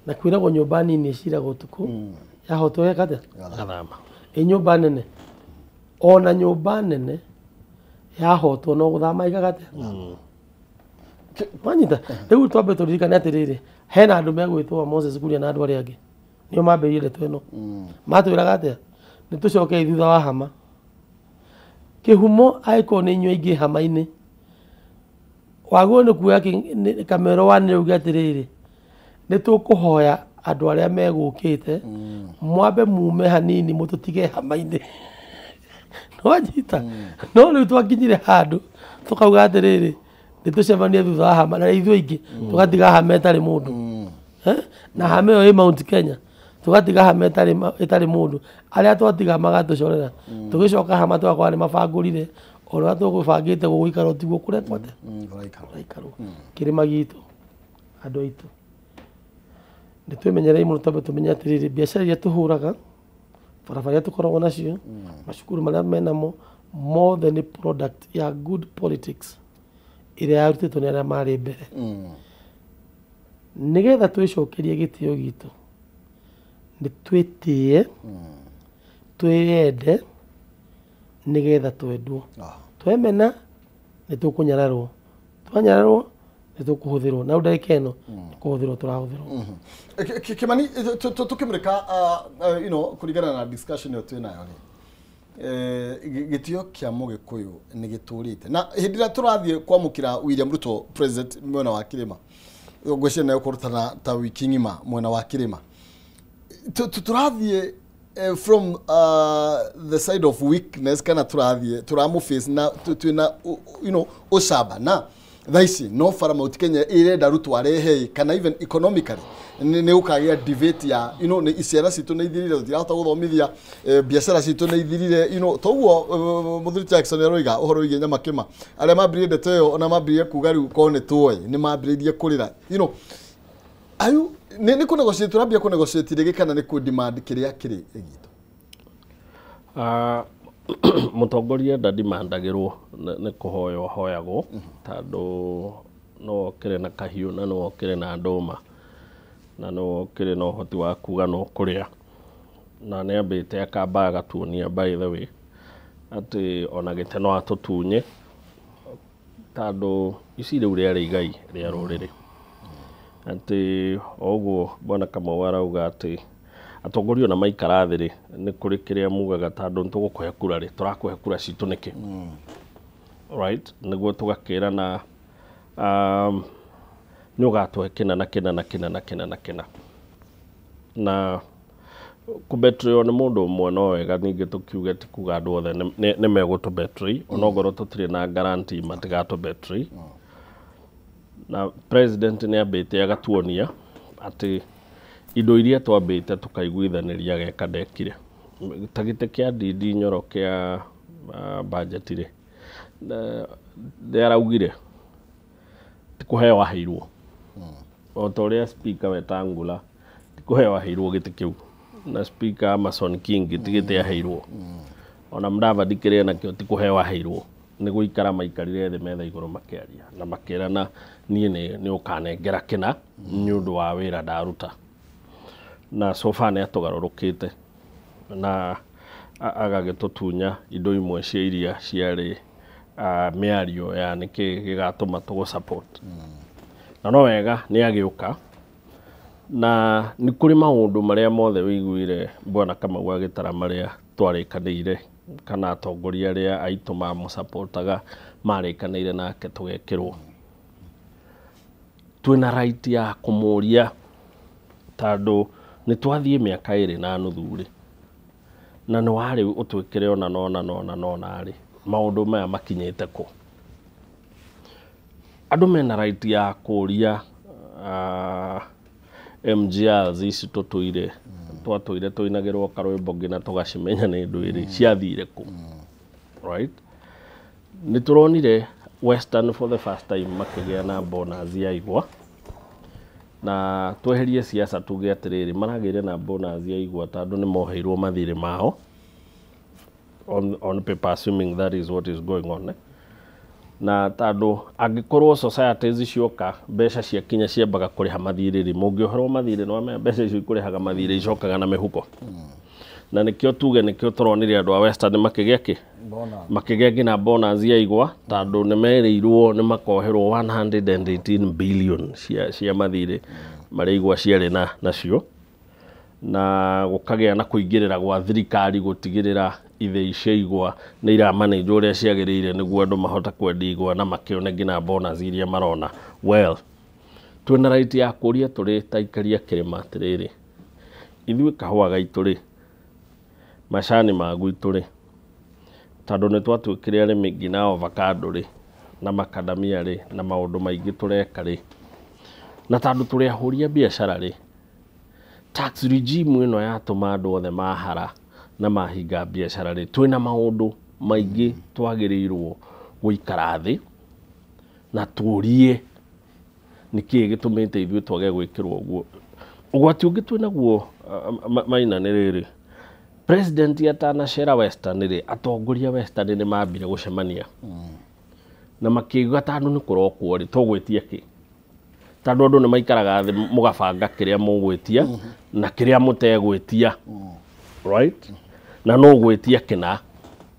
Na kwĩragwo nyũmba nini ĩciragwo ũtukũ yahotwo ĩgeka atĩa? Gathama. Ĩ nyũmba nene. Ona nyũmba nene yahotwo no gũthama ĩkaga atĩa? Wanyita? Rĩu twambe tũririkane atĩrĩrĩ, hena andũ megwĩtwo Moses Kuria na andũ arĩa angĩ nĩo mambĩrĩirie ndeto ĩno. Matwĩraga atĩa? Nĩ tũcokei thutha wa hama. Kĩhumo angĩkorwo nĩ inyuĩ aingĩ hama-inĩ, wagĩrĩirwo nĩ kuoya kamero wanĩrĩre uge atĩrĩrĩ, nĩ tũkũhoya andũ arĩa megũkĩte mwambe mume hanini mũtũtige hama-inĩ. Nwanyita? No rĩu twakinyire handũ tũkauga atĩrĩrĩ, nĩ tũcemanie thutha wa hama na ithuĩ aingĩ tũgatiga hama ĩtarĩ mũndũ. Na hama ĩyo ĩ Mount Kenya tũgatiga hama ĩtarĩ mũndũ. Arĩa twatiga magatũcorera. Tũgĩcoka hama tũgakora nĩ mabangũrire o ũrĩa tũgũbangĩte gũgũikara tiguo kũrekwo atĩa? Kũraikarwo. Kĩrĩma gitũ andũ aitũ nĩ twĩmenyerei mũno twambe tũmenye atĩrĩrĩ, biacara iria tũhũraga, barabara iria tũkoragwo nacio, macukuru marĩa menamo mothe nĩ product ya good politics ĩrĩa yarutĩtwo nĩ arĩa marĩ mbere. Nĩgetha twĩcokerie gĩtĩo gitũ nĩ twĩtĩe, twĩyende nĩgetha twendwo. Twemena nĩ tũkũnyararwo, twanyararwo nĩ tũkũhũthĩrwo, na rĩu ndagĩka ĩno nĩ kũhũthĩrwo tũrahũthĩrwo. Kimani, tukimurika you know, kũringana na discussion ĩyo twĩ nayo rĩ, gĩtĩo kĩa Mũgĩkũyũ nĩ gĩtũrĩte. Na hĩndĩ ĩrĩa tũrathiĩ kwamũkĩra William Ruto president mwena wa kĩrĩma, ngwĩciria nĩ egũkorwo ta wiki ng'ima mwena wa kĩrĩma, tũrathiĩ From the side of weakness kana turathie turamu face na twina you know ucamba na thaa ici no bara Mount Kenya irenda Ruto arehe kana even economically nĩ ũkagĩa debate ya you know nĩ ciana citũ nĩ ithirire tũtirahota gũthomithia biacara citũ nĩ ithirire you know toguo mũthuri Jackson aroiga ũhoro wĩgiĩ Nyamakĩma arĩa mambĩrĩirie ndeto ĩyo ona mambĩrĩirie kuga rĩu korwo nĩ tũĩ nĩ mambĩrĩirie kũrĩra you know ayu nĩ kũ negotiate tũrambia kũ negotiate rĩngĩ kana nĩ kũ demand kĩrĩa kĩrĩ gitũ. Mũtongoria ndadimandagĩrwo nĩ kũhoywo ahoyagwo tondũ no okĩre na kahiũ na no okĩre na ndũma na no okĩre na ũhoti wa kuga no kũrĩa na nĩ ambĩte akamba agatuonia by the way atĩ ona gĩtĩ no atũtunye tondũ ici rĩu rĩarĩ igai rĩa rũrĩrĩ atĩ o ũguo Bwana Kamau arauga atĩ atongoria ona maikara thĩ rĩ nĩ kũrĩ kĩrĩa mugaga tondũ nĩ tũgũkũhe kura rĩ tũrakũhe kura citũ nĩkĩ, right, nĩguo tũgakĩrana nĩ ũgatũhe kĩna na kĩna na kĩna na kĩna na kĩna na kũbetraywo nĩ mũndũ ũmwe no wega ningĩ tũkiuge ti kuga andũ othe nĩ megũtũ betray onongorwo tũtirĩ na guarantee matigatũ betray. Na president nĩ ambĩte agatuonia atĩ indo iria twambĩte tũkaiguithanĩria ageka ndekire ta gĩtĩ kĩa Ndindi Nyoro kĩa budget rĩ nĩ araugire ti kũheo aheirwo o ta ũrĩa speaker Wetangula ti kũheo aheirwo gĩtĩ kĩu na speaker Amason King ti gĩtĩ aheirwo ona Mudavadi kĩrĩa nakĩo ti kũheo aheirwo nĩ gũikara maikarire thĩ metha igũrũ makĩaria na makĩrana niĩ nĩ ũkanengera kĩna nĩ ũndũ wa wĩra ndaruta na so far nĩ atũgarũrũkĩte na agagĩtũtunya indo imwe cia iria ciarĩ mĩario ya nĩkĩ gĩgatũma tũgũ support na no wega nĩ agĩũka na nĩ kũrĩ maũndũ marĩa mothe wĩiguire Bwana Kamau agĩtara marĩa twarĩkanĩire kana atongoria arĩa aitũ mamũsupportaga marĩkanĩire nake tũgekĩrwo twĩna right ya kũmũria tondũ nĩ twathiĩ mĩaka 2.5 rĩ na nĩ warĩ ũtwĩkĩre ona nona nona nona rĩ maũndũ maya makinyĩte kũ. Andũ mena right ya kũria MGRs ici tũtũire twatũire tũinagĩrwo karwĩmbo nginya tũgacimenya nĩ ndwĩrĩ ciathire kũ, right. Nĩ tũronire Western for the first time makĩgĩa na bonus ya igwa na tweherie siasa tuge atĩrĩrĩ maragĩire na bonus ya igwa tondũ nĩ moheirwo mathirĩ mao on paper assuming that is what is going on, eh? Na tondũ angĩkorwo societies cioka mbeca ciakinya ciambaga kũrĩha mathirĩ rĩ mũngĩoherwo mathirĩ no amenya mbeca icio ikũrĩhaga mathirĩ icokaga na mĩhuko na nĩkĩo tuge nĩkĩo tũronire andũ a Western makĩgĩa kĩ makĩgĩa nginya bonus ya igwa tondũ nĩ merĩirwo nĩ makoherwo 118 billion cia mathirĩ marĩa igwa ciarĩ nacio na gũkagĩa na kũingĩrĩra gwa thirikari gũtigĩrĩra ithĩi cia igwa nĩ iramanĩnjwo ũrĩa ciagĩrĩire nĩguo andũ mahote kwendia igwa na makĩone nginya bonus iria marona. Well, twĩna right ya kũria tũrĩ ta aikari a kĩrĩma atĩrĩrĩ ithuĩ kahũa gaitũ rĩ macani ma gwitũ rĩ tondũ nĩ twatuĩkire arĩmi nginya avocado rĩ na macadamia rĩ na maũndũ maingĩ tũreka rĩ na tondũ tũrĩ ahũri a biacara rĩ tax regime ĩno yatũma andũ othe mahara na mahinga biacara rĩ twĩna maũndũ maingĩ twagĩrĩirwo gũikara thĩ na tũrie nĩkĩĩ gĩtũmĩte ithuĩ twage gwĩkĩrwo ũguo. Ũgwati ũngĩ twĩnaguo Maina nĩ rĩrĩ president atanacera Western rĩ atongoria Western nĩ mambire gũcemania na makiuga tondũ nĩ kũrokwo rĩ tũgwĩtia kĩ tondũ andũ nĩ maikaraga thĩ mũgabanga kĩrĩa mũgwĩtia na kĩrĩa mũtegwĩtia, right, na no gwĩtia kĩna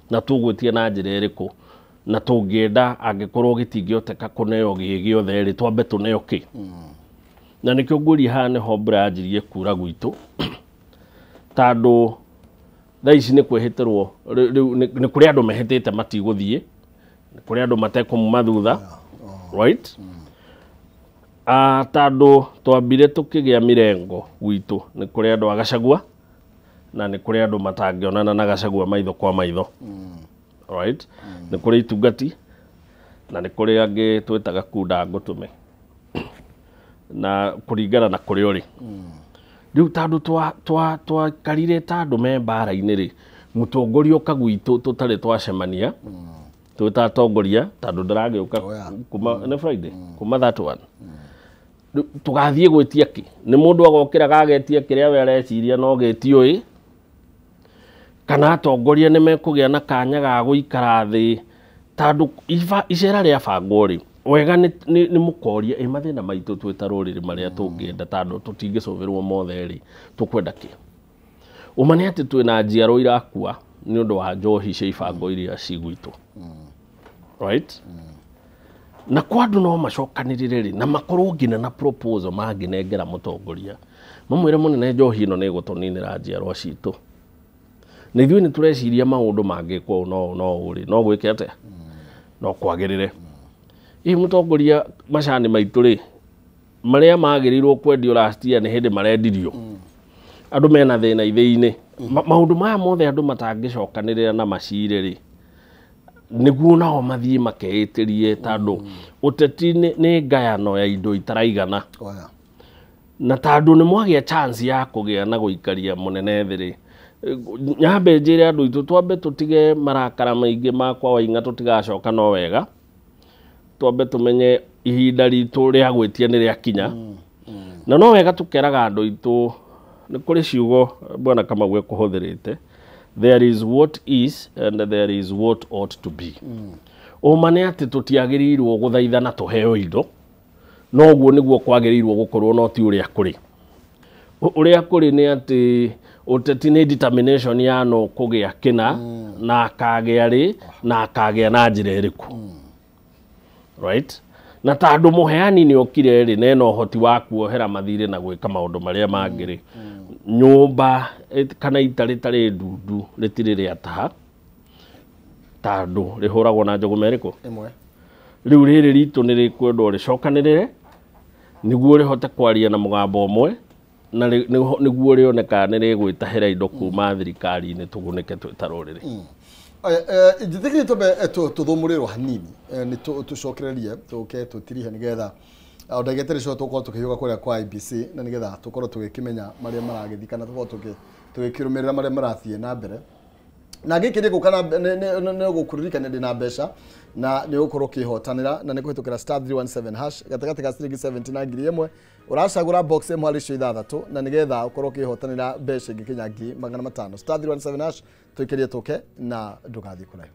na tũgwĩtia na njĩra ĩrĩkũ na tũngĩenda angĩkorwo gĩtingĩhoteka kũneo gĩ gĩothe rĩ twambe tũneo kĩ na nĩkĩo ngũria haha nĩho mbura yanjirie kura gwitũ tondũ thaa ici nĩ kwĩhĩtĩrwo rĩu nĩ kũrĩ andũ mehĩtĩte matigũthiĩ nĩ kũrĩ andũ matekũmuma thutha, right, tondũ twambire tũkĩgĩa mĩrengo gwitũ nĩ kũrĩ andũ a Gachagua Na nĩ kũrĩ andũ matangĩonana na Gachagua maitho kwa maitho. Right? Nĩ kũrĩ itungati na nĩ kũrĩ angĩ twĩtaga kunda ngũtũme. Na kũringana na kũrĩa ũrĩ. Rĩu tondũ twakarire ta andũ me mbara-inĩ rĩ, mũtongoria ũka gwitũ tũtarĩ twacemania, twĩta atongoria tondũ ndaragĩũka kuma nĩ Friday, kuma that one. Tũgathiĩ gwĩtia kĩ? Nĩ mũndũ agokĩra agetia kĩrĩa we areciria no gĩtio ĩ, kana atongoria nĩ mekũgĩa na kanya ga gũikara thĩ tondũ icera rĩabangwo rĩ, wega nĩ mũkoria ĩ mathĩna maitũ twĩ ta rũrĩrĩ marĩa tũngĩenda tondũ tũtingĩcũvĩrwo mothe rĩ, tũkwenda kĩ? Ũma nĩ atĩ twĩna njiarwo irakua nĩ ũndũ wa njohi cia ibango iria ci gwitũ. Right? Na kwa andũ no macokanĩrĩre rĩ, na makorwo nginya na proposal mangĩnengera mũtongoria. Mamwĩre mũnene njohi ĩno nĩ ĩgũtũninĩra njiarwa citũ. Na ithuĩ nĩ tũreciria maũndũ mangĩkwo ũũ no ũũ rĩ, no gwĩke atĩa? No kwagĩrĩre. Hihi mũtongoria macani maitũ rĩ, marĩa magĩrĩirwo kwendio last year nĩ hĩndĩ marendirio. Andũ mena thĩna ithĩi-inĩ. Maũndũ maya mothe andũ matangĩcokanĩrĩra na macire rĩ, nĩguo nao mathiĩ makeĩtĩrie tondũ ũteti nĩ ngayano ya indo itaraigana. Na tondũ nĩ mwagĩa chance ya kũgĩa na gũikaria mũnene thĩ rĩ, nyambe njĩre andũ aitũ twambe tũtige marakara maingĩ makwa Waing'a tũtigacoka no wega. Twambe tũmenye ihinda ritũ rĩa gwĩtia nĩ rĩakinya. Na no wega tũkeraga andũ aitũ nĩ kũrĩ ciugo Bwana Kamau ekũhũthĩrĩte, there is what is and there is what ought to be. Ũma nĩ atĩ tũtiagĩrĩirwo gũthaithana tũheo indo, no ũguo nĩguo kwagĩrĩirwo gũkorwo no ti ũrĩa kũrĩ. Ũrĩa kũrĩ nĩ atĩ ũteti nĩ determination ya no kũgĩa kĩna na akagĩa rĩ na akagĩa na njĩra ĩrĩkũ. Right? Na tondũ mũheani nĩ okire rĩ, na ena ũhoti wa kuohera mathirĩ na gwĩka maũndũ marĩa mangĩ rĩ, nyũmba kana ita rĩtarĩ ndundu rĩtirĩ rĩataha tondũ rĩhũragwo na njũgũma ĩrĩkũ? Ĩmwe. Rĩu rĩrĩ ritũ nĩ rĩkwendwo rĩcokanĩrĩre nĩguo rĩhote kwaria na mũgambo ũmwe na nĩguo rĩoneka nĩ rĩgwĩtahĩra indo kuma thirikari-inĩ tũgunĩke twĩ ta rũrĩrĩ. Njĩtĩkĩrie twambe tũthũmũrĩrwo hanini nĩ tũcokererie tũke tũtirihe nĩgetha o ndagĩka ĩtarĩ coa tũkorwo tũkĩhiũka kũrĩa kwa IEBC na nĩgetha tũkorwo tũgĩkĩmenya marĩa maragĩthiĩ kana tũkorwo tũgĩkĩrũmĩrĩra marĩa marathiĩ na mbere. Na gĩkĩ nĩ gũka nĩ gũkũririkania ndĩna mbeca na nĩ ũgũkorwo ũkĩhotanĩra na nĩ kũhĩtũkĩra star 317 hash gatagatĩ ka ciringi 70 na 1000 ũracagũra box ĩmwe harĩ icio ithathatũ na nĩgetha ũkorwo ũkĩhotanĩra mbeca ingĩkinya 500,000. Star 317 hash tũikĩrie tũke na ndũgathiĩ kũraihu.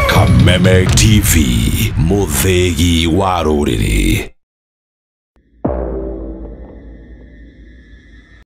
Kameme TV, mũthĩgi wa rũrĩrĩ.